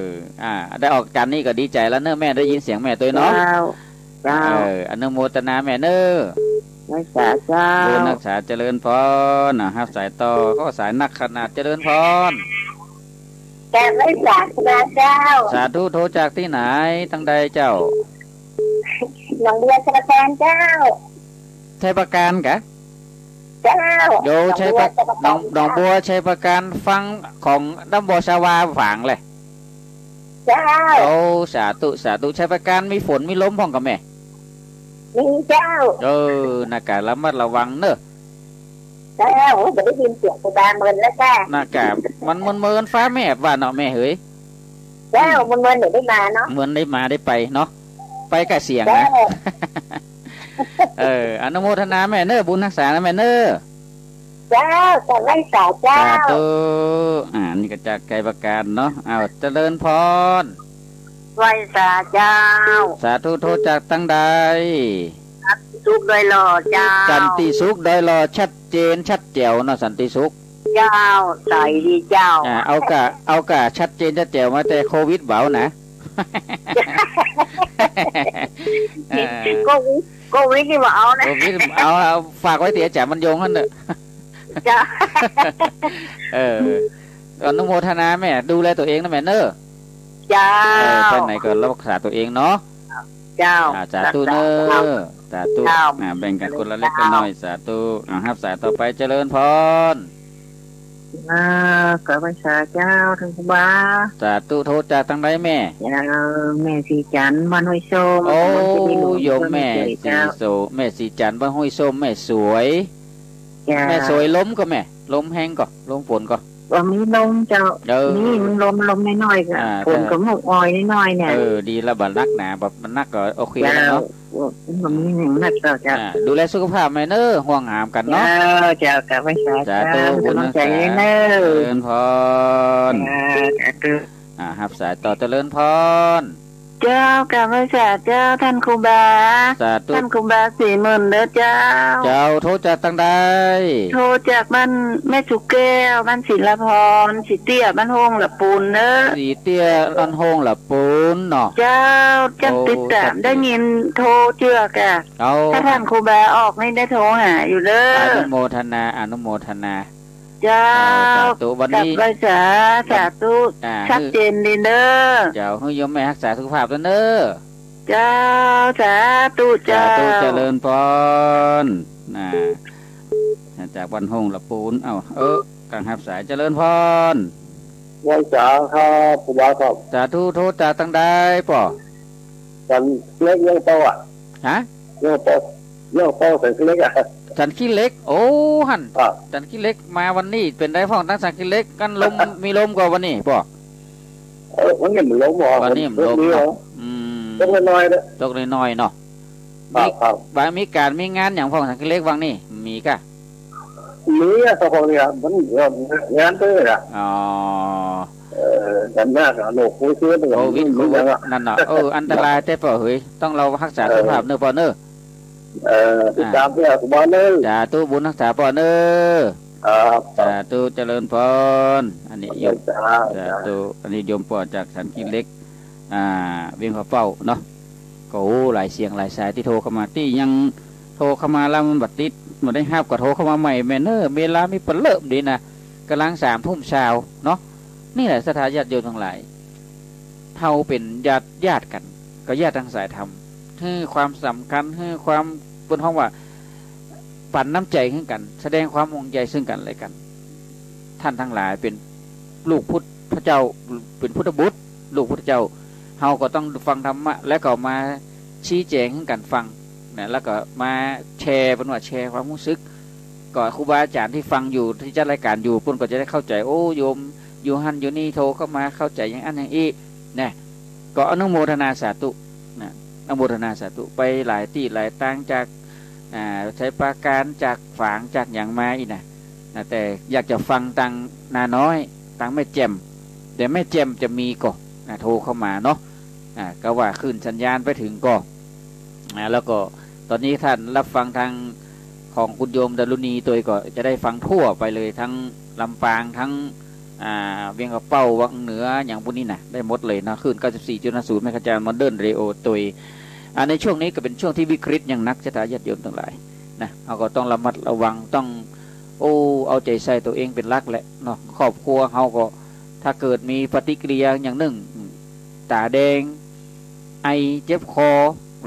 อ อ่า ได้ออกกาลนี้ก็ดีใจ๋แล้วเน่อแม่ ได้ยินเสียงแม่ตวยเนาะ เจ้า เจ้า เออ อนุโมทนาแม่เน่อ ไหว้สาเจ้า บุญฮักษา เจริญพร นะ ฮับสายต่อ ก็สายนักขนาด เจริญพร กราบไหว้สาเจ้า สาธุ โทรจากตี้ไหน ตังใดเจ้า หนองบัวชัยปราการเจ้า ชัยปราการกะ เจ้า โย หนองบัว ชัยปรา ชัยปราการ หนอง หนองบัวชัยปราการ ฟังของดำบ่อชวาฝางเลย เจ้า โอ้ สาธุ สาธุ ชัยปราการมีฝนมีลมพ่องก่อแม่ มีเจ้า เออ นะกะ ระมัดระวังเน่อ เจ้า บ่ได้ยินเสียงครูบาเมินแล้วจ้า นะกะ มันเมินๆ ฟ้าแมบว่าเนาะแม่เหย เจ้า อืม เมินๆ เดี๋ยวได้มาเนาะ เมินได้มาได้ไปเนาะ ไปกับเสียงนะ เจ้า เออ อนุโมทนาแม่เน่อ บุญฮักษานะแม่เน่อ เจ้า กราบไหว้สาเจ้า สาธุ อ่า นี่ก็จากชัยปราการเนาะ อ้าว เจริญพร ไหว้สาเจ้า สาธุ โทรจากตังใด สันติสุขดอยหล่อเจ้า สันติสุขดอยหล่อ ชัดเจนชัดแจ๋วเนาะ สันติสุข เจ้า ใสดีเจ้า อ่า เอากะ เอากะ ชัดเจนชัดแจ๋วมาแต่โควิดเบานะ อ่า โควิด โควิดนี่บ่เอานะ โควิด เอา เอา ฝากไว้ตี้อาจ๋ารย์บรรยงหั้นเน่อ เจ้า เออ อนุโมทนาแม่ ดูแลตั๋วเองนะแม่เน่อ เจ้า เออ ไปไหนก็รักษาตั๋วเองเนาะ เจ้า อ่า สาธุเน่อ สาธุ เจ้า อ่า แบ่งกั๋นคนละเล็กคนละน้อย สาธุ อ่า ฮับสายต่อไป เจริญพร อ่า กราบไหว้สาเจ้า ท่านครูบา สาธุ โทรจากตังใดแม่ เจ้า แม่ศรีจันทร์ บ้านห้วยส้ม โอ้ ตำบลเจดีย์หลวง โยมแม่ อำเภอเมืองเชียงใหม่เจ้า ศรีโส แม่ศรีจันทร์ บ้านห้วยส้ม แม่สวย เจ้า แม่สวยล้มก่อแม่ ลมแฮงก่อ ลมฝนก่อ บ่มีลมเจ้า เออ นี่มันลม ลมน้อยๆ ก็ อ่า ฝนก็ แต่ มุกออยน้อยๆ เนี่ย เออ ดีละ บ่หนักหนา บ่หนักก็โอเคแล้วเนาะ เจ้า บ่มีหยังหนักเจ้า เจ้า อ่า ดูแลสุขภาพแม่เน้อ ห่วงหามกั๋นเนาะ เจ้า เจ้า กราบไหว้สา สาธุ เจ้า บุญ กำลังใจ๋ สาธุ เน้อ เจริญพร เจ้า สาธุ อ่า ฮับสายต่อ เจริญพร เจ้า กราบไหว้สาเจ้า ต้านครูบา สาธุ ต้านครูบาศรีหมื่นเน้อเจ้า เจ้า โทรจากตางใด โทรจากบ้านแม่สุแก้ว บ้านศิลาพร ศรีเตี้ย บ้านโฮ่งหละปูนเน้อ ศรีเตี้ย บ้านโฮ่งหละปูนเนาะ เจ้า จัก โอ้ ติดต๋าม ชัดเจน ได้ยินโทรเจื้อกอะ เอา ถ้าต้านครูบาออกนี่ได้โทรหาอยู่เน้อ อนุโมทนา อนุโมทนา เจ้า เออ สาธุ วันนี้ กราบไหว้สา วัน สาธุ อ่า ชัดเจนดีเน้อ เจ้า หื้อโยมแม่ฮักษาสุขภาพเน้อ เจ้า สาธุ สาธุ เจ้า เจริญพร น่ะ จากบ้านโฮ่งหละปูน เอ้า เออ กั๋งฮับสาย เจริญพร ไหว้สาครับ ครูบาครับ สาธุ โทรจากตางใดป้อ สันเล็กยังเปาอะ ฮะ ยังเปา ยังเปาสันเล็กอะ สันขี้เหล็ก โอ้ หั้น อ่ะ สันขี้เหล็ก มาวันนี้ เป๋นใดพ่องตางสันขี้เหล็ก กั๋นลม มีลมก่อวันนี้ป้อ เออ วันนี้มันลมเหรอ วันนี้มันลม มันลมเหรอ เนาะ อืม ตกน้อยๆ เน้อ ตกน้อยๆ เนาะ ครับ มี ครับ บ่ามีก๋านมีงานหยังพ่องสันขี้เหล็กว่างนี่ มีก่ะ มีอะครับ พ่องเนี่ย มัน เออ งานเตื้ออะ อ๋อ เออ กันหน้ากับโรคโควิด โควิด มันยังอะ นั่นเนาะ เออ อันตรายแต๊ป้อเหย ต้องเฮาฮักษา เออ สุขภาพเน้อป้อเน้อ เออ ติดต๋ามเตื้อ อ่า ครูบาเน้อ สาธุ บุญฮักษาป้อเน้อ ครับ สาธุ เจริญพร อันนี้โยม สาธุ สาธุ อันนี้โยมป้อจากสันขี้เหล็ก อ่า เวียงผาเป้าเนาะ ก็ โอ้ หลายเสียงหลายสายตี้โทรเข้ามา ตี้ยังโทรเข้ามาแล้วมันบ่ติด บ่ได้ฮับก็โทรเข้ามาใหม่แม่เน้อ เวลามีปะเลิมดีนะ ก่ำลังสามทุ่มซาวเนาะ นี่แหละศรัทธาญาติโยมตังหลาย เฮาเป๋นญาติ ญาติกั๋น ก็ญาติตางสายธรรม หื้อความสำคัญ หื้อความ เปิ้นฮ้องว่า ปั๋นน้ำใจ๋ซึ่งกั๋น แสดงความห่วงใยซึ่งกั๋นและกั๋น ต้านตังหลายเป๋นลูกพุทธเจ้า เป๋นพุทธบุตร ลูกพุทธเจ้า เฮาก็ต้องฟังธรรมะ แล้วก็มาชี้แจ๋งซึ่งกั๋นฟังนะ แล้วก็มาแชร์ เปิ้นว่าแชร์ความฮู้สึก ก็ครูบาอาจ๋ารย์ตี้ฟังอยู่ ตี้จัดรายก๋านอยู่ เปิ้นก็จะได้เข้าใจ๋ โอ้ โยมอยู่หั้นอยู่นี่ โทรเข้ามาเข้าใจ๋อย่างอั้นอย่างอี้นะ ก็อนุโมทนาสาธุนะ อนุโมทนาสาธุ ไปหลายตี้หลายตาง จาก อ่า ไชยปราการ จากฝาง จากหยังมาอี้นะ นะ แต่อยากจะฟังตางนาน้อย ตางแม่แจ่ม แต่แม่แจ่มจะมีก่อนะ โทรเข้ามาเนาะ อ่า ก็ว่าคลื่นสัญญาณไปเถิงก่อ อ่า แล้วก็ต๋อนนี้ต้านฮับฟังตางของคุณโยมดารุณีตวยก็จะได้ฟังทั่วไปเลย ตึงลำปาง ตึง อ่า เวียงผาเป้า วังเหนือ อย่างปู้นนี้นะ ได้หมดเลยนะ คลื่น เก้าสิบสี่จุดห้าศูนย์ เมกะเฮิรตซ์ โมเดิร์นเรดิโอตวย อ่า ในช่วงนี้ก็เป๋นช่วงตี้วิกฤตอย่างนัก ศรัทธาญาติโยมตังหลายนะ เฮาก็ต้องระมัดระวัง ต้อง โอ้ เอาใจ๋ใส่ตั๋วเองเป๋นหลักแหละเนาะ ครอบครัวเฮาก็ ถ้าเกิดมีปฏิกิริยาอย่างนึ่ง ต๋าแดง ไอ เจ็บคอ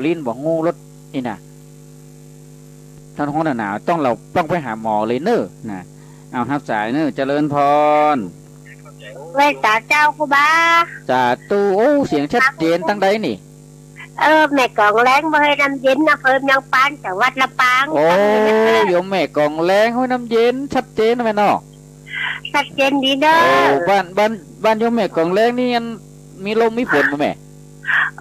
ลิ้นบ่ฮู้รส อี้นะ ต้านฮ้องหนาวๆ ต้อง เฮาต้องไปหาหมอเลยเน้อนะ เอาฮับสายเน้อ เจริญพร ไหว้สาเจ้าครูบา สาธุ โอ้ เสียงชัดเจน ตางใดนี่ เออ แม่กองแล้ง บ่าห้วยน้ำเย็น อำเภอเมืองปาน จังหวัดลำปาง โอ้ โยมแม่กองแล้ง ห้วยน้ำเย็น ชัดเจนแม่เนาะ ชัดเจนดีเน้อ โอ้ บ้าน บ้าน บ้านโยมแม่กองแล้งนี่ อัน มีลมมีฝนบ่แม่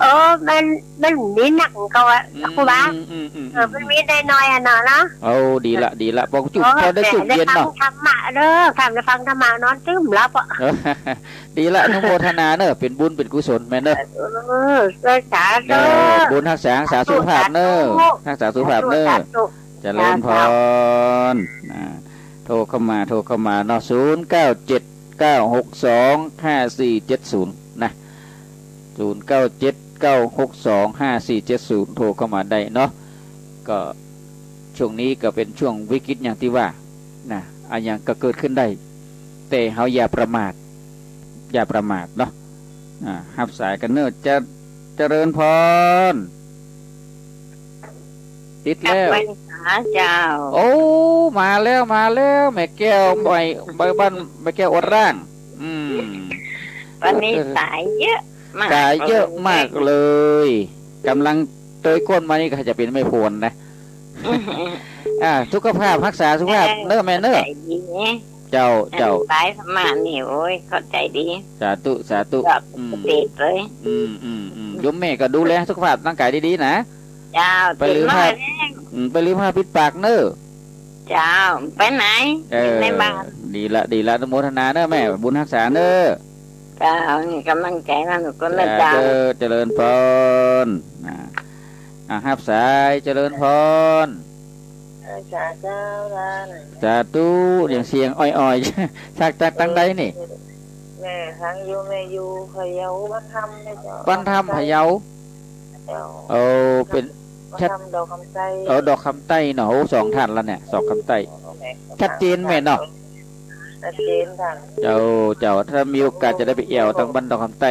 โอ้ มัน มันมีหนักกว่า อืม ครูบา อืม อืม อืม เออ มันมีน้อยๆ อะเนาะ เนาะ โอ้ ดีละ ดีละ ปอจุก โอ้ ปอได้จุกเย็นเนาะ ได้ฟังธรรมะเน้อ ฟัง ได้ฟังธรรมะนอนตึ๊มหลับอะ เออ ดีละ อนุโมทนาเน้อ เป๋นบุญเป๋นกุศลแม่เน้อ เออ สาธุ เออ บุญฮักษา สาธุ สุขภาพเน้อ สาธุ ฮักษาสุขภาพเน้อ สาธุ เจริญพร สาธุ อ่า โทรเข้ามา โทรเข้ามาเนาะ ศูนย์เก้าเจ็ดเก้าหกสองห้าสี่เจ็ดศูนย์ นะ ศูนย์เก้าเจ็ดเก้าหกสองห้าสี่เจ็ดศูนย์ โทรเข้ามาได้เนาะ ก็ช่วงนี้ก็เป๋นช่วงวิกฤตอย่างตี้ว่านะ อะหยังก็เกิดขึ้นได้ แต่เฮาอย่าประมาท อย่าประมาทเนาะ อ่า ฮับสายกั๋นเน้อ จะ เจริญพร ติดแล้ว กราบไหว้สาเจ้า โอ้ มาแล้ว มาแล้ว แม่แก้ว ใบ ใบบ้าน แม่แก้วอดร่าง อืม วันนี้ เออ สายเยอะมาก สายเยอะมากเลย กำลังเตยก้นมานี่ก็จะเป๋นแม่โพนนะ อืม อ่า สุขภาพ ฮักษาสุขภาพ เออ เน้อแม่เน้อ เข้าใจ๋ดี เจ้า เจ้า สบายสมานนี่ โอ้ย เข้าใจ๋ดี สาธุ สาธุ ก็ อืม เสพเลย อืม อืม อืม โยมแม่ก็ดูแลสุขภาพร่างกายดีๆ นะ เจ้า ไปลืมผ้า เจ็บมากเลย อืม ไปลืมผ้าปิดปากเน้อ เจ้า ไปไหน เออ ในบ้าน ดีละ ดีละ อนุโมทนาเน้อแม่ บุญฮักษาเน้อ เจ้า นี่ก๋ำลังใจ๋นะ ลูกคนนะ เจ้า เจ้า เจริญพร อ่า อ่า ฮับสาย เจริญพร สาธุเจ้า หลาน สาธุ อย่างเสียงอ่อยๆ จาก จากตางใดนี่ แม่ฮังอยู่ แม่อยู่พะเยา บ้านถ้ำเนี่ยเจ้า บ้านถ้ำพะเยา เจ้า เออ เป๋น บ้านถ้ำดอกคำใต้ เออ ดอกคำใต้เนาะ โอ้ สองท่านละเนี่ย สองคำใต้ แม่ ชัดเจนแม่เนาะ ชัดเจนค่ะ เจ้า เจ้า ถ้ามีโอกาสจะได้ไปแอ่วตางบ้านดอกคำใต้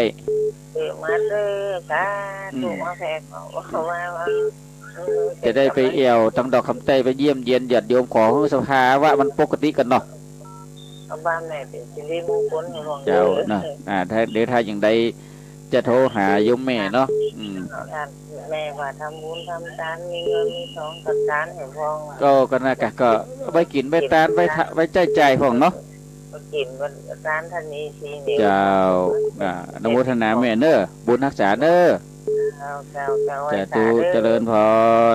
เออ มาเด้อ สาธุ อืม มาแผ่ มา มา มา เออ จะได้ไปแอ่วตางดอกคำใต้ ไปเยี่ยมเยียนญาติโยม ขอหื้อสภาวะมันปกติก่อนเนาะ เอาบ้านแม่เป๋นสิริมงคลให้พ่อง เจ้า เด้อ เนาะ อ่า ถ้า เดี๋ยวถ้าอย่างใดจะโทรหาโยมแม่เนาะ อืม แม่ว่าทำบุญทำตาน มีเงินมีทองก็ตานให้พ่อง ก็ ก็นั่นกะ ก็ไว้กิ๋นไว้ตาน ไว้ทะ ไว้ใจ๊จ่ายพ่องเนาะ กิ๋นวันอาจารย์ท่านนี้สิเนี่ย เจ้า อ่า อนุโมทนาแม่เน้อ บุญฮักษาเน้อ เจ้า เจ้า เจ้า สาธุ ไหว้สาเด้อ เจริญพ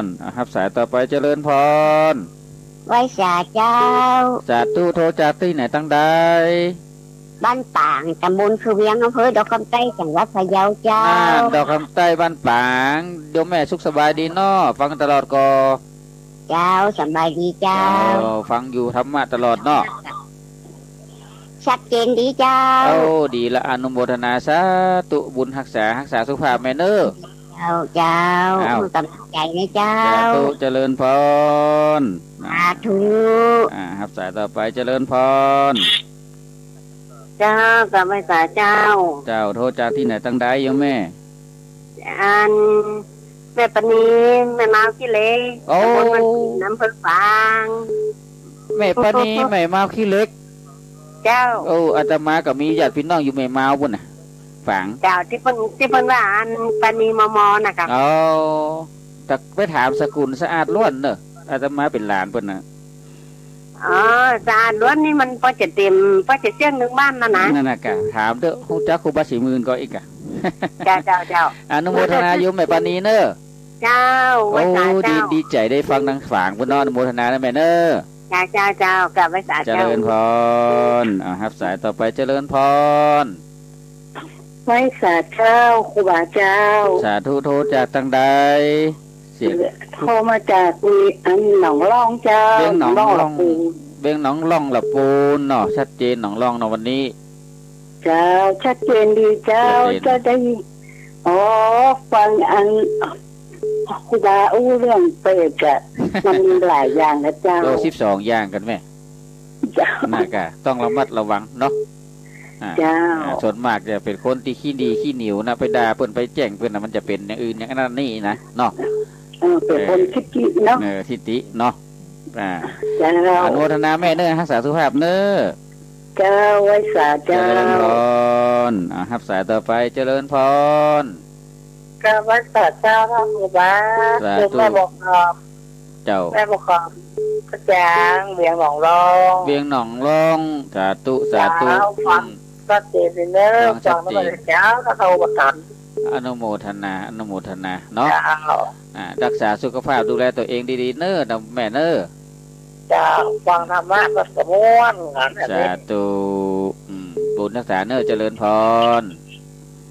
ร อ่า ฮับสายต่อไป เจริญพร ไหว้สาเจ้า สาธุ โทรจากตี้ไหนตางใด บ้านป๋าง ตำบลคือเวียง อำเภอดอกคำใต้ จังหวัดพะเยาเจ้า อ่า ดอกคำใต้ บ้านป๋าง โยมแม่สุขสบายดีเนาะ ฟังตลอดก่อ เจ้า สบายดีเจ้า เจ้า ฟังอยู่ธรรมะตลอดเนาะ ชัดเจนดีเจ้า โอ้ ดีละ อนุโมทนาสาธุ บุญฮักษา ฮักษาสุขภาพแม่เน้อ เจ้า เจ้า อ้าว หื้อกำลังใจ๋นะเจ้า สาธุ เจริญพร สาธุ อ่า ฮับสายต่อไป เจริญพร เจ้า กราบไหว้สาเจ้า เจ้า โทรจากตี้ไหนตางใดโยมแม่ อัน แม่ปานี แม่มาวขี้เหล็ก โอ้ ตำบลบ้านปิ่น อำเภอฝาง แม่ปานี แม่มาวขี้เหล็ก เจ้า โอ้ อาตมาก็มีญาติพี่น้องอยู่แม่มาวปู๊นน่ะ ฝาง เจ้า ตี้เปิ้น ตี้เปิ้นว่าอันปานีมอมอน่ะค่ะ อ๋อ แต่ไปถามสกุลสะอาดล้วนเนาะ อาตมาเป๋นหลานเปิ้นน่ะ อ๋อ สะอาดล้วนนี่มันปอจะเต็ม ปอจะเสี้ยงนึ่งบ้านแล้วนะ นั่นน่ะกะ ถามเต๊อะ ฮู้จักครูบาศรีหมื่นก็อีกกะ เจ้า เจ้า เจ้า อนุโมทนาโยมแม่ปานีเน้อ เจ้า ไหว้สาเจ้า โอ้ ดี ดีใจ๋ได้ฟังตางฝางปู๊นเนาะ อนุโมทนานะแม่เน้อ เจ้า เจ้า เจ้า กราบไหว้สาเจ้า เจริญพร อ่า ฮับสายต่อไป เจริญพร ไหว้สาเจ้า ครูบาเจ้า สาธุ โทรจากตางใด เสียง โทรมาจากนี่ อันหนองล่องเจ้า เวียงหนองล่อง หนองล่องละปูน เวียงหนองล่องละปูนเนาะ ชัดเจนหนองล่องเนาะวันนี้ เจ้า ชัดเจนดีเจ้า ชัดเจน เจ้าได้ยิน อ๋อ ฟังอันครูบาอู้เรื่องเปรตอะ มันมีหลายอย่างนะเจ้า โอ้ สิบสองอย่างกั๋นแม่ เจ้า น่ะกะ ต้องระมัดระวังเนาะ อ่า เจ้า อ่า ส่วนมากจะเป๋นคนตี้ขี้ดีขี้หนิวนะ ไปด่าเปิ้น ไปแจ้งเปิ้นน่ะ มันจะเป๋นอย่างอื่นอย่างนั้นนี่นะเนาะ เออ เป๋นคน เออ ทิฐิเนาะ เออ ทิฐิเนาะ อ่า เจ้า อนุโมทนาแม่เน้อ ฮักษาสุขภาพเน้อ เจ้า ไหว้สาเจ้า เจริญพร อ่า ฮับสายต่อไป เจริญพร กราบไหว้สาเจ้า ท่านครูบา สาธุ แม่บัวคำ เจ้า แม่บัวคำ กระจาง เวียงหนองล่อง เวียงหนองล่อง สาธุ สาธุ เจ้า ฟัง อืม ชัดเจนดีเน้อ ฟังชัดเจน ฟังแล้วก็เจ้า ถ้าเขาอุปถัมภ์ อนุโมทนา อนุโมทนาเนาะ เจ้า อ่า ฮักษาสุขภาพ ดูแลตั๋วเองดีๆ เน้อ แม่เน้อ เจ้า ฟังธรรมะก็สะม่วน สาธุ อืม บุญฮักษาเน้อ เจริญพร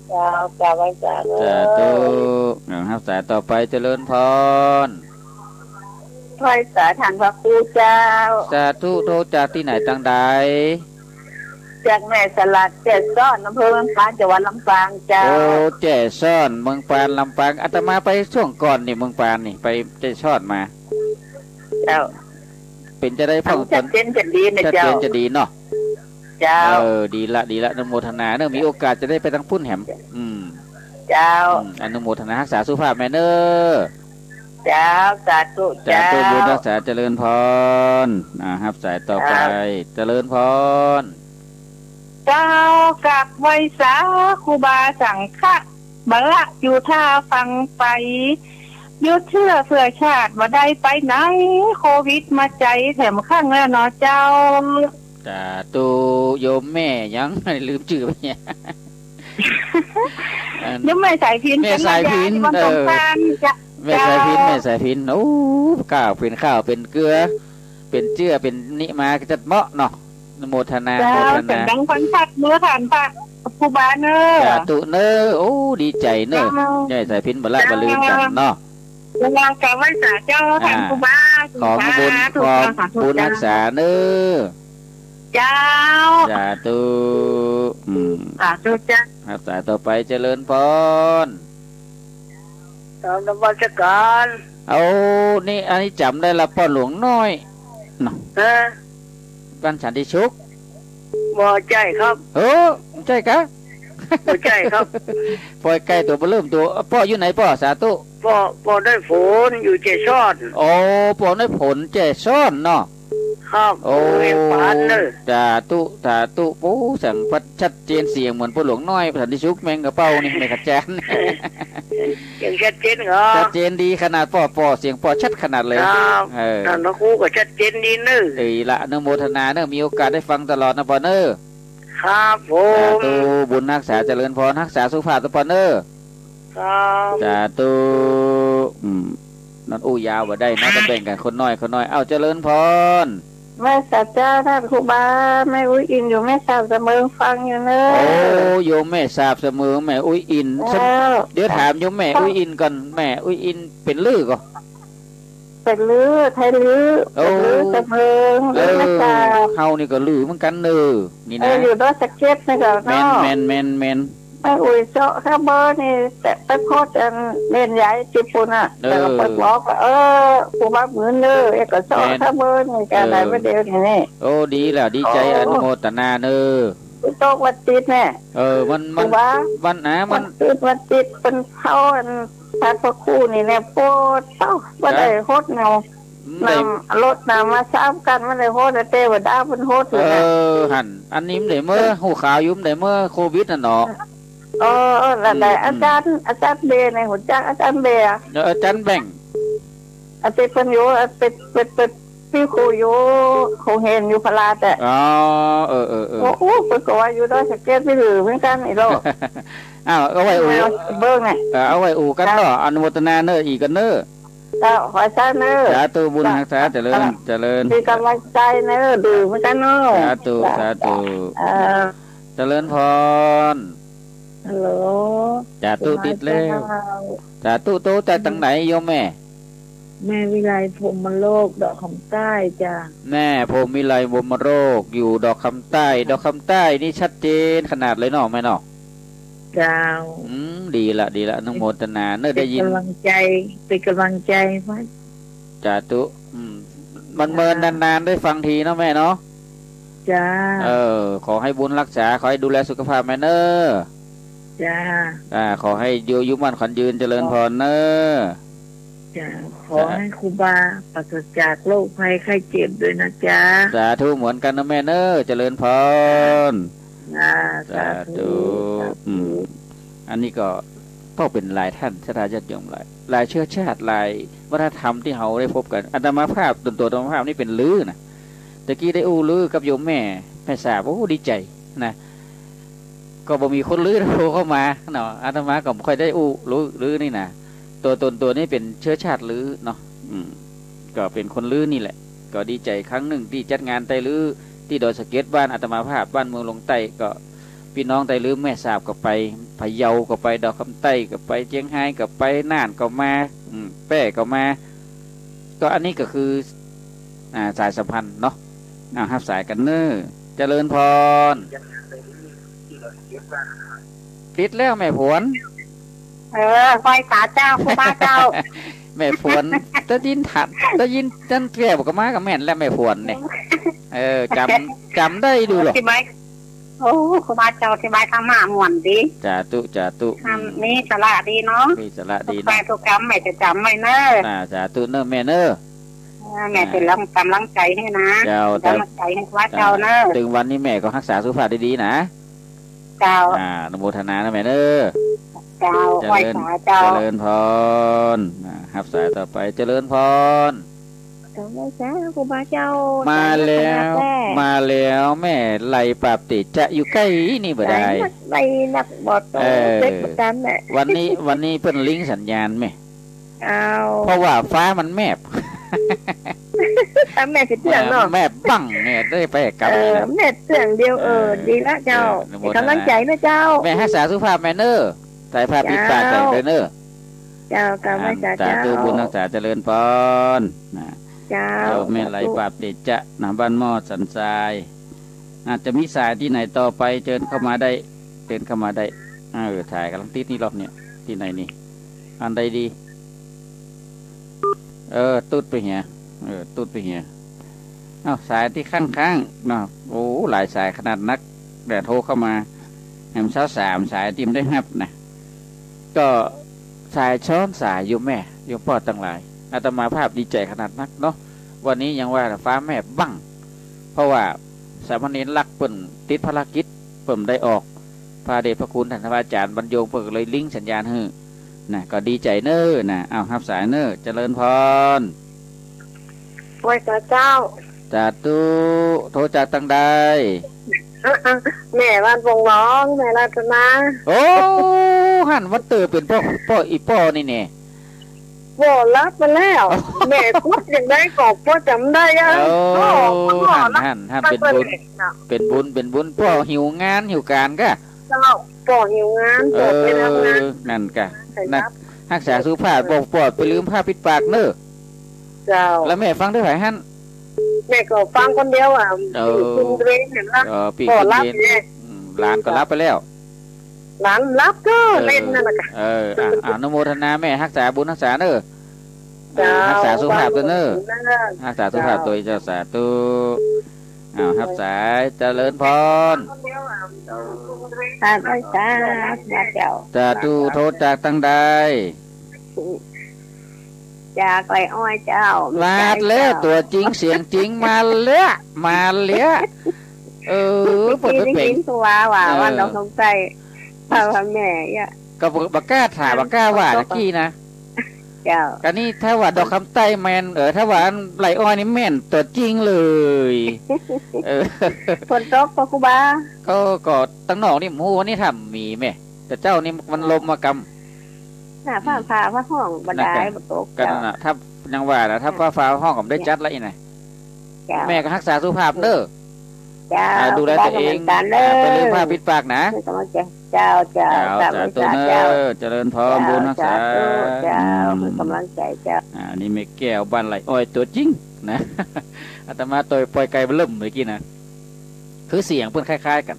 เจ้า เจ้า ไหว้สาเน้อ สาธุ อ่า ฮับสายต่อไป เจริญพร ไหว้สาท่านพระครูเจ้า สาธุ โทรจากตี้ไหนตางใด จากแม่สลัด แจ้ซ้อน อำเภอเมืองปาน จังหวัดลำปางเจ้า โอ้ แจ้ซ้อน เมืองปาน ลำปาง อาตมาไปช่วงก่อนนี่ เมืองปานนี่ ไปแจ้ซ้อนมา เจ้า เป๋นจะได้ฟัง ชัดเจนจะดีนะ ชัดเจน เจ้า จะดีเนาะ เจ้า เออ ดีละ ดีละ อนุโมทนาเน้อ มีโอกาสจะได้ไปตางปู๊นแหม อืม เจ้า อืม อนุโมทนา ฮักษาสุขภาพแม่เน้อ เจ้า สาธุ สาธุ เจ้า บุญฮักษา เจริญพร อ่า ฮับสายต่อไป เจ้า เจริญพร เจ้า กราบไหว้สาครูบาสังฆะ บะละอยู่ท่าฟังไป หยุดเชื้อเผื่อชาติ บ่ได้ไปไหน โควิดมาไกลแถมข้างแล้วเนาะเจ้า สาธุ โยมแม่หยัง ลืมจื้อไปเนี่ย อัน โยมแม่สายพิณ แม่สายพิณ เป็นญาติที่บ้าน เออ สงขลาเจ้า แม่สายพิณ แม่สายพิณ โอ้ ข้าวเป๋นข้าวเป๋นเกือ เป๋นเจื้อเป๋นนิมา ก็จัดเหมาะเนาะ อนุโมทนา เจ้า โมทนา เสียงดังฟังชัดเน้อ ท่านพระครูบาเน้อ สาธุเน้อ โอ้ ดีใจ๋เน้อ เจ้า แม่สายพิณ บ่ละบ่ลืมกั๋นเนาะ เจ้า แล้วก็ไหว้สาเจ้า อ่า ท่านครูบา ขอบุญ สาธุ ขอบุญ เจ้า สาธุ ฮักษาเน้อ เจ้า สาธุ อืม สาธุเจ้า ฮักษาต่อไป เจริญพร ตามนมัสการ เอา นี่ อันนี้จ๋ำได้ละ ป้อหลวงน้อยเนาะ ฮะ บ้านสันติสุข บ่ใจ้ครับ เออ ใจ้กะ บ่ใจ้ครับ ป้อใก้ตั๋วเบ้อเริ่มตั๋ว ป้ออยู่ไหนป้อ สาธุ ป้อ ป้อได้ผลอยู่แจ้ซ้อน โอ้ ป้อได้ผลแจ้ซ้อนเนาะ ครับ โอ้ เวียงปานเนอะ สาธุ สาธุ โอ้ เสียงชัดเจน เสียงเหมือนป้อหลวงน้อย สันติสุข แมงกะเป้านี่ แม่ขจารย์ เสียงชัดเจนเหรอ ชัดเจนดีขนาดป้อ ป้อ เสียงป้อชัดขนาดเลย ครับ เออ ท่านพระครูก็ชัดเจนดีเนอะ เอ้ยละ อนุโมทนาเนอะ มีโอกาสได้ฟังตลอดนะป้อเนอะ ครับผม สาธุ บุญฮักษา เจริญพร ฮักษาสุขภาพนะป้อเนอะ ครับ สาธุ อืม นั่นอู้ยาวบ่ได้นะ ก็แบ่งกั๋นคนน้อย คนน้อย เอ้า เจริญพร ไหว้สาเจ้า ท่านครูบา แม่อุ๊ยอินอยู่แม่สาบเสมิงฟังอยู่เน้อ โอ้ โยมแม่สาบเสมิง แม่อุ๊ยอิน เจ้า เดี๋ยวถามโยมแม่อุ๊ยอินก่อน แม่อุ๊ยอินเป๋นลือก่อ เป๋นลือ ไทยลือ โอ้ เป๋นลือเสมิง เออ ลือแม่สาบ เฮานี่ก็ลือเหมือนกั๋นเน้อ นี่นะ เออ อยู่ดอยสะเก็ดนี่ก็เนาะ แม่น แม่น แม่น แม่น แม่อุ๊ยเซาะข้าเบ้อนี่ แต่ไปโพสต์อันเน้นย้ายญี่ปุ่นน่ะ เออ แต่ก็เปิ้นบอกว่า เออ ครูบาหมื่นเน้อ เอ๊ะ ก็เซาะ แม่น ข้าเบ้อนี่ ก็ได้ เออ ประเดี๋ยวนี้นี่ โอ้ ดีแล้ว ดีใจ๋ โอ้ อนุโมทนาเน้อ ตกวันอาทิตย์แน่ เออ วัน วัน ครูบา วัน อ่า วั วันอาทิตย์ วันอาทิตย์เปิ้นเผาอัน พระครูนี่แน่ ปวดเต้า บ่ได้หดเนาะ อืม น้ำ รดน้ำมาสามกั๊น บ่ได้หด แต่เทวดาเปิ้นหดอยู่นะ เออ หั้น อันนี้มันได้เมื่อ ฮู้ข่าวอยู่ มันได้เมื่อโควิดน่ะเนาะ เออ เออ แล้วได้ อืม อาจ๋ารย์ อาจ๋ารย์เบ้นี่ ฮู้จักอาจ๋ารย์เบ้อะ เออ อาจ๋ารย์แบงค์ อาจ๋ารย์เปิ้นอยู่ เออ เปิ้น เปิ้น เปิ้น เปิ้นครูอยู่ ครูเฮนอยู่พระราชอะ อ๋อ เออ เออ เออ โอ้โห เปิ้นก็ว่าอยู่ดอยสะเก็ด ไปลือเหมือนกั๋น ไอ้โลก อ้าว เอาไว้อู้ เบิ่งน่ะ เออ เอาไว้อู้กั๋นเนาะ อนุโมทนาเน้อ อี้กั๋นเน้อ เจ้า ขอสาเน้อ สาธุ บุญฮักษา เจริญ เออ เจริญ มีก๋ำลังใจ๋เน้อ ดีเหมือนกั๋นเนาะ สาธุ สาธุ เออ เจริญพร ฮัลโหล สาธุ ติดแล้ว เจ้า สาธุ โตจากตังไหนโยมแม่ แม่วิไลพรหมโลก ดอกคำใต้จ้ะ แม่พรหมวิไลพรหมโลก อยู่ดอกคำใต้ ดอกคำใต้นี่ชัดเจนขนาดเลยเนาะแม่เนาะ เจ้า อืม ดีละ ดีละ อนุโมทนาเน้อ ได้ยิน เป๋นก๋ำลังใจ๋ เป๋นก๋ำลังใจ๋ไว้ สาธุ อืม มันเมินนานๆ ได้ฟังทีเนาะแม่เนาะ จ้า เออ ขอให้บุญฮักษา ขอให้ดูแลสุขภาพแม่เน้อ จ้า อ่า ขอให้อยู่ อยู่มั่นขวัญยืน เจริญพรเน้อ จ้า ขอให้ครูบาปราศจากโรคภัยไข้เจ็บด้วยนะจ๊ะ สาธุเหมือนกั๋นนะแม่เน้อ เจริญพร อ่า สาธุ สาธุ สาธุ อืม อันนี้ก็ ก็เป๋นหลายต้าน ศรัทธาญาติโยมหลาย หลายเชื้อชาติ หลายวัฒนธรรมตี้เฮาได้พบกั๋น อาตมาภาพ ส่วนตั๋วอาตมาภาพนี่เป๋นลือนะ ตะกี้ได้อู้ลือกับโยมแม่ แม่สาบ โอ้ ดีใจ๋นะ ก็บ่มีคนลือโทรเข้ามาเนาะ อาตมาก็บ่ค่อยได้อู้ลือ ลือนี่นะ ตั๋วต๋นตั๋วนี้เป๋นเชื้อชาติลือเนาะ อืม ก็เป๋นคนลือนี่แหละ ก็ดีใจ๋ครั้งนึ่งตี้จัดงานไต้ลือ ตี้ดอยสะเก็ด บ้านอาตมาภาพ บ้านเมืองหลวงใต้ ก็ปี้น้องไต้ลือ แม่สาบก็ไป พะเยาก็ไป ดอกคำใต้ก็ไป เจียงฮายก็ไป น่านก็มา อืม แป้ก็มา ก็อันนี้ก็คือ อ่า สายสัมพันธ์เนาะ อ่า ฮับสายกั๋นเน้อ เจริญพร ติดแล้วแม่ผวน เออ ไหว้สาเจ้า ครูบาเจ้า แม่ผวน ได้ยินถาม ได้ยินต้านแก้วก็มาก็แม่นแล้วแม่ผวนเนี่ย เออ จ๋ำ จ๋ำได้ดูเหรอ อธิบาย โอ้ ครูบาเจ้าอธิบายธรรมะม่วนดี สาธุ สาธุ อืม มีสาระดีเนาะ มีสาระดีเนาะ ไปทุกกำ แม่จะจ๋ำไว้เน้อ อ่า สาธุเน้อแม่เน้อ เออ แม่เป๋นแรง ก๋ำลังใจ๋หื้อนะ เจ้า ก๋ำลังใจ๋หื้อครูบาเจ้าเน้อ เถิงวันนี้แม่ก็ฮักษาสุขภาพดีๆ นะ เจ้า อ่า อนุโมทนานะแม่เน้อ เจ้า ไหว้สาเจ้า เจริญพร อ่า ฮับสายต่อไป เจริญพร เจ้า ไหว้สาครูบาเจ้า มาแล้ว สายฮับสายแท้ มาแล้ว แม่ไลยปราบเตจะอยู่ใก้นี่บ่ดาย ไลยนัก ไลยนัก บ่โต เออ เด็กเหมือนกั๋นแหละ วันนี้ วันนี้เปิ้นลิงก์สัญญาณแม่ อ้าว เพราะว่าฟ้ามันแมบ อ่ะ แมบเสียเตื้องเนาะ แมบบั้งเนี่ย ได้ไปกับ เออ แมบเตื้องเดียว เออ เออ ดีละเจ้า เออ อนุโมทนา เป๋นก๋ำลังใจ๋นะเจ้า แม่ฮักษาสุขภาพแม่เน่อ ใส่ผ้าปิดปาก เจ้า ใส่ไปเน่อ เจ้า กราบไหว้สา อ่า สาธุ เจ้า บุญฮักษา เจริญพร นะ เจ้า เจ้า แม่ไลยปราบเตจะ นะ บ้านหม้อสันทราย อาจจะมีสายตี้ไหนต่อไป เจิญเข้ามาได้ เจิญเข้ามาได้ เออ สายก๋ำลังติดนี่รอบเนี่ย ตี้ไหนนี่ อันใดดี เออ ตุ๊ดไปเหีย เออ ตุ๊ดไปเหีย เอ้า สายตี้ค้างๆ เนาะ โอ้ หลายสายขนาดนัก แต่โทรเข้ามา แหมเช้าสามสายตี้บ่ได้ฮับนะ ก็สายซ้อนสายอยู่แม่ โยมป้อตังหลาย อาตมาภาพดีใจ๋ขนาดนักเนาะ วันนี้ยังว่าฟ้าแมบบั้ง เพราะว่าสามเณรหลักเปิ้นติดภารกิจ เปิ้นบ่ได้ออก พระเดชพระคุณท่านพระอาจ๋ารย์บรรยงเปิ้นก็เลยลิงก์สัญญาณหื้อ นะ ก็ดีใจ๋เน่อ นะ อ้าว ฮับสายเน่อ เจริญพร ไหว้สาเจ้า สาธุ โทรจากตังใด แม่บ้านปงหลอง แม่รัตนา โอ้ หันวันเติบเป๋นป้อ ป้อ อี่ป้อนี่แน่ บ่หลับไปแล้ว แม่กดอย่างใดก็บ่จ๋ำได้อะ โอ้ ก็ ก็ หัน หัน หัน เป๋นบุญ เป๋นบุญ เป๋นบุญ ป้อหิวงานหิวก๋านก่ะ เจ้า ป้อหิวงาน เออ ป้อไปทำงาน นั่นก่ะ ใคร นะ ฮักษาสุขภาพ ป้อ ป้อบ่ลืมผ้าปิดปากเน่อ เจ้า แล้วแม่ฟังด้วยใผหัน แม่ก็ฟังคนเดียวอะ เออ ปิ้งกิ๋นเบรนเห็นละ เออ ปิ้งกิ๋นเบรน ป้อหลับเนี่ย อืม หลานก็หลับไปแล้ว หลานหลับก็ เออ เล่นนั่นแหละค่ะ เออ อ่ะ อนุโมทนาแม่ ฮักษาบุญฮักษาเน่อ เจ้า อ่า ฮักษาสุขภาพตวยเน่อ เจ้า ฮักษาสุขภาพตวยเจ้า สาธุ อ้าว ฮับสาย เจริญพร สาธุ สาธุ เจ้า สาธุ โทรจากตังใด จากไร่อ้อยเจ้า มาแล้ว เจ้า ตั๋วจริงเสียงจริง มาแล้ว มาแล้ว เออ เมื่อกี้ได้ยินเขาว่า ว่า เออ ว่าดอกคำใต้ ว่า ว่าแม่อะ ก็บ่ บ่กล้าถาม บ่กล้าว่าตะกี้นะ เจ้า ก็นี่ถ้าว่าดอกคำใต้แม่น เออ ถ้าว่าอันไร่อ้อยนี่แม่นตั๋วจริงเลย เออ ฝนตกบ่ครูบา ก็ ก็ตังนอกนี่บ่ฮู้ วันนี้ถ้ามีแม่ แต่เจ๊านี่มันลมมากำ น่ะ ฟ้า อืม ผ่า ฟ้าฮ้อง บ่ดาย นั่นกะ บ่ตก ก็นั่นน่ะ เจ้า ถ้ายังว่าน่ะ ถ้าฟ้า ฟ้าฮ้องก็บ่ได้จัดละอี้น่ะ เจ้า แม่ก็ฮักษาสุขภาพเน่อ เจ้า อ่า ดูแลตั๋วเอง สบายกำลังการเน่อ อ่า บ่ลืมผ้าปิดปากนะ ให้กำลังใจ๋ เจ้า เจ้า เจ้า สาธุ สาธุ เน่อ เจ้า เจริญพร เจ้า บุญฮักษา สาธุ เจ้า อืม ให้กำลังใจ๋ เจ้า อ่า นี่แม่แก้วบ้านไร่อ้อยตั๋วจริงนะ อาตมาต่อยปอยไก่เบิ่มเมื่อกี้นะ คือเสียงเปิ้นคล้ายๆ กั๋น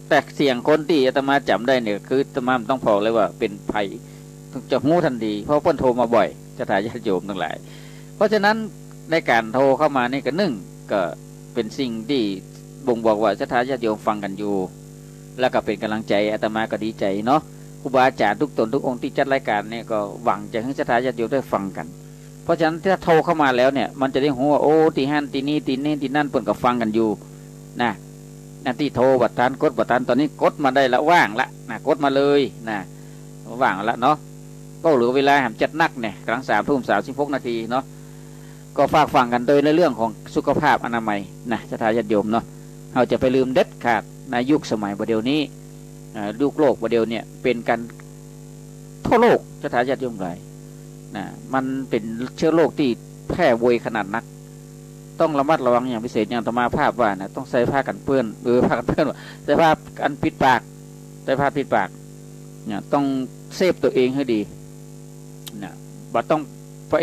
แต่เสียงคนตี้อาตมาจ๋ำได้เนี่ย คืออาตมาบ่ต้องบอกเลยว่าเป๋นใผ จะฮู้ตันที เพราะเปิ้นโทรมาบ่อย ศรัทธาญาติโยมตังหลาย เพราะฉะนั้นในก๋านโทรเข้ามานี่ก็นึ่ง ก็เป๋นสิ่งตี้บ่งบอกว่าศรัทธาญาติโยมฟังกั๋นอยู่ แล้วก็เป๋นก๋ำลังใจ๋ อาตมาก็ดีใจ๋เนาะ ครูบาอาจ๋ารย์ทุกต๋นทุกองค์ตี้จัดรายก๋านเนี่ยก็หวังจะหื้อศรัทธาญาติโยมได้ฟังกั๋น เพราะฉะนั้นถ้าโทรเข้ามาแล้วเนี่ย มันจะได้ฮู้ว่า โอ้ ตี้หั้นตี้นี่ ตี้นี่ตี้นั่น เปิ้นก็ฟังกั๋นอยู่นะ อันตี้โทรบ่ตัน กดบ่ตัน ต๋อนนี้กดมาได้ละ ว่างละนะ กดมาเลยนะ ว่างละเนาะ ก็เหลือเวลาแหมจัดนักเนี่ย ก๋ำลังสามทุ่มสามสิบหกนาทีเนาะ ก็ฝากฝังกั๋นตวยในเรื่องของสุขภาพอนามัยนะ ศรัทธาญาติโยมเนาะ เฮาจะไปลืมเด็ดขาดในยุคสมัยบ่าเดี่ยวนี้ อ่า ยุคโลกบ่าเดี่ยวเนี่ย เป๋นกั๋น ทั่วโลก ศรัทธาญาติโยมหลาย นะ มันเป๋นเจื้อโรคตี้แพร่ไวขนาดนัก ต้องระมัดระวังอย่างพิเศษ อย่างอาตมาภาพว่านะ ต้องใส่ผ้ากั๋นเปื้อน เออ ผ้ากั๋นเปื้อนว่ะ ใส่ผ้าอันปิดปาก ใส่ผ้าปิดปาก เนี่ย ต้องเซฟตั๋วเองหื้อดี นะ บ่ต้องไป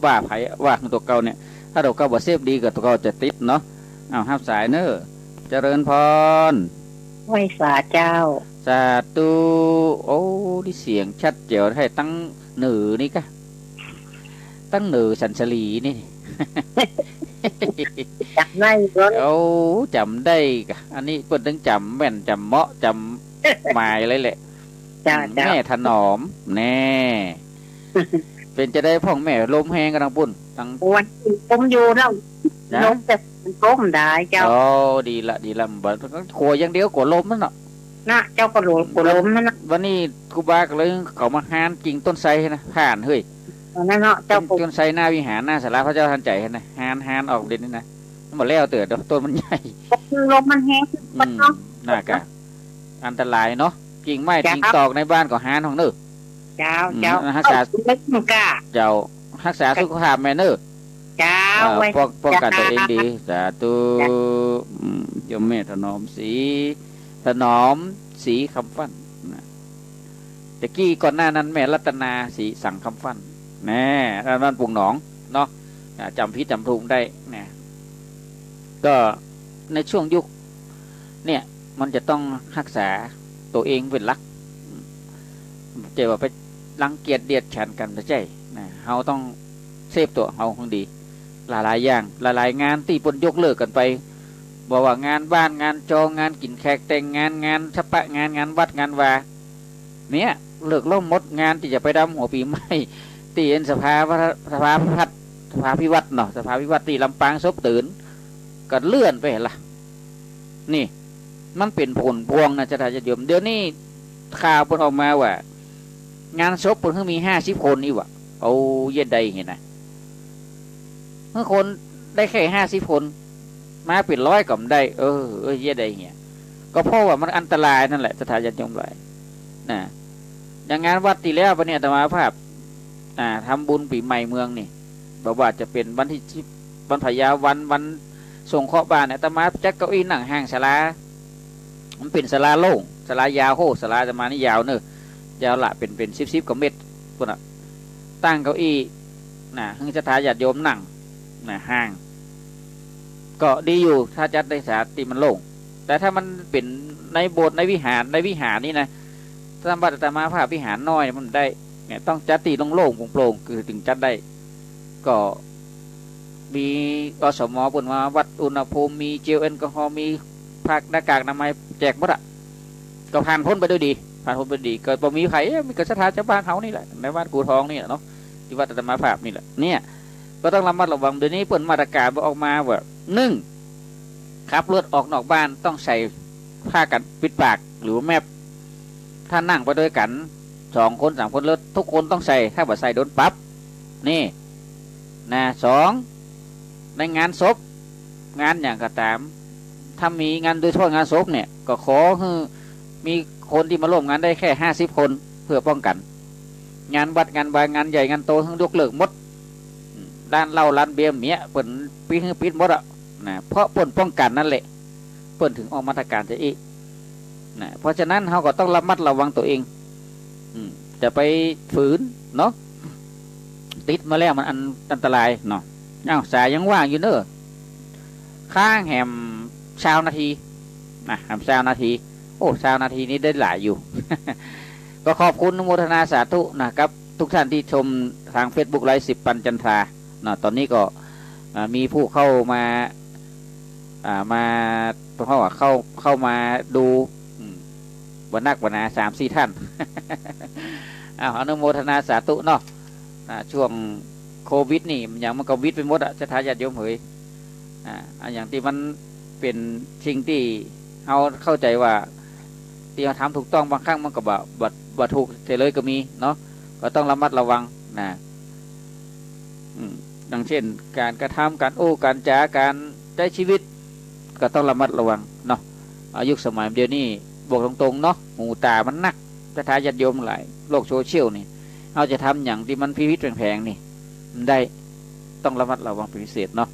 ว่าใผ ว่าตั๋วเก่าเนี่ย ถ้าตั๋วเก่าบ่เซฟดีก็ตั๋วเก่าจะติดเนาะ อ้าว ฮับสายเน่อ เจริญพร ไหว้สาเจ้า สาธุ โอ้ นี่เสียงชัดแจ๋วแท้ ตังเหนือนี่กะ ตังเหนือสันสลีนี่ จ๋ำได้ก่อน โอ้ จ๋ำได้กะ อันนี้เปิ้นตึงจ๋ำแม่น จ๋ำเหมาะ จ๋ำหมายเลยแหละ เจ้า อืม เจ้า แม่ถนอม แน่ เป๋นจะใดพ่องแม่ ลมแฮงกั๋นตังปุ้น ตัง โอ้ย ลมอยู่แล้ว นะ ลมแต่มันก้มได้เจ้า อ๋อ ดีละ ดีละ บ่ ขัวอย่างเดียว ขัวลมนั่นเนาะ นะ เจ้าก็หลวง อืม ปู่หลวงนั่นนะ วันนี้ครูบาก็เลยเขามาฮานกิ่งต้นไทรนะ ผ่านเฮ้ย อันนั้นเนาะ เจ้า ต้น ปู่ ต้นไทรหน้าวิหาร หน้าศาลาพระเจ้าทันใจนะ ฮาน ฮานออกเด่นนี่นะ มันบ่แล้วเตื้อ ต้นมันใหญ่ ลมมันแฮง อืม เนาะ น่ากะ อันตรายเนาะ กิ่งไม้ เจ้า กิ่งตอกในบ้านก็ฮานพ่องเน่อ เจ้า อืม เจ้า ฮักษา เอ้า ไม่ต้องกล้า เจ้า ฮักษาสุขภาพแม่เน่อ เจ้า เอ่อ ไว้ ป้อง ป้องกั๋น เจ้า ตัวเองดี สาธุ เจ้า อืม โยมแม่ถนอมศรี ถนอมศรีคำฟั่นนะ แต่กี้ก่อนหน้านั้นแม่รัตนาศรีสังคำฟั่น แน่ อันนั้นปู่หนองเนาะ อ่า จ๋ำผิดจ๋ำถูกได้นะ ก็ในช่วงยุคเนี่ย มันจะต้องฮักษาตัวเองเป๋นหลัก อืม บ่ใจ้ว่าไปรังเกียจเดียดฉันกั๋น บ่ใจ้นะ เฮาต้องเซฟตั๋วเฮาหื้อดี หลายๆ อย่าง หลายๆ งานตี้เปิ้นยกเลิกกั๋นไป บ่ว่างานบ้าน งานจอง งานกิ๋นแขกแต่งงาน งานชาปะงาน งานวัด งานวา เนี่ย เลิกล่มหมด งานตี้จะไปดำหัวปี๋ใหม่ ตี้เห็นสภา สภาพิพัฒน์ สภาพิวัฒน์เนาะ สภาพิวัฒน์ตี้ลำปางศพตื่น ก็เลื่อนไปหั้นละ นี่ มันเป๋นผลพวงนะ ศรัทธาญาติโยม เดี๋ยวนี้ข่าวเปิ้นออกมาว่า งานศพเปิ้นหื้อมีห้าสิบคนอี้หว่า เอาเยียะใดหั้นนะ หื้อคนได้แค่ห้าสิบคน มาเป๋นร้อยก็บ่ได้ เออ เออ เยียะใดเหีย ก็เพราะว่ามันอันตรายนั่นแหละ ศรัทธาญาติโยมหลาย นะ อย่างงานวัดตี้แล้วปะเนี่ย อาตมาภาพ อ่า ทำบุญปี๋ใหม่เมืองนี่ บ่ว่าจะเป๋นวันตี้สิบ วันพญาวัน วันสงเคราะห์บ้านเนี่ย อาตมาจัดเก้าอี้นั่งห่างศาลา มันเป๋นศาลาโล่ง ศาลายาว โห ศาลาอาตมานี่ยาวเน่อ ยาวละเป๋น เป๋นสิบ สิบกว่าเมตร ปู้นน่ะ ตั้งเก้าอี้ นะ หื้อศรัทธาญาติโยมนั่ง นะ ห่าง ก็ดีอยู่ ถ้าจัดในศาลาตี้มันโล่ง แต่ถ้ามันเป๋นในโบสถ์ ในวิหาร ในวิหารนี่นะ ตามวัดอาตมาภาพวิหารน้อยมันได้ เนี่ย ต้องจัดตี้โล่งๆ โปร่งๆ คือจึงจัดได้ ก็มี อสม เปิ้นมาวัดอุณหภูมิ มีเจลแอลกอฮอล์ มีผ้าหน้ากากอนามัยแจกหมดอะ ก็ผ่านพ้นไปด้วยดี ผ่านพ้นไปด้วยดี ก็บ่มีใผ เอ้ย มีก็ศรัทธาชาวบ้านเฮานี่แหละ ในบ้านกูทองนี่แหละเนาะ ตี้วัดอาตมาภาพนี่แหละ เนี่ย ก็ต้องระมัดระวัง เดี๋ยวนี้เปิ้นมาตรการเปิ้นออกมาว่า นึ่ง ขับรถออกนอกบ้านต้องใส่ผ้ากั๋นปิดปากหรือว่าแมส ถ้านั่งไปตวยกั๋นสองคนสามคน รถทุกคนต้องใส่ ถ้าบ่ใส่โดนปรับ นี่ นะ สอง ในงานศพ งานหยังก็ต๋าม ถ้ามีงาน โดยเฉพาะงานศพเนี่ย ก็ขอหื้อมีคนตี้มาร่วมงานได้แค่ห้าสิบคน เพื่อป้องกั๋น งานวัดงานวา งานใหญ่งานโตหื้อยกเลิกหมด อืม ร้านเหล้าร้านเบียร์เมีย เปิ้นปิดหื้อปิดหมดอะ นะ เพราะเปิ้นป้องกั๋นนั่นแหละ เปิ้นถึงออกมาตรการจะอี้ นะ เพราะฉะนั้นเฮาก็ต้องระมัดระวังตั๋วเอง อืม จะไปฝืนเนาะ ติดมาแล้วมันอัน อันตรายเนาะ อ้าว สายยังว่างอยู่เน่อ ค้างแหมซาวนาที นะ แหมซาวนาที โอ้ ซาวนาทีนี้ได้หลายอยู่ ก็ขอบคุณอนุโมทนาสาธุนะครับ ทุกท่านที่ชมทางเฟซบุ๊กไลฟ์สิบปันจันทรา เนาะ ต๋อนนี้ก็ อ่า มีผู้เข้ามา อ่า มา เพราะว่าเข้า เข้ามาดู อืม บ่นักบ่หนา สามสี่ท่าน อ้าว อนุโมทนาสาธุเนาะ อ่า ช่วงโควิดนี่ หยังมันก็วิดไปหมดอะ ศรัทธาญาติโยมเหย อ่า อันหยังตี้มันเป๋นสิ่งตี้เฮาเข้าใจ๋ว่า ตี้เฮาทำถูกต้อง บางครั้งมันก็บ่ บ่ บ่ถูกเสียเลยก็มีเนาะ ก็ต้องระมัดระวังนะ อืม อย่างเช่น ก๋านกระทำ ก๋านอู้ ก๋านจ๋า ก๋านใจ๊ชีวิต ก็ต้องระมัดระวังเนาะ อ่า ยุคสมัยเดี๋ยวนี้ บอกตรงๆ เนาะ หูต๋ามันนัก ศรัทธาญาติโยมหลาย โลกโซเชียลนี่ เฮาจะทำหยังตี้มันผิดๆ แผลงๆ นี่ มันได้ ต้องระมัดระวังเป๋นพิเศษเนาะ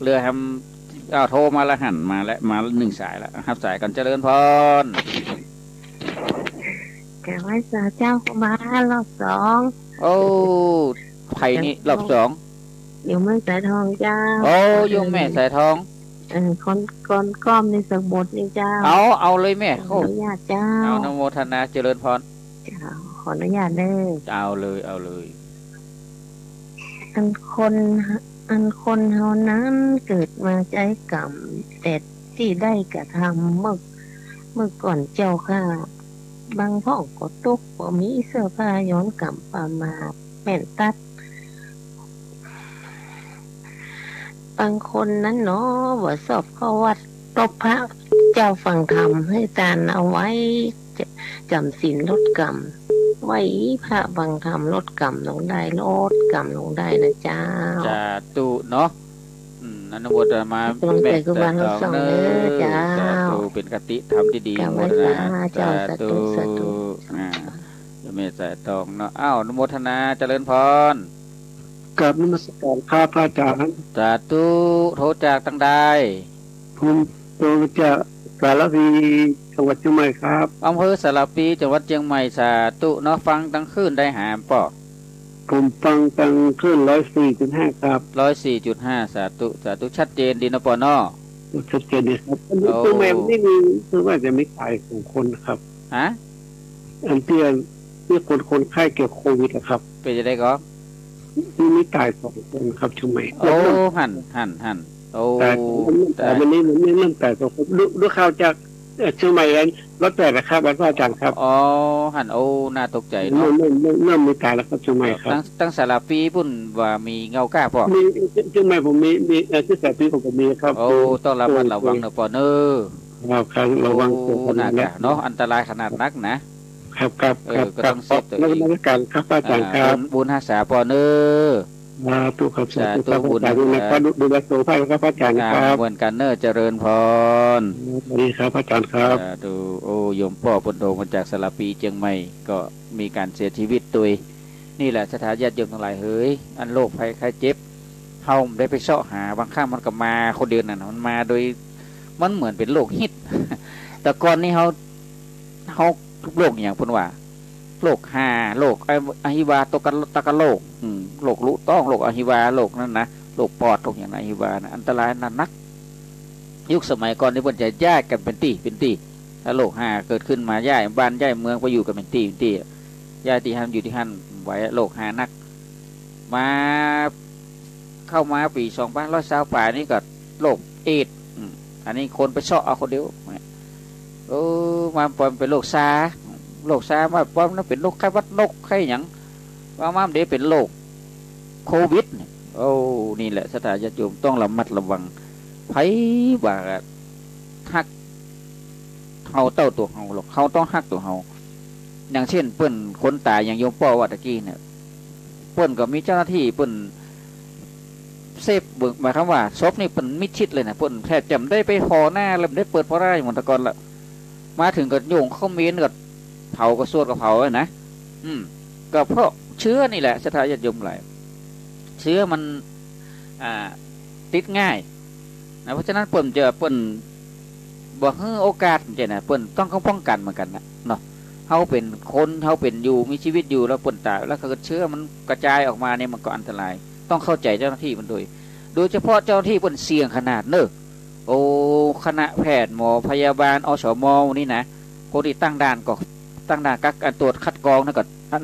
เรือแฮม อ้าว โทรมาละหั้น มาแล้ว มานึ่งสายแล้ว ฮับสายก่อน เจริญพร กราบไหว้สาเจ้าครูบา รอบสอง โอ้ ใผนี่ รอบสอง โยมแม่สายทองเจ้า โอ้ โยมแม่สายทอง เออ คน คนก้อมในสมุดนี่เจ้า เอา เอาเลยแม่ ขออนุญาตเจ้า เอา อนุโมทนา เจริญพร เจ้า ขออนุญาตเน่อ เอาเลย เอาเลย อันคน อันคนเฮานั้นเกิดมาใจ๊กรรม แต่ตี้ได้กระทำเมื่อ เมื่อก่อนเจ้าข้า บางพ่องก็ตุ๊กข์ บ่มีเสื้อผ้าย้อนกรรม ประมาทแม่นตั๊ด บางคนนั้นเนาะ บ่ชอบเข้าวัด ตบพระ เจ้าฟังธรรมหื้อตานเอาไว้ จ๋ำศีลลดกรรม ไหว้พระฟังธรรมลดกรรมลงได้ ลดกรรมลงได้นะเจ้า สาธุเนาะ อืม อนุโมทนา กำลังใจ๋ แม่ ครูบา สายทอง ทั้งสองเน้อ เน้อเจ้า สาธุ เป๋นคติธรรมตี้ดี กราบไหว้ อนุโมทนา สาธุ สาธุ สาธุ สาธุ อ่า แม่สายทองเนาะ อ้าว อนุโมทนา เจริญพร กราบนมัสการครับพระอาจารย์ สาธุ โทรจากตังใด ผมโทรมาจากสารพี จังหวัดเชียงใหม่ครับ อำเภอสารพี จังหวัดเชียงใหม่ สาธุเนาะ ฟังตังคลื่นใดหามป้อ ผมฟังตังคลื่นร้อยสี่จุดห้าครับ ร้อยสี่จุดห้า สาธุ สาธุ ชัดเจนดีเนาะป้อเนาะ ชัดเจนดีครับ โอ้ เชียงใหม่นี่มี คือว่าจะมีตายสองคนครับ ฮะ อันตี้ ตี้คน คนไข้เกี่ยวโควิดอะครับ เป๋นจะไดก็ ตี้มีตายสองคนครับเชียงใหม่ โอ้ หั้น หั้น หั้น โอ้ ตายสองคน ตาย ตายวันนี้มันไม่ มันตายสองคน ดู ดูข่าวจาก เอ่อ เชียงใหม่วัน วันแปดนะครับ วันพระอาจารย์ครับ อ๋อ หั้น โอ้ น่าตกใจ๋เนาะ เริ่ม เริ่ม เริ่ม เริ่มมีตายแล้วครับเชียงใหม่ครับ ตัง ตังสารพีปู๊นว่ามีเงาก้าป้อ มี เชียงใหม่ผมมี มี เอ่อ ที่สารพีผมก็มีครับ โอ้ ต้องระมัดระวังเนาะป้อเนาะ ครับ ครับ ระวังตัวกัน โอ้ น่า นะ กะเนาะ อันตรายขนาดนักนะ ครับ ครับ เออ ครับ ก็ต้อง ครับ เซฟตัวเอง นมัสการครับพระอาจารย์ครับ อ่า บุญ บุญฮักษาป้อเนาะ สาธุครับ สาธุ สาธุครับ บุญ พระอาจารย์ นะครับ ดู ดูแลสุขภาพครับพระอาจารย์ครับ อ่า เหมือนกั๋นเนาะ เจริญพร สวัสดีครับพระอาจารย์ครับ สาธุ โอ้ โยมป้อเปิ้นโทรมาจากสารพีเชียงใหม่ ก็มีก๋านเสียชีวิตตวย นี่แหละศรัทธาญาติโยมตังหลายเหย อันโรคภัยไข้เจ็บ เฮาบ่ได้ไปเซาะหา บางครั้งมันก็มาคนเดียวนั่นน่ะ มันมาโดย มันเหมือนเป๋นโรคฮิต แต่ก่อนนี้เฮา เฮา โรคอะหยังเปิ้นว่า โรคห่า โรคอหิวาตก ตกโรค อืม โรคลุต๊อง โรคอหิวา โรคนั้นนะ โรคปอด โรคหยังนะ อหิวานะ อันตรายนะ นัก ยุคสมัยก่อนนี่เปิ้นจะย้ายกั๋นเป๋นตี้ เป๋นตี้ ถ้าโรคห่าเกิดขึ้นมา ย้ายบ้านย้ายเมืองไปอยู่กั๋นเป๋นตี้ เป๋นตี้ ย้ายตี้หั้นอยู่ตี้หั้น ไหว โรคห่านัก มา เข้ามาปี๋สองพันห้าร้อยซาวปลายนี่ก็โรคเอดส์ อืม อันนี้คนไปเซาะเอาคนเดียว เออ มาปอมเป๋นโรคซาร์ โรคซาร์มาปอมนั้นเป๋นโรคไข้หวัดนก ไข้หยัง ว่ามาเดี๋ยวเป๋นโรคโควิดเนี่ย โอ้ นี่แหละศรัทธาญาติโยมต้องระมัดระวัง ใผว่าฮัก เฮาเต้าตั๋วเฮาหรอก เฮาต้องฮักตั๋วเฮา อย่างเช่นเปิ้นคนต๋ายอย่างโยมป้อว่าตะกี้เนี่ย เปิ้นก็มีเจ้าหน้าตี้เปิ้นเซฟเบิ่ง หมายความว่าศพนี่เปิ้นมิดชิดเลยนะ เปิ้นแทบจะบ่ได้ไปผ่อหน้า แล้วบ่ได้เปิดผ่อหน้าอย่างเมื่อก่อนละ มาเถิงก็โยงเข้าเมรุธก็เผา ก็สวดก็เผาอะนะ อืม ก็เพราะเจื้อนี่แหละศรัทธาญาติโยมหลาย เจื้อมัน อ่า ติดง่าย นะ เพราะฉะนั้นเปิ้นจะ เปิ้นบ่หื้อโอกาส บ่ใจ้นะ เปิ้นต้องป้องกั๋นเหมือนกั๋นนะเนาะ เฮาเป๋นคน เฮาเป๋นอยู่ มีจีวิตอยู่ แล้วเปิ้นต๋าย แล้วก็เจื้อมันกระจายออกมาเนี่ย มันก็อันตราย ต้องเข้าใจ๋เจ้าหน้าตี้มันโดย โดยเฉพาะเจ้าหน้าตี้เปิ้นเสี่ยงขนาดเน้อ โอ้ คณะแพทย์ หมอ พยาบาล อสม นี่นะ คนตี้ตั้งด่านก็ ตั้งด่านกัก อันตรวจคัดกรองนั่นก็ อัน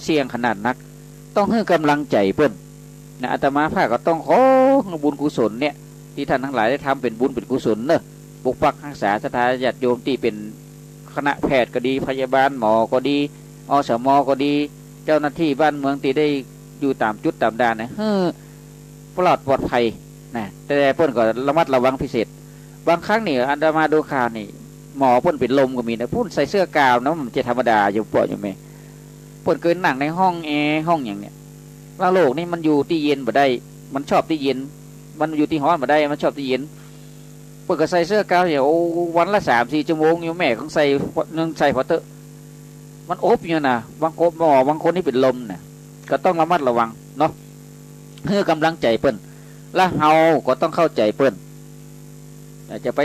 เสี่ยงขนาดนัก ต้องหื้อกำลังใจ๋เปิ้น นะ อาตมาภาพก็ต้องขอบุญกุศลเนี่ย ตี้ต้านตังหลายได้ทำเป๋นบุญเป๋นกุศลเนาะ ปกปักฮักษาศรัทธาญาติโยมตี้เป๋นคณะแพทย์ก็ดี พยาบาลหมอก็ดี อสม ก็ดี เจ้าหน้าตี้บ้านเมืองตี้ได้อยู่ต๋ามจุดต๋ามด่านเนี่ย หื้อปลอด ปลอดภัยนะ แต่เปิ้นก็ระมัดระวังพิเศษ บางครั้งนี่อาตมาดูข่าวนี่ หมอเปิ้นเป๋นลมก็มีนะ เปิ้นใส่เสื้อกาวนะ มันจะธรรมดาอยู่เปล่าอยู่แม่ เปิ้นเกยนั่งในห้องแอร์ห้องหยังเนี่ย แล้วโรคนี่มันอยู่ตี้เย็นบ่ได้ มันชอบตี้เย็น มันอยู่ตี้ฮ้อนบ่ได้ มันชอบตี้เย็น เปิ้นก็ใส่เสื้อกาวเนี่ย โอ้ วันละสามสี่ชั่วโมงอยู่ แม่ของใส่ นึ่งใส่พอเต๊อะ มันอบอยู่นะ บางคน หมอบางคนนี่เป๋นลมนะ ก็ต้องระมัดระวังเนาะ หื้อกำลังใจ๋เปิ้น และเฮาก็ต้องเข้าใจ๋เปิ้น จะไป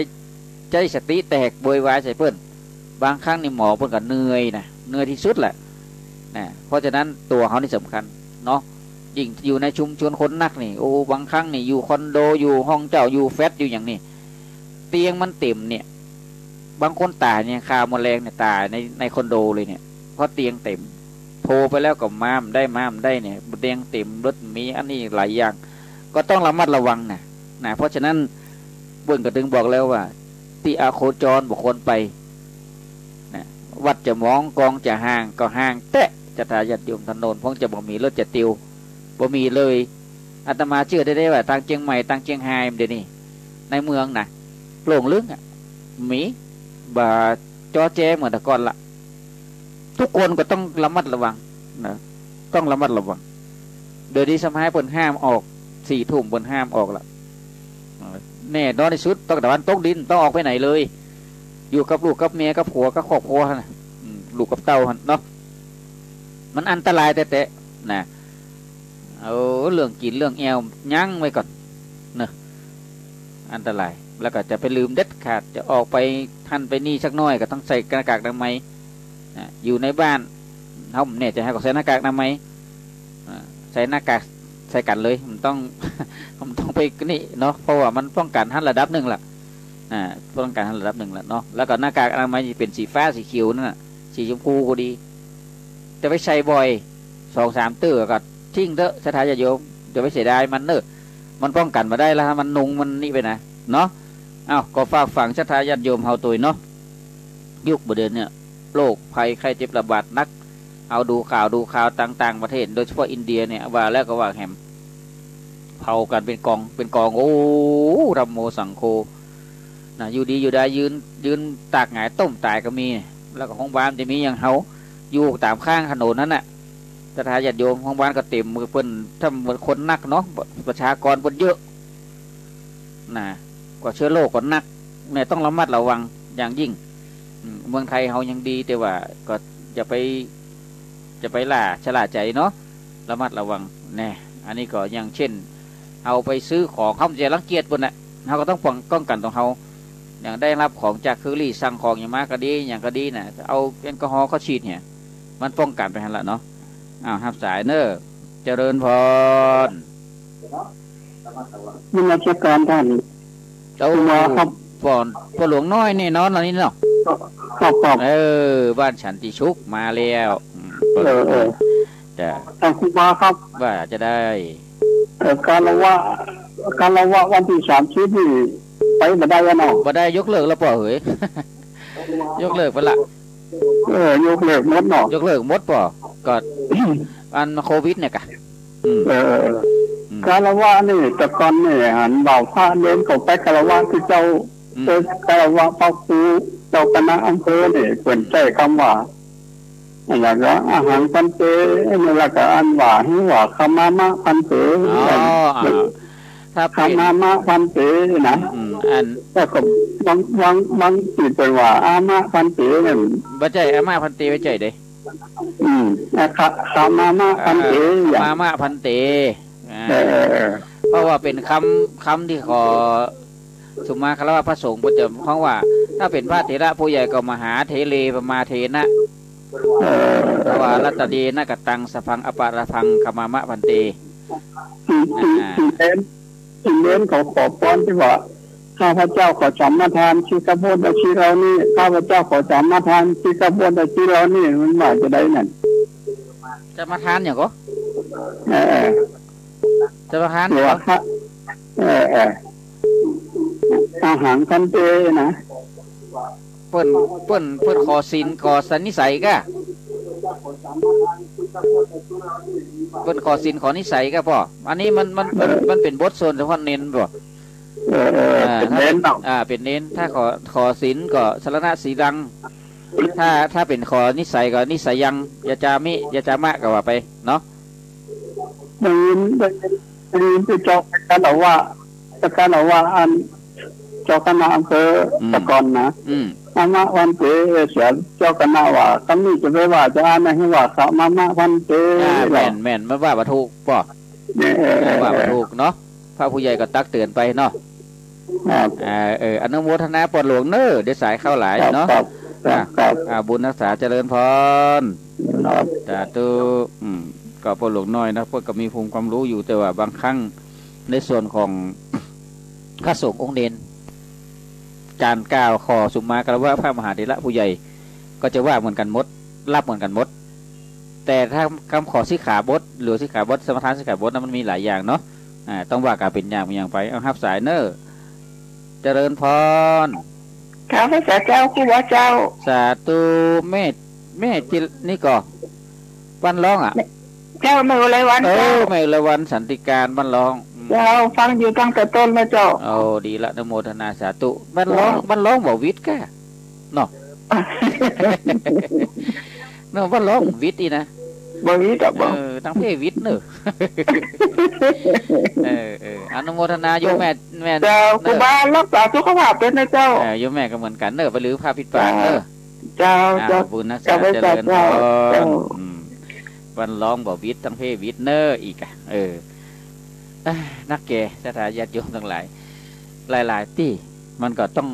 ใจ๊สติแตกโวยวายใส่เปิ้น บางครั้งนี่หมอเปิ้นก็เหนื่อยนะ เหนื่อยตี้สุดแหละนะ เพราะฉะนั้นตั๋วเฮานี่สำคัญเนาะ ยิ่งอยู่ในชุมชนคนนักนี่ โอ้ บางครั้งนี่อยู่คอนโด อยู่ห้องเจ้า อยู่แฟลต อยู่หยังนี่ เตียงมันเต๋มเนี่ย บางคนต๋ายเนี่ย คามัวแลงเนี่ย ต๋ายใน ในคอนโดเลยเนี่ย เพราะเตียงเต๋ม โทรไปแล้วก็มาบ่ได้ มาบ่ได้เนี่ย เตียงเต๋ม รถมี อันนี้หลายอย่าง ก็ต้องระมัดระวังนะ นะ เพราะฉะนั้นเปิ้นก็จึงบอกแล้วว่า ตี้อโคจรบ่ควรไปนะ วัดจะหมอง กองจะห่าง ก็ห่างแต๊ะ ศรัทธาญาติโยม ถนนพงจะบ่มีรถจะติว บ่มีเลย อาตมาเจื้อได้ ได้ว่าตางเจียงใหม่ ตางเจียงฮายเดี๋ยวนี้ ในเมืองนะ โล่งลึงอะ มี บ่จ่อแจ้เหมือนแต่ก่อนละ ทุกคนก็ต้องระมัดระวังนะ ต้องระมัดระวัง เดี๋ยวนี้สมัยเปิ้นห้ามออก สี่ทุ่มเปิ้นห้ามออกละ แน่นอนตี้สุด ต้องตะวันตกดิน ต้องออกไปไหนเลย อยู่กับลูกกับเมีย กับผัว กับครอบครัวหั้นน่ะ อืม ลูกกับเต้าหั้นเนาะ มันอันตรายแต๊ๆ นะ เอาเรื่องกิ๋นเรื่องแอ่วยั้งไว้ก่อนเนาะ อันตราย แล้วก็จะไปลืมเด็ดขาด จะออกไปหั้นไปนี่สักหน้อยก็ต้องใส่หน้ากากอนามัย อ่ะ อยู่ในบ้าน เฮาบ่แน่ใจ๋ เฮาก็ใส่หน้ากากอนามัย อ่ะ ใส่หน้ากากใส่กั๋นเลย บ่ต้อง บ่ต้องไปนี่เนาะ เพราะว่ามันป้องกั๋นหั้นระดับนึ่งละ อ่ะ ป้องกั๋นหั้นระดับนึ่งละเนาะ แล้วก็หน้ากากอนามัยตี้เป๋นสีฟ้าสีเขียวนั่นน่ะ สีชมพูก็ดี จะไปใส่บ่อย สองสามเตื้อก็ทิ้งเต๊อะ ศรัทธาญาติโยม จะไปเสียดายมันเน้อ มันป้องกั๋นบ่ได้แล้ว มันนุงมันนี่ไปนะ เนาะ เอ้า ก็ฝากฝังศรัทธาญาติโยมเฮาตวยเนาะ ยุคบ่าเดี่ยวเนี่ย โรคภัยไข้เจ็บระบาดหนัก เอาดูข่าว ดูข่าวต่างๆ ประเทศ โดยเฉพาะอินเดียเนี่ย ว่าแล้วก็ว่าแหม เผากั๋นเป๋นกอง เป๋นกอง โอ้ ธัมโมสังโฆ นะ อยู่ดีอยู่ได้ยืน ยืนตากหงายต้มต๋ายก็มี แล้วก็โฮงพยาบาลจะมีอย่างเฮา อยู่ต๋ามข้างถนนหั้นน่ะ ศรัทธาญาติโยม โฮงพยาบาลก็เต๋ม เปิ้น ถ้าคนนักเนาะ ประชากรเปิ้นเยอะ นะ กว่าเจื้อโรคก็นัก เนี่ยต้องระมัดระวังอย่างยิ่ง อืม เมืองไทยเฮายังดี แต่ว่าก็อย่าไป อย่าไปหล้าชะล่าใจ๋เนาะ ระมัดระวัง แน่ อันนี้ก็อย่างเช่น เฮาไปซื้อของ เฮาบ่จะรังเกียจเปิ้นน่ะ เฮาก็ต้องป้อง ป้องกั๋นตั๋วเฮา อย่างได้ฮับของจากเคอรี่ สั่งของหยังมาก็ดี หยังก็ดีน่ะ เอาแอลกอฮอล์เข้าฉีดเนี่ย มันป้องกั๋นไปหั้นละเนาะ อ้าว ฮับสายเน้อ เจริญพร นมัสการต้าน เจ้า คุณหมอครับ ป้อ ป้อหลวงน้อยแน่นอนอันนี้เนาะ ครับ ครับ เออ บ้านสันติสุขมาแล้ว อืม เออ เออ จ้ะ ท่านคุณหมอครับ ว่าจะได้ เอ่อ คารวะ คารวะวันตี้สามสิบนี่ไปบ่ได้แล้วเนาะ บ่ได้ ยกเลิกแล้วป้อเหย ยกเลิกไปละ เออ ยกเลิกหมดเนาะ ยกเลิกหมดป้อ ก็ อันโควิดเนี่ยกะ อืม เออ อืม คารวะนี่ แต่ก่อนนี่หันบ่าวพระเณรก็ไปคารวะตี้เจ้า อืม ไปคารวะพระครูเจ้าคณะอำเภอนี่ เปิ้นใจ๊กำว่า แล้วก็อะหังภันเต แล้วก็อันว่าหื้อว่าขมามะภันเต อ๋อ อ่า ถ้า ข เป๋น มามะภันเตนะ อืม อืม อัน แล้วก็บาง บาง บางตี้เปิ้นว่าอามะภันเตนั่น บ่ใจ้ อามะภันเตบ่ใจ้เด้ อืม อ่ะ ขะ ขมามะภันเต อ่า อย่าง ขมามะภันเต อ่า เออ เออ เออ เพราะว่าเป๋นกำ กำตี้ขอสุมาคารวะพระสงฆ์ เปิ้นจะฮ้องว่า ถ้าเป๋นพระเถระผู้ใหญ่ก็มหาเถเรปมาเถนะ เออ ทวารัตเนนะกะตัง สัพพังอปาทานัง ขมามะภันเต ตี้ ตี้ อ่า ตี้เณร ตี้เณรเขาขอพรตี้ว่า ข้าพเจ้าขอสมาทานสิกขาบทอาชีพเหล่านี้ ข้าพเจ้าขอสมาทานสิกขาบทอาชีพเหล่านี้ มันว่าจะได้นั่น สมาทานหยังก่อ เออ เออ สมาทานหยังก่อ เออ เออ อะหังภันเตนะ เปิ้น เปิ้น เปิ้นขอศีลขอสันนิสัยก้า เปิ้นขอศีลขอนิสัยก้าป้อ อันนี้มัน มัน มัน เออ มันเป๋นบทสวดเฉพาะเณรป้อ เออ เออ อ่า เป๋นเณรเนาะ อ่า เป๋นเณร ถ้าขอ ขอศีลก็สรณะสีลัง ถ้า ถ้าเป๋นขอนิสัยก็นิสยัง ยาจามิ ยาจามะก็ว่าไปเนาะ ได้ยิน ได้ยิน ได้ยินตี้เจ้าคณะว่า เจ้าคณะว่าอัน เจ้าคณะอำเภอ อืม แต่ก่อนนะ อืม มามะภันเต เสียเจ้าคณะว่ากำนี้จะไปว่าจะอ่านหื้อว่าขมามะภันเต อ่า แม่น แม่น มันว่าบ่ถูกป้อ เออ เออ เออ ว่าบ่ถูกเนาะ พระผู้ใหญ่ก็ตักเตือนไปเนาะ ครับ อ่า เออ อนุโมทนาป้อหลวงเน้อ เดี๋ยวสายเข้าหลายเนาะ ครับ ครับ อ่า ครับ อ่า บุญฮักษาเจริญพร ครับ สาธุ อืม ก็ป้อหลวงน้อยนะ เปิ้นก็มีภูมิความรู้อยู่ แต่ว่าบางครั้งในส่วนของพระสงฆ์องค์เณร การกล่าวขอสุมาคารวะพระมหาเถระผู้ใหญ่ ก็จะว่าเหมือนกั๋นหมด รับเหมือนกั๋นหมด แต่ถ้ากำขอสิกขาบท หรือสิกขาบท สมาทานสิกขาบทนะ มันมีหลายอย่างเนาะ อ่า ต้องว่ากั๋นเป๋นอย่างเป๋นอย่างไป เอาฮับสายเน้อ เจริญพร ข้าพเจ้า ครูบาเจ้า สาธุ แม่ แม่จิ นี่ก่อ บ้านร้องอะ เจ้า แม่อุไรวรรณ เออ เจ้า แม่อุไรวรรณ สันติการ บ้านร้อง เจ้า ฟังอยู่ตั้งแต่ต้นแล้วเจ้า โอ้ ดีละ อนุโมทนาสาธุ บ้านร้อง เจ้า บ้านร้องบ่หวิดก้า เนาะ เนาะ บ้านร้องหวิดอี้นะ บ่หวิดอะ บ่ เออ ตังเพ่หวิดเน่อ เออ เออ อนุโมทนาโยมแม่ แม่ เจ้า เน่อ ครูบารักษาสุขภาพด้วยนะเจ้า เออ โยมแม่ก็เหมือนกั๋นเน่อ บ่ลืมพระปิดปากเน่อ เจ้า เจ้า เจ้า บุญรักษา เจ้า เจริญพร เจ้า อืม บ้านร้องบ่หวิด ตังเพ่หวิดเน่อ อีกอะ เออ อ่ะ นักแก่ ศรัทธาญาติโยมตังหลาย หลายๆ ตี้ มันก็ต้อง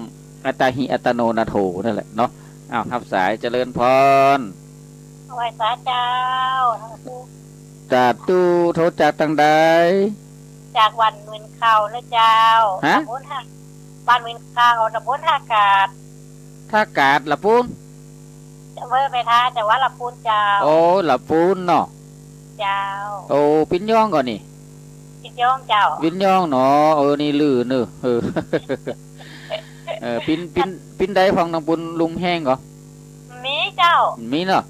อัตตาหิอัตโนนาโถนั่นแหละเนาะ อ้าว ฮับสาย เจริญพร ไหว้สาเจ้า สาธุ โทรจากตังใด จากบ้านหมื่นเข้านะเจ้า ฮะ ตำบลท่า บ้านหมื่นเข้า ตำบลท่ากาด ท่ากาด ละปูน อำเภอแม่ทา จังหวัดละปูนเจ้า โอ้ ละปูนเนาะ เจ้า โอ้ ปินยองก่อนี่ ปินยองเจ้า ปินยองเนาะ เออ นี่ลือเน่อ เออ เออ ปิน ปิน ปินใดพ่องนางปูน ลุ่มแฮงก่อ มีเจ้า มีเนาะ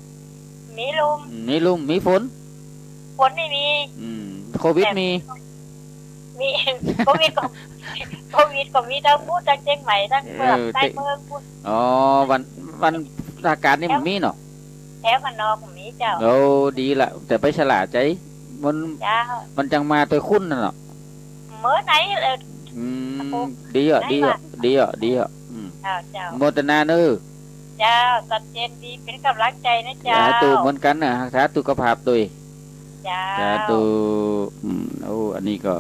มีลุ่ม มีลุ่ม มีฝน ฝนไม่มี อืม โควิดมี มี โควิดก็ โควิดก็มีทั้งปูน ทั้งเจียงใหม่ ทั้งเมือง เออ ใต้เมืองปูน อ๋อ บ้าน บ้านท่ากาดนี่มันมีเนาะ แถวบ้านนอกมีเจ้า โอ้ ดีละ แต่ไปฉลาดใจ๋ มัน เจ้า มันจังมาตวยคุณนั่นเนาะ เมื่อไหน เออ อืม ตะปู ดีอ่ะ ไหน ดีอ่ะ วะ ดีอ่ะ ดีอ่ะ อืม เจ้า เจ้า โมทนาเน่อ เจ้า ชัดเจนดี เป๋นก๋ำลังใจ๋นะเจ้า สาธุเหมือนกั๋นนะ รักษาสุขภาพตวย เจ้า สาธุ อืม โอ้ อันนี้ก็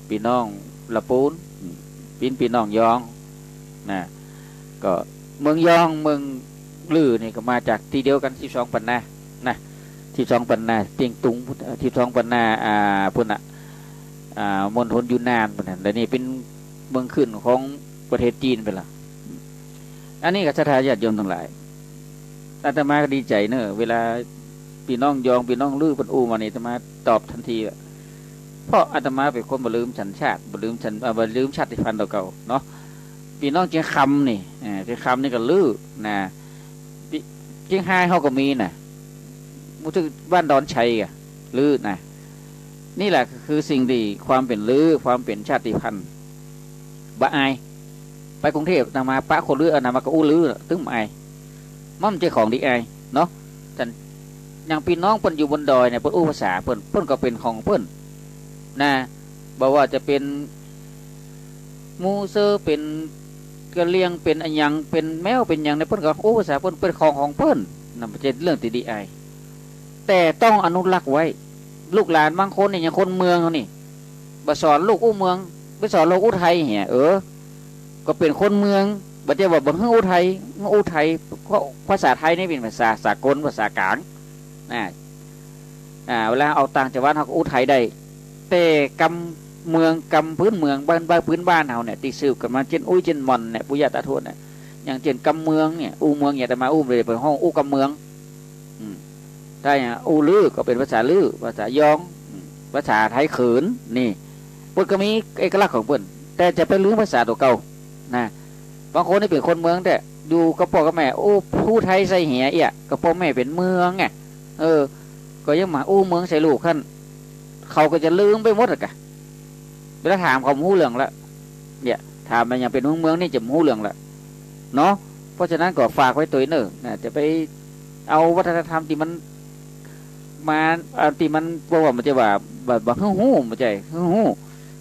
ปี้น้องละปูน อืม ปี้ ปี้น้องยอง นะ ก็เมืองยอง เมืองลือนี่ก็มาจากตี้เดียวกั๋น สิบสองปันนา นะ สิบสองปันนา เตียงตุง สิบสองปันนา อ่า ปู้นน่ะ อ่า มณฑลยูนนานปู้นน่ะ แล้วนี่เป๋นเมืองขึ้นของประเทศจีนไปละ อันนี้ก็ศรัทธาญาติโยมตังหลาย อาตมาก็ดีใจ๋เน่อ เวลาปี้น้องยอง ปี้น้องลือเปิ้นอู้มานี่ อาตมาตอบตันทีอะ เพราะอาตมาเป๋นคนบ่ลืมสัญชาติ บ่ลืมสัญ เอ่อ บ่ลืมชาติพันธุ์ตั๋วเก่าเนาะ ปี้น้องเจียงคำนี่ เอ่อ เจียงคำนี่ก็ลือนะ ปี้ เจียงฮายเฮาก็มีนะ หมู่ตี้บ้านดอนชัยอะ ลือนะ นี่แหละคือสิ่งตี้ ความเป๋นลือ ความเป๋นชาติพันธุ์ บ่อาย ไปกรุงเทพฯ อาตมาปะคนลือ อาตมาก็อู้ลือ ตึงบ่อาย มันบ่ใจ้ของดีอายเนาะ แต่อย่างปี้น้องเปิ้นอยู่บนดอยเนี่ย เปิ้นอู้ภาษาเปิ้น เปิ้นก็เป๋นของเปิ้นนะ บ่ว่าจะเป๋นมูเซอ เป๋นกะเหรี่ยง เป๋นอะหยัง เป๋นแมว เป๋นหยังเนี่ย เปิ้นก็อู้ภาษาเปิ้น เป๋นของของเปิ้น นั่นบ่ใจ้เรื่องตี้ดีอาย แต่ต้องอนุรักษ์ไว้ ลูกหลานบางคนนี่ยังคนเมืองเฮานี่ บ่สอนลูกอู้เมือง ไปสอนลูกอู้ไทยเหีย เออ ก็เป๋นคนเมือง บ่ใจ้ว่าบ่หื้ออู้ไทย อู้ไทย เพราะภาษาไทยนี่เป๋นภาษาสากล ภาษากลาง นะ อ่า เวลาออกต่างจังหวัดเฮาก็อู้ไทยได้ แต่กำเมือง กำพื้นเมือง บ้าน บ้านพื้นบ้านเฮาเนี่ย ตี้สืบกั๋นมา เจ้นอุ้ย เจ้นหม่อนเนี่ย ปู่ย่าต๋าทวดเนี่ย อย่างเจ้นกำเมืองเนี่ย อู้เมืองเนี่ย อาตมาอู้เลย เปิ้นฮ้องอู้กำเมือง อืม ถ้าอย่างอู้ลือก็เป๋นภาษาลือ ภาษายอง อืม ภาษาไทยเขิน นี่ เปิ้นก็มีเอกลักษณ์ของเปิ้น แต่จะไปลืมภาษาตั๋วเก่า นะ บางคนนี่เป๋นคนเมืองแต๊ อยู่กับป้อกับแม่ อู้ อู้ไทยใส่เหียเอี้ย ก็ป้อแม่เป๋นเมืองไง เออ ก็ยังมาอู้เมืองใส่ลูกหั้น เขาก็จะลืมไปหมดอะกะ เวลาถามเขาบ่ฮู้เรื่องละ เนี่ย ถามไปอย่างเป๋นเมืองเมืองนี่จะบ่ฮู้เรื่องละ เนาะ เพราะฉะนั้นก็ฝากไว้ตวยเน่อ นะ จะไปเอาวัฒนธรรมตี้มัน มา อ่า ตี้มัน บ่ว่ามันจะว่า บ่ บ่หื้อฮู้ บ่ใจ้หื้อฮู้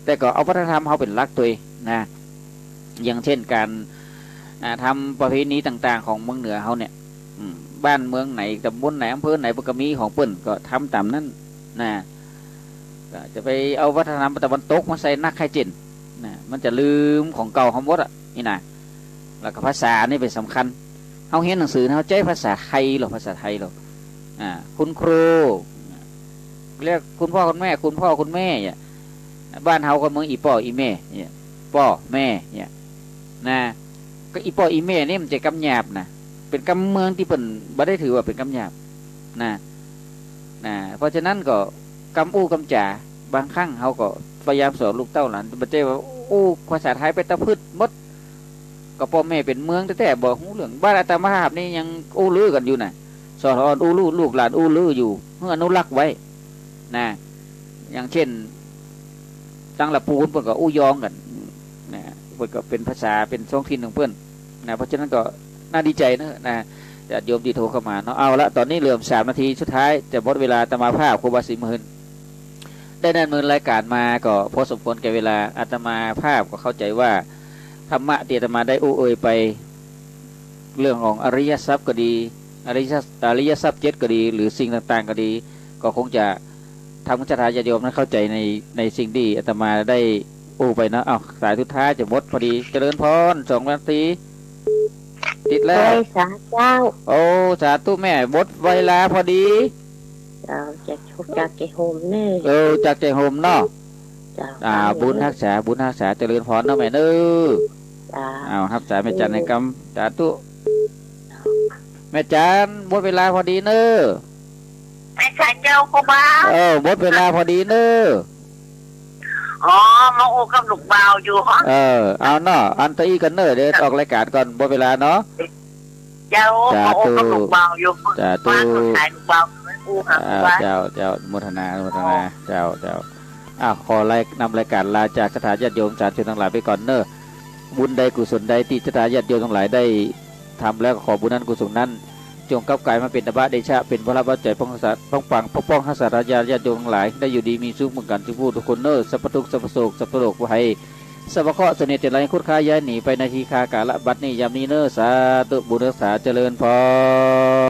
แต่ก็เอาวัฒนธรรมเฮาเป๋นหลักตวยนะ อย่างเช่นก๋าน อ่า ทำประเพณีต่างๆ ของเมืองเหนือเฮาเนี่ย อืม บ้านเมืองไหน ตำบลไหน อำเภอไหน เปิ้นก็มีของเปิ้น ก็ทำต๋ามนั้นนะ ก็จะไปเอาวัฒนธรรมตะวันตกมาใส่นักใค่เจ้นนะ มันจะลืมของเก่าเฮาหมดอะ นี่นะ แล้วก็ภาษานี่เป๋นสำคัญ เฮาเฮียนหนังสือ เฮาใจ๊ภาษาไทยลอ ภาษาไทยลอ อ่า คุณครู เรียกคุณพ่อคุณแม่ คุณพ่อคุณแม่เนี่ย บ้านเฮาก็เมืองอี่ป้ออี่แม่เนี่ย ป้อแม่เนี่ย นะ ก็อี่ป้ออี่แม่นี่มันจะกำหยาบนะ เป๋นกำเมืองตี้เปิ้นบ่ได้ถือว่าเป๋นกำหยาบนะ นะ เพราะฉะนั้นก็กำอู้กำจ๋า บางครั้งเฮาก็พยายามสอนลูกเต้าหลาน บ่ใจ้ว่าอู้ภาษาไทยไปตะพึดหมด ก็ป้อแม่เป๋นเมืองแต๊ๆ บ่ฮู้เรื่อง บ้านอาตมาภาพนี่ยังอู้ลือกั๋นอยู่นะ สอนอู้ลือ ลูกหลานอู้ลืออยู่ หื้ออนุรักษ์ไว้ นะ อย่างเช่น ตังหละปูนเปิ้นก็อู้ยองกั๋น นะ เปิ้นก็เป๋นภาษา เป๋นท้องถิ่นของเปิ้น นะ เพราะฉะนั้นก็น่าดีใจ๋เนาะ นะ ญาติโยมตี้โทรเข้ามาเนาะ เอาละ ต๋อนนี้เหลือสามนาทีสุดท้าย จะหมดเวลา อาตมาภาพ ครูบาศรีหมื่น ได้ดำเนินรายก๋านมาก็พอสมควรแก่เวลา อาตมาภาพก็เข้าใจ๋ว่า ธรรมะตี้อาตมาได้อู้เอ่ยไป เรื่องของอริยทรัพย์ก็ดี อริย อริยทรัพย์เจ็ดก็ดี หรือสิ่งต่างๆ ก็ดี ก็คงจะทำให้ศรัทธาญาติโยมนั้นเข้าใจ๋ใน ในสิ่งตี้อาตมาได้อู้ไปเนาะ เอ้า สายสุดท้ายจะหมดพอดี เจริญพร สองนาที ติดแล้ว เฮ้ย สาเจ้า โอ้ สาธุแม่ หมดเวลาพอดี เจ้า จาก จากใจ๋โฮมเน่อ เออ จากใจ๋โฮมเนาะ เจ้า อ่า บุญฮักษา บุญฮักษา เจริญพรเนาะแม่เน่อ เจ้า เอา ฮับสายแม่จันในกำ สาธุ แม่จัน หมดเวลาพอดีเน่อ แม่จันเจ้าครูบา เออ หมดเวลาพอดีเน่อ อ๋อ มาอู้กับลูกบ่าวอยู่ฮะ เออ เอาเนาะ อันตะอี้กั๋นเน่อ เดี๋ยวออกรายก๋านก่อน หมดเวลาเนาะ เจ้า สาธุ มาอู้กับลูกบ่าวอยู่ สาธุ ว่าสงสัยลูกบ่าวอู้หา อ่า ครูบา เจ้า เจ้า อนุโมทนา อนุโมทนา เจ้า เจ้า อ้าว ขอราย นำรายก๋านลาจากศรัทธาญาติโยมสาธุชนตังหลายไปก่อนเน่อ บุญใดกุศลใดตี้ศรัทธาญาติโยมตังหลายได้ทำแล้ว ก็ขอบุญนั้นกุศลนั้น จงกลับก๋ายมาเป๋นตบะเดชะ เป๋นพละบารมี ป้องรักษา ป้องปัง ปกป้องฮักษาศรัทธาญาติโยมตังหลาย ได้อยู่ดีมีสุขเหมือนกั๋นทุกผู้ทุกคนเน่อ สัพพทุกข์ สัพพโศก สัพพโรคภัย สัพพเคราะห์ เสนียดจัญไร คดคล้ายย้ายหนีไปในทีฆากาละบัดนี้ยามนี้เน่อ สาธุ บุญฮักษา เจริญพร